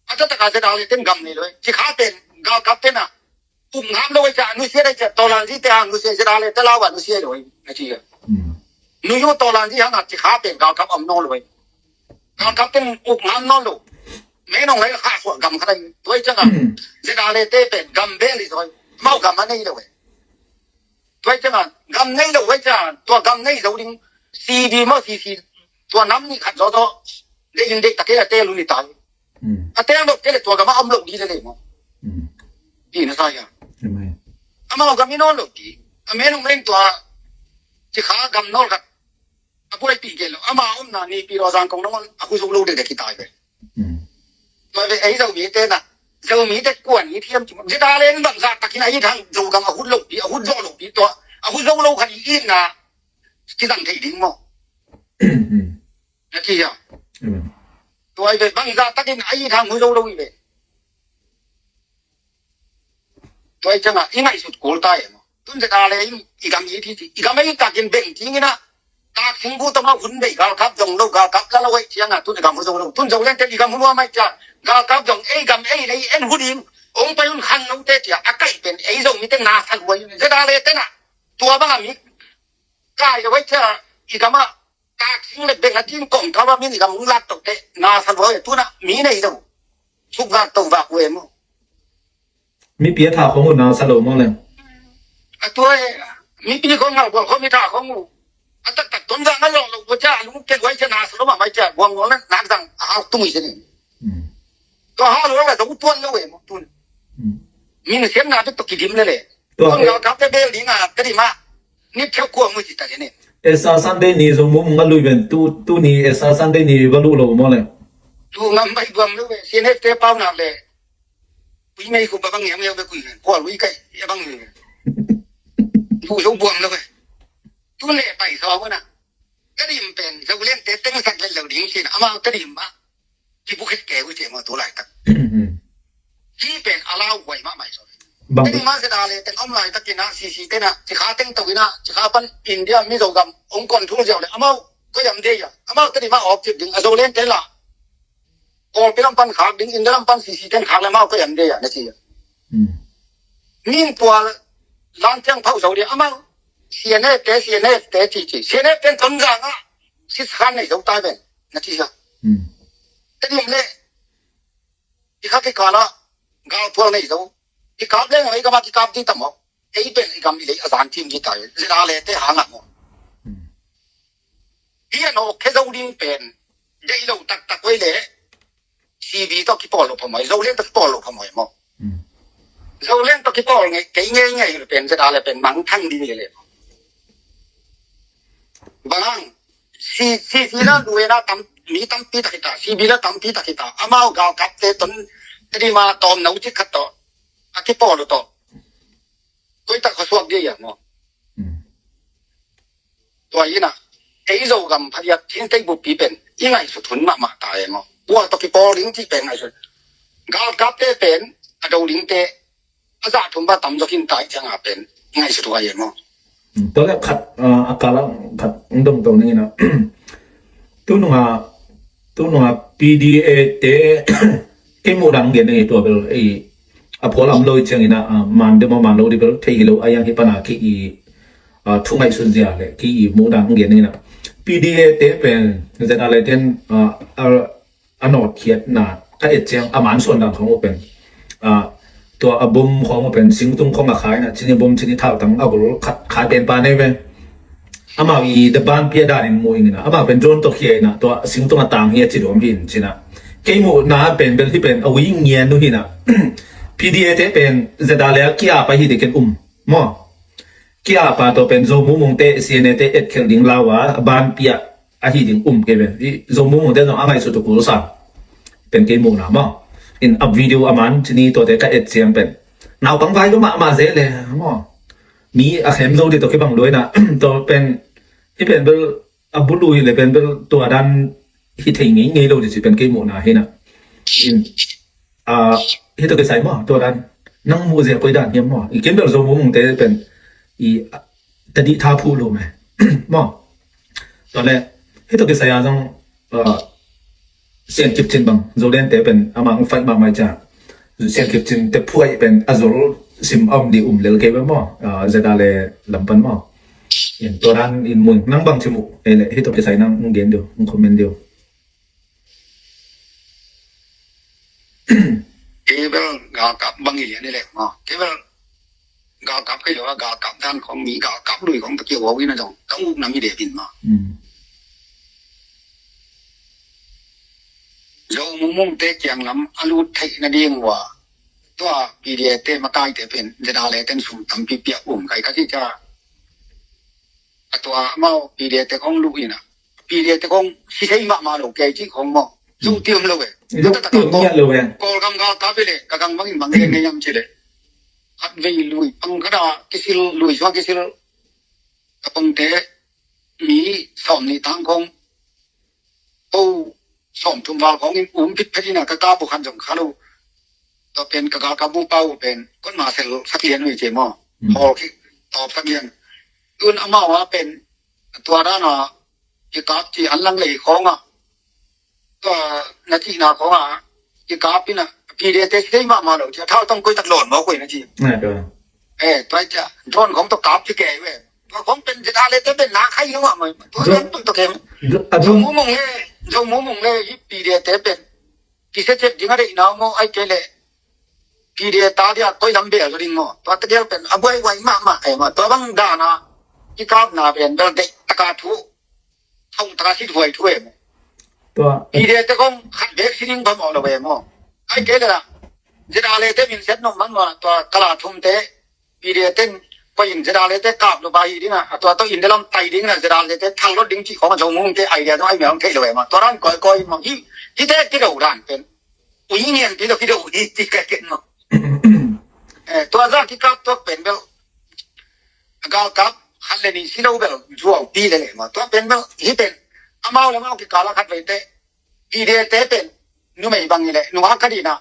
A taktak a ZRA le ten gam nei lo e ci kha pen galkap ten a uk ngam lo e cia nusia dai cia Tawlan zi te a nusia ZRA le te lau a nusia lo e na ci a. Nuyu Tawlan zi hang a ci kha pen galkap om nawn lo e. Galkap ten uk ngam nawn lo. Menong lai kha suah gam kha dai tua i ciang a ZRA le te pen gam bel i zaw e. Mau gam a nei lo e. Tua i ciangin gam nei lo hei ciang tua gam nei zo ding C D maw C C tua nam nih khat zawzaw deih in deih tak kei a teel un i tai. A teel lo kei le tua gam a om lo ding le le maw? Ti na sa hia? Amau gam i nawn lo ding a men ung men tua ci kha gam nawl khat a buaipih kei lo ama omna nipi lo Zangkong nangawn a hu zo lo dekdek i tai ve. Tua ve ei Zomi te na Zomi te kuan i thiam ci maw? Zeta len bangzah takin a it hang Zogam a hut lo pi a hut zawh lo pi tua a hut zo lo khat i itna kizang thei ding maw? Na ci a tua i ve bangzah takin a it hang hut zo lo i ve. Tua i ciangah i ngaihsut kul ta e maw? Tun Zeta le in i gam i thi ci i gam ei takin beng tinginah tak singbu tawmah hun bei galkap zong lo galkap la lo ei ciangah tun i gam hu zo lo tun zo lente i gam hu nuam ai cia galkap zong ei gam ei lei en hu ding ong pai hun khang note cia a kaih pen ei zong mite na sa luai Zeta le tenah tua bangah mi kai lo ei cia i gamah tak sing le beng a tin kawm kau a min i gam hung lak toh teh na sa luai tunah mi nei lo suk vak to vak uh e maw? Mipi a tha khong uh na sa lo maw le? A tua e Mipi khong ngal bual khong mi tha khong uh. A taktak Tonzang a lawh lo uh cia, a lungke luai cia, na sa lo mahmah cia, guang guang na nak zang a hau tung i cia ni. Tua hau lo la zong tuan lo e maw tun. Min siam na bek tawh kidim le le. Tua Tonzang kap te bel ding a, ka dim a. Ni pheu kua mu ci ta cia ni. Esa Sunday ni Zo Mung Mung a lui ven, tu, tu ni Esa Sunday ni va luh lo maw le. Tu ngam bai guam lo e, sian hek te pau nak le. Ui mei ku ba bang yam yam be kui ven, kua lui kai, ya bang lui ven. Tu zo buam lo e. Tu le pai so na. Ka dim pen, Zoland te teng sak le lo ding sin, amau ka dim ma. Ki bukit ke u te mo tu lai tak. Ki pen alau guai ma mai so. Bang ka dim ma se da le teng om lai tak ina, si si tena, si kha teng to ina, si kha pan India, Mizo gam, ong kon thul ziau le, amau, ko yam de ya. Amau ka dim ma op tip ding, a Zoland te la. Kawlpi lam pan khak ding, India lam pan sisi ten khak le amau ka yam de ya, na ci ya. Min pual lan tiang phau zo de amau. C N F te, C N F te ci ci. C N F ten Tonzang a. Sis khan nei zo tai ben, na ci ya. Te dim le. I kha ki kala. Gal pual nei zo. I kap le ngai ka ma ki kap di tam ho. Ei pen i gam i lei a zan tim di tai. Zira le te hang a mo. Hi a no khe zo ding pen. Dei lo tak tak wei le. C B tawh kipawl lo phamawh, Zoland tawh kipawl lo phamawh maw. Zoland tawh kipawl ngei, kei ngei ngei le pen, zeta le pen, mang thang ding ngei le. Bang hang, si, si, si la luena tam, mi tampi tak hita, C B la tampi tak hita, amau galkapte ton, tadi ma tom nau cik khat tawh, a kipawl lo tawh. Koi tak khuasuak dia ia maw. Tua hi na, ei Zogam phadiak thintei buppi pen i ngaihsut hun mahmah ta e maw. Kua tawh kipawl ding cih pen ngaihsut. Galkapte pen a do dingte a zah thum ba tam zaw khin ta i cianga pen i ngaihsut uh a e maw. Tua le khat a kala khat ong dong to ning ina. Tu nunga, tu nunga P D A te kei muh dan gen ning i tua bel ei a phual am lo i ciangina, man deuh maw man lo dih bel thei hi lo a, yang hi pana ki i thu ngaihsun zia le ki i muh dan gen ning ina. P D A te pen zeta le ten a nawt khiatna ka et ciang a man suan dan khong uh pen tua a bom khong uh pen singtung khong a khai na, cini bom cini thau tang a gol khat khai pen pa nei ve. Amau i the ban pia dan in mu ing ina, amau pen drone tawh khia ina, tua singtung a tang hi a ci duam hi in cina. Kei muhna pen bel hi pen a ui ngian uh hi na. P D A te pen zeta le a kia pa hi de ken um maw. Kia pa tawh pen Zo Mumung te C N A te etkhelh ding lau a ban pia a hi ding um kei ve. I Zo Mumung te zong a ngaihsut uh kul sa. Pen kei muhna maw. In a video a man cini tuate ka et ciang pen naupang vai lo mahmah zeh le maw. Mi a khem zo dih tawh kibang luai na. Tawh pen hi pen bel a bulu hi le pen bel tua dan hi thei ngei ngei lo dih ci pen kei muhna hi na. In hi tawh kisai maw tua dan nang muh zia koi dan hiam maw. I ken bel Zo Mumung te pen i tadih tha phuh lo me maw. Tua le hi tawh kisai a zong Sian Kip Cin bang Zoland te pen amah hong fight mahmah i cia. Sian Kip Cin te phuai pen a zol sim a om dih um lel kei ve maw. Zeta le lam pan maw. In tua dan in mun nang bang ci muh ei le hi tawh kisai nang hong gen deuh hong comment deuh. Kei bel galkap bang i lian i lek maw. Kei bel galkap kei lo a galkap dan khong mi galkap lui khong ta kio wau ina dong ka uk na mi de bin maw. Zo Mumung te kiang lam a lut theih na ding ua tua P D A te makai te pen zeta le ten sum tampi piak um kai ka ci ca. A tua amau P D A te khong luh ina P D A te khong si thei mahmah lo kei cih khong maw. Zong tiam lo e. Zong tiam ngiat lo e. Kawlgam galkap i le ka gang bangin bang gen ngei am ci le. Khat vei lui pang khat a kisil lui suang kisil. Ka pangte mi sawm nih tang khong. Ko sawm thum val khong in um phit phet ina ka kap uh khan zong kha lo. Tua pen ka galkap bu pau uh pen kon ma sel sak lian lui ci maw. Hawl ki tawp sak lian. Tun amau a pen tua dana kikap ci an lang lei khawngah tua na cihna khawngah kikap ina P D A te si thei mahmah lo cia thau tang koi tak lawn maw koi na ci. Eh, tua cia drone khawng tawh kap ci kei ve. Tua khawng pen zeta le te pen na khai lo mahmah tua drone tawh kem. Zo Mumung le Zo Mumung le hi P D A te pen kisia cep ding a deih nau maw ai kei le P D A ta dia koi lam bel ding maw. Tua tegel pen a buai buai mahmah e maw. Tua bang dana kikapna pen bel deih taka thu, thong taka sit huai thu em. Tua. Pidete kong khat bek si ding phamawh lo em aw. Ai kei le la. Zeda le te min set nom man ma tua kala thum te. Pidete in koi in zeda le te kap lo ba hi ding a. A tua to in de lam tai ding na zeda le te thal lo ding ci khong a zong hung te idea to ai mi ang thei lo em aw. Tua ran koi koi ma hi hi te ki lo ran pen. Ui ngen pi lo ki do ui ti ka ken no. Eh, tua za kikap tua pen bel. A galkap khat le nih si lo bel zuau pi le le ma. Tua pen bel hi pen. Amau le mau kikal a khat vei te. Pidete pen. Numei bang i le. Nungak ka dina.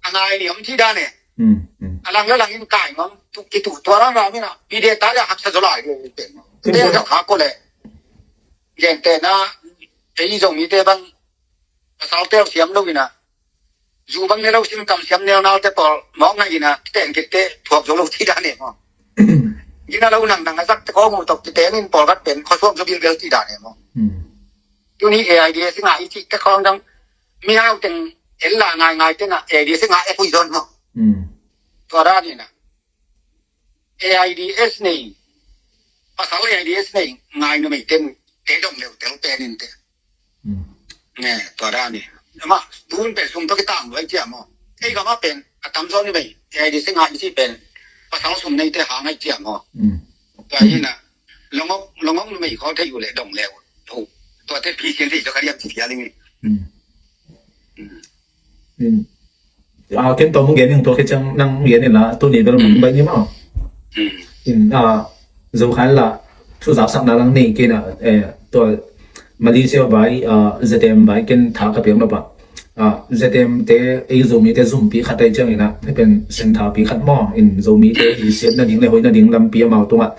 A ngai ni om ci dan e. Hmm, hmm. A lang le lang in kai ngam. Tu ki tu tua rang rang ina. Pidete ta le haksa zo lai le pen. Pen te pen. Za kha ko le. Gen te na. Ei zong mi te bang. Pasal tel siam lo ina. Zu bang ne lo sim kam siam nel nal te pawl mawk na ina ten kit te thuak zo lo ti dan e maw. Gina lo nang nang a zak te khawng u tok ti te nin pawl kat pen khuasuak zo bilbel ti dan e maw. Hmm. Tuni A I D S nga i cih te khawng dang mi hau teng el la ngai ngai te na A I D S nga e pui zon maw. Hmm. Tua dan ina. A I D S nei, pasal A I D S nei ngai numei ten te dong leu tel pen in te. Hmm. Ne, tua dan ni. Ama, tun pen sum to kitang lo ai cia maw. Ei gama pen, a tam zo ni mei, A I D S ngai ci pen, pasal sum nei te ha ngai cia maw. Hmm. Tua hi na, longok, longok numei ko te yu le dong leu. Tua te pi sian te to ka liam ci cia ling ni. Hmm. Hmm. Hmm. Ah, ken tawm hong gen ing tua khit ciang nang hong gen inla tuni bel mong bai ni maw. In, ah, zo khan la thu zaksakna lang nei kei na, eh, tua Malaysia vai, ah, Z M vai ken tha ka piang lo pah. Ah, Z M te ei Zomi te zumpi khat ai ciang ina, hei pen sengthapi khat maw, in Zomi te i siat nading le hoih nading lampi amau tungah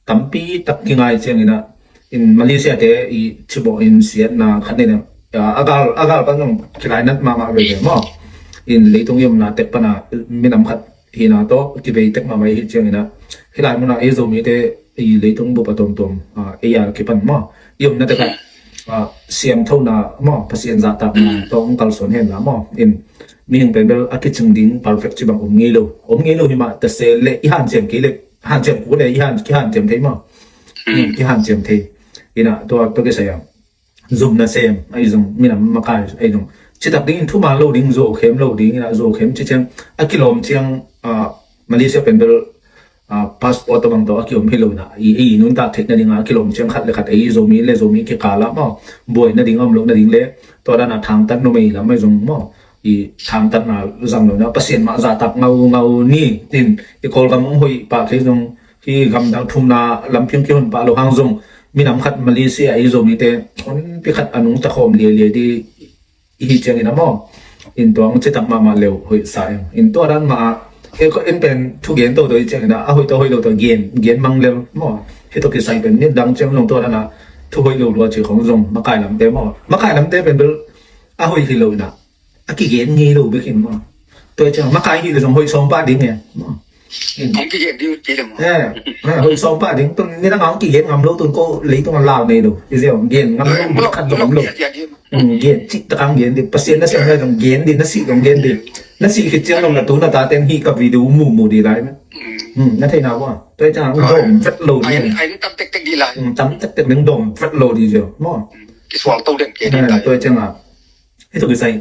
tampi tak kingai ciangin ah, in Malaysia te i cibawh in siatna khat nei ding. A gal, a gal pan zong kilainat mahmah veve maw. In leitung i omna tek pana minam khat hina tawh kivei tek mahmah i hih ciangin ah, hih lai munah ei Zomite i leitung bup a tuamtuam, a, ei a kipan maw, i omna tek ah, a, siangthona maw, Pasian zahtakna tawh hong kalsuan henla maw. In mihing pen bel a kicing ding perfect cibang om ngei lo. Om ngei lo hi mah ta se le i hanciam kei le hanciam kul le i han, kihanciam thei maw. Hmm, kihanciam thei. Ina tua, tua kisai a zum nasem ahi zong, minam makai ahi zong, citak dingin thuman lo ding, zuau khem lo ding, ina zuau khem ci ciang a kilawm ciang, ah, Malaysia pen bel, ah, passport tawh bang tawh a kiom hi lo ina, i, i nuntak theih nading a kilawm ciang khat le khat ei Zomi le Zomi kikal ah maw, buai nading a om lo nading le tua dan a thangtat numei lam ahi zong maw, i thangtatna zang lo na, Pasian mah zahtak ngaungau ni, tin i Kawlgam hong hoih pah thei zong, hih gamdang thumna lampi hong kihon pah lo hang zong, minam khat Malaysia i Zomite honpi khat a nungta khawm lialia ding i hih ciangin a maw, in tua hong citak mahmah leu hoih sa ing. In tua dan mah a, en pen thugen toto i ciangin a, a hoih tawh hoih lo tawh gen, gen mang lel maw. Hih tawh kisai pen nidang ciang zong tua dan a thu hoih lo lua ci khong zong makai lamte maw, makai lamte pen bel a hoih hi lo ina, a kigen ngei lo bek in maw. Tua ciang makai hi le zong hoih sawm pah ding e maw. Hong kigen ding ci le maw. Eh, eh, hoih sawm pah ding. Tun nidang a hong kigen ngam lo tun ko leitung a lau nei lo. I ziau gen ngam lo, khat zong ngam lo. Hmm, gen cih tak ang gen ding. Pasian nasem lai zong gen ding, na sih zong gen ding. Na sih khit ciang zong na tu na ta ten hih ka video mu mu ding lai. Hmm, na thei na ua. Tua ciang hong dawm vet lo ding. Ai, ai tam tek tek ding lai. Hmm, tam tek tek ding dawm vet lo ding ziau maw. Kisual to den ke ding lai. Tua ciang a. Hih tawh kisai,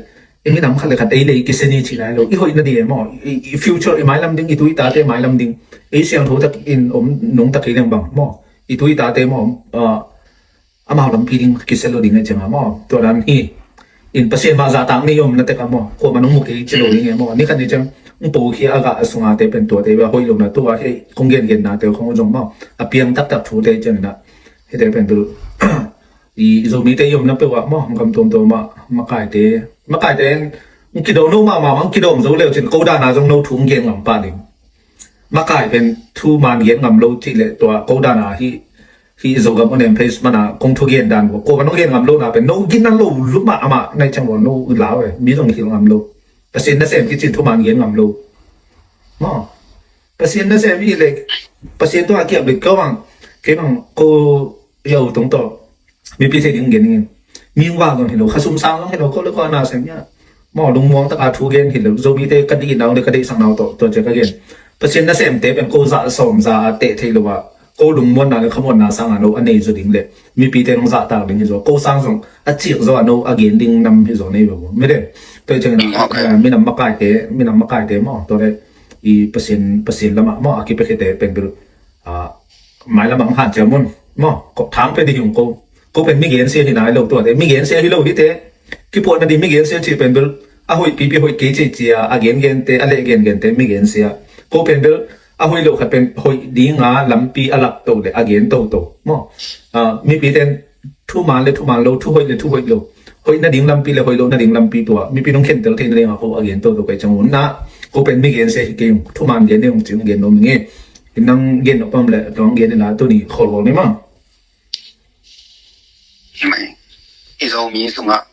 i minam khat le khat ei le ei kisia ni cih nai lo, i hoih nading e maw, i, i future i mailam ding, i tu i tate mailam ding, ei siangtho tak in om nungta kei leng bang maw, i tu i tate maw, ah, amau lampi ding kisia lo ding e ciang a maw, tua dan hi. In Pasian mah zahtak nei om na tek a maw, kuamah nong mu kei ci lo ding e maw, ni khat ni ciang, hong po khia a gah a sunga te pen tuate, a hoih lo na tua, hei, kong gengenna te, kong zong maw, a piang taktak thute ciang ina, hei te pen tu, i Zomite i omna peuh ah maw, gam tuamtuam ah, makaite, makaite in, hong kidawm no mahmah, hong kidawm zo leu cin, ko dan a zong no thu hong gen ngam pah ding. Makai pen thu man gen ngam lo cih leh tua, ko dan a hih, hih Zogam on em page man a, kong thu gen dan ua, ko van hong gen ngam lo na pen, no gina lo, lum ah amah, nai ciang ua, no lau e, mi zong hilh ngam lo. Pasian nasem kicin thu man gen ngam lo. Maw. Pasian nasem hi leh, Pasian tungah kiap leh ko bang, kei bang ko yau tungtaw mipi thei ding gen ing. Mihing vang zong hi lo, khasum sang zong hi lo, ko le ko a nasem hia. Maw, lungmuang taka thu gen hi lo, Zomite ka dih nau le ka deihsak nau tawh, tua cia ka gen. Pasian nasemte pen ko zah sawm za a teh thei lo a, ko lungmuanna le khamuanna sanga no a nei zaw ding le mipite nong zahtak ding hi zaw, ko sang zong a cik zaw a no a gen ding nam hi zaw nei ve maw. Mite, tua hi ciangin, eh, minam makaite, minam makaite maw, tua le i Pasian, Pasian lamah maw a kipia khite pen bel, ah, mailam ah hong hanciam un maw. Ko thang pia ding hi ung ko. Ko pen mi gensia hi nai lo tuate, mi gensia hi lo hite. Kipuahna ding mi gensia cih pen bel a hoih pipi hoih kei cih cia a gengente, a leh gengente mi gensia. Ko pen bel a hoih lo khat pen hoih dinga lampi a lak to le a gen toto maw. Ah, mipite in thuman le thuman lo, thuhoih le thuhoih lo, hoih nading lampi le hoih loh nading lampi tua mipi nong khentel theih nadinga ko a gen toto ka hi ciang un na. Ko pen mi gensia hi kei ung, thuman gen ding ung ci-in gen nuam ing e. Nang gen nop om le tua hong gen in la, tuni kholkol ni maw. Mai. I Zomi sungah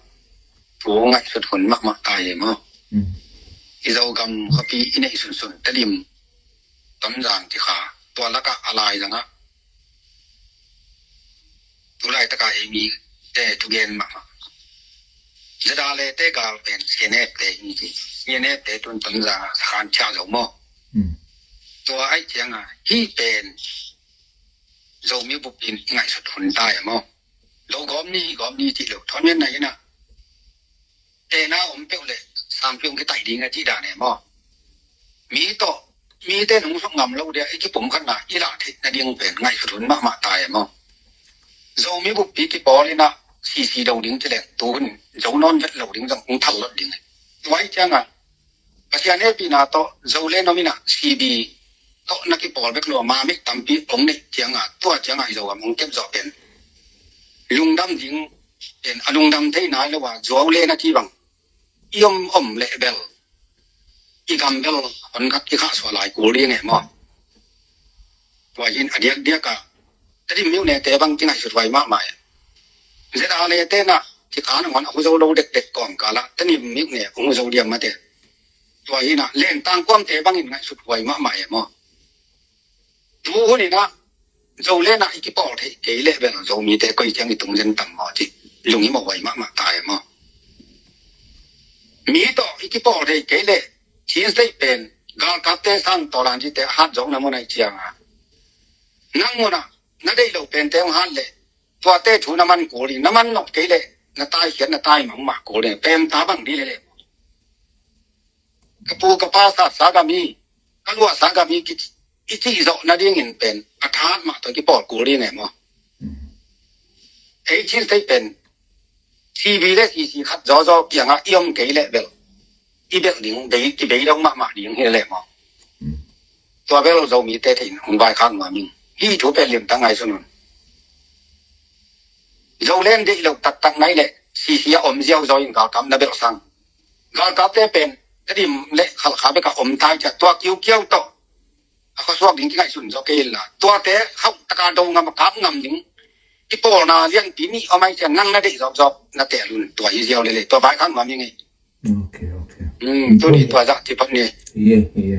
thu ngaihsut hun mahmah ta hi maw. I Zogam khuapi i neih sunsun Tedim, Tonzang ci kha, tua lakah a laizangah tu laitakah ei mite thugen mahmah. Zada le te gal pen C N F te hi ci. C N F te tun Tonzang ah sakhan ciah zo maw. Tua aih cianga hih pen Zomi bup in i ngaihsut hun ta hi maw. Lo gawm ni, gawm ni cih lo thawn mian na hi na. Tena om peuh le sangpi hong kitaih ding a cih dan e maw. Mi tawh, mite nung suk ngam lo dia i kipumkhatna i lah theih nading pen ngaihsut hun mahmah ta e maw. Zomi buppi kipawl inah sisi do ding ci leng tuhun zo nawn vet lo ding zong hong thal lot ding e. Tua hi cianga Pasian hehpihna tawh Zoland om inah C B tawh na kipawl bek lo a mameh tampi hong neih cianga tua cianga i Zogam hong kep zawh pen lungdam ding pen a lungdam thei nai lo a zuau le na ci bang i om om leh bel i gam bel hon khat i khahsuah lai kul ding e maw. Tua hin a diakdiak a Tedim miuh nete bang kingaihsut huai mahmah e. Zet a le tenah kikha nanguan a hu zo lo dekdek kawmkalah Tedim miuh ne hong hu zo diam mate. Tua hinah lentang kuamte bangin ngaihsut huai mahmah e maw. Tu huninah Zoland ah i kipawl theih kei leh bel Zomite koi ciang i tung zen tam maw cih lung i mawh huai mahmah ta e maw. Mi tawh i kipawl theih kei leh Chin State pen galkapte sang tawlan cite a hat zawkna mun aih cianga nang munah na deih lo pente hong hat leh tuate thu na man kul ding, na man nop kei leh na taikhiat na tai mangmah kul ding, pemta bang dih leh leh. Ka pu ka pa satsa gam hi, ka luahsa gam hi, i cih zawh nadingin pen a thahat mah tawh kipawl kul ding e maw. Ei Chin State pen C B le C C khat zawzaw kiangah i om kei leh bel i belh ding, bei, kibei dong mahmah ding hi leh maw. Tua bel Zomite theih hong vaikhak nuam ing. Hih thu pen limtak ngaihsun un. Zoland deih lo taktak nai leh C C a om ziauzaw in galkap na belh sang. Galkapte pen Tedim le Khalkha bekah om tai ciah tua kiukiau tawh a khuasuak ding kingaihsun zaw kei inla tuate khauh taka do ngam a kap ngam ding kipawlna lianpi nih om ai ciah nang na deih zawkzawk na tehlun tua hi ziau lele tua vaikhak nuam hi ngei. Ok, ok. Tuni tua zah ci phot ni. Iye, iye.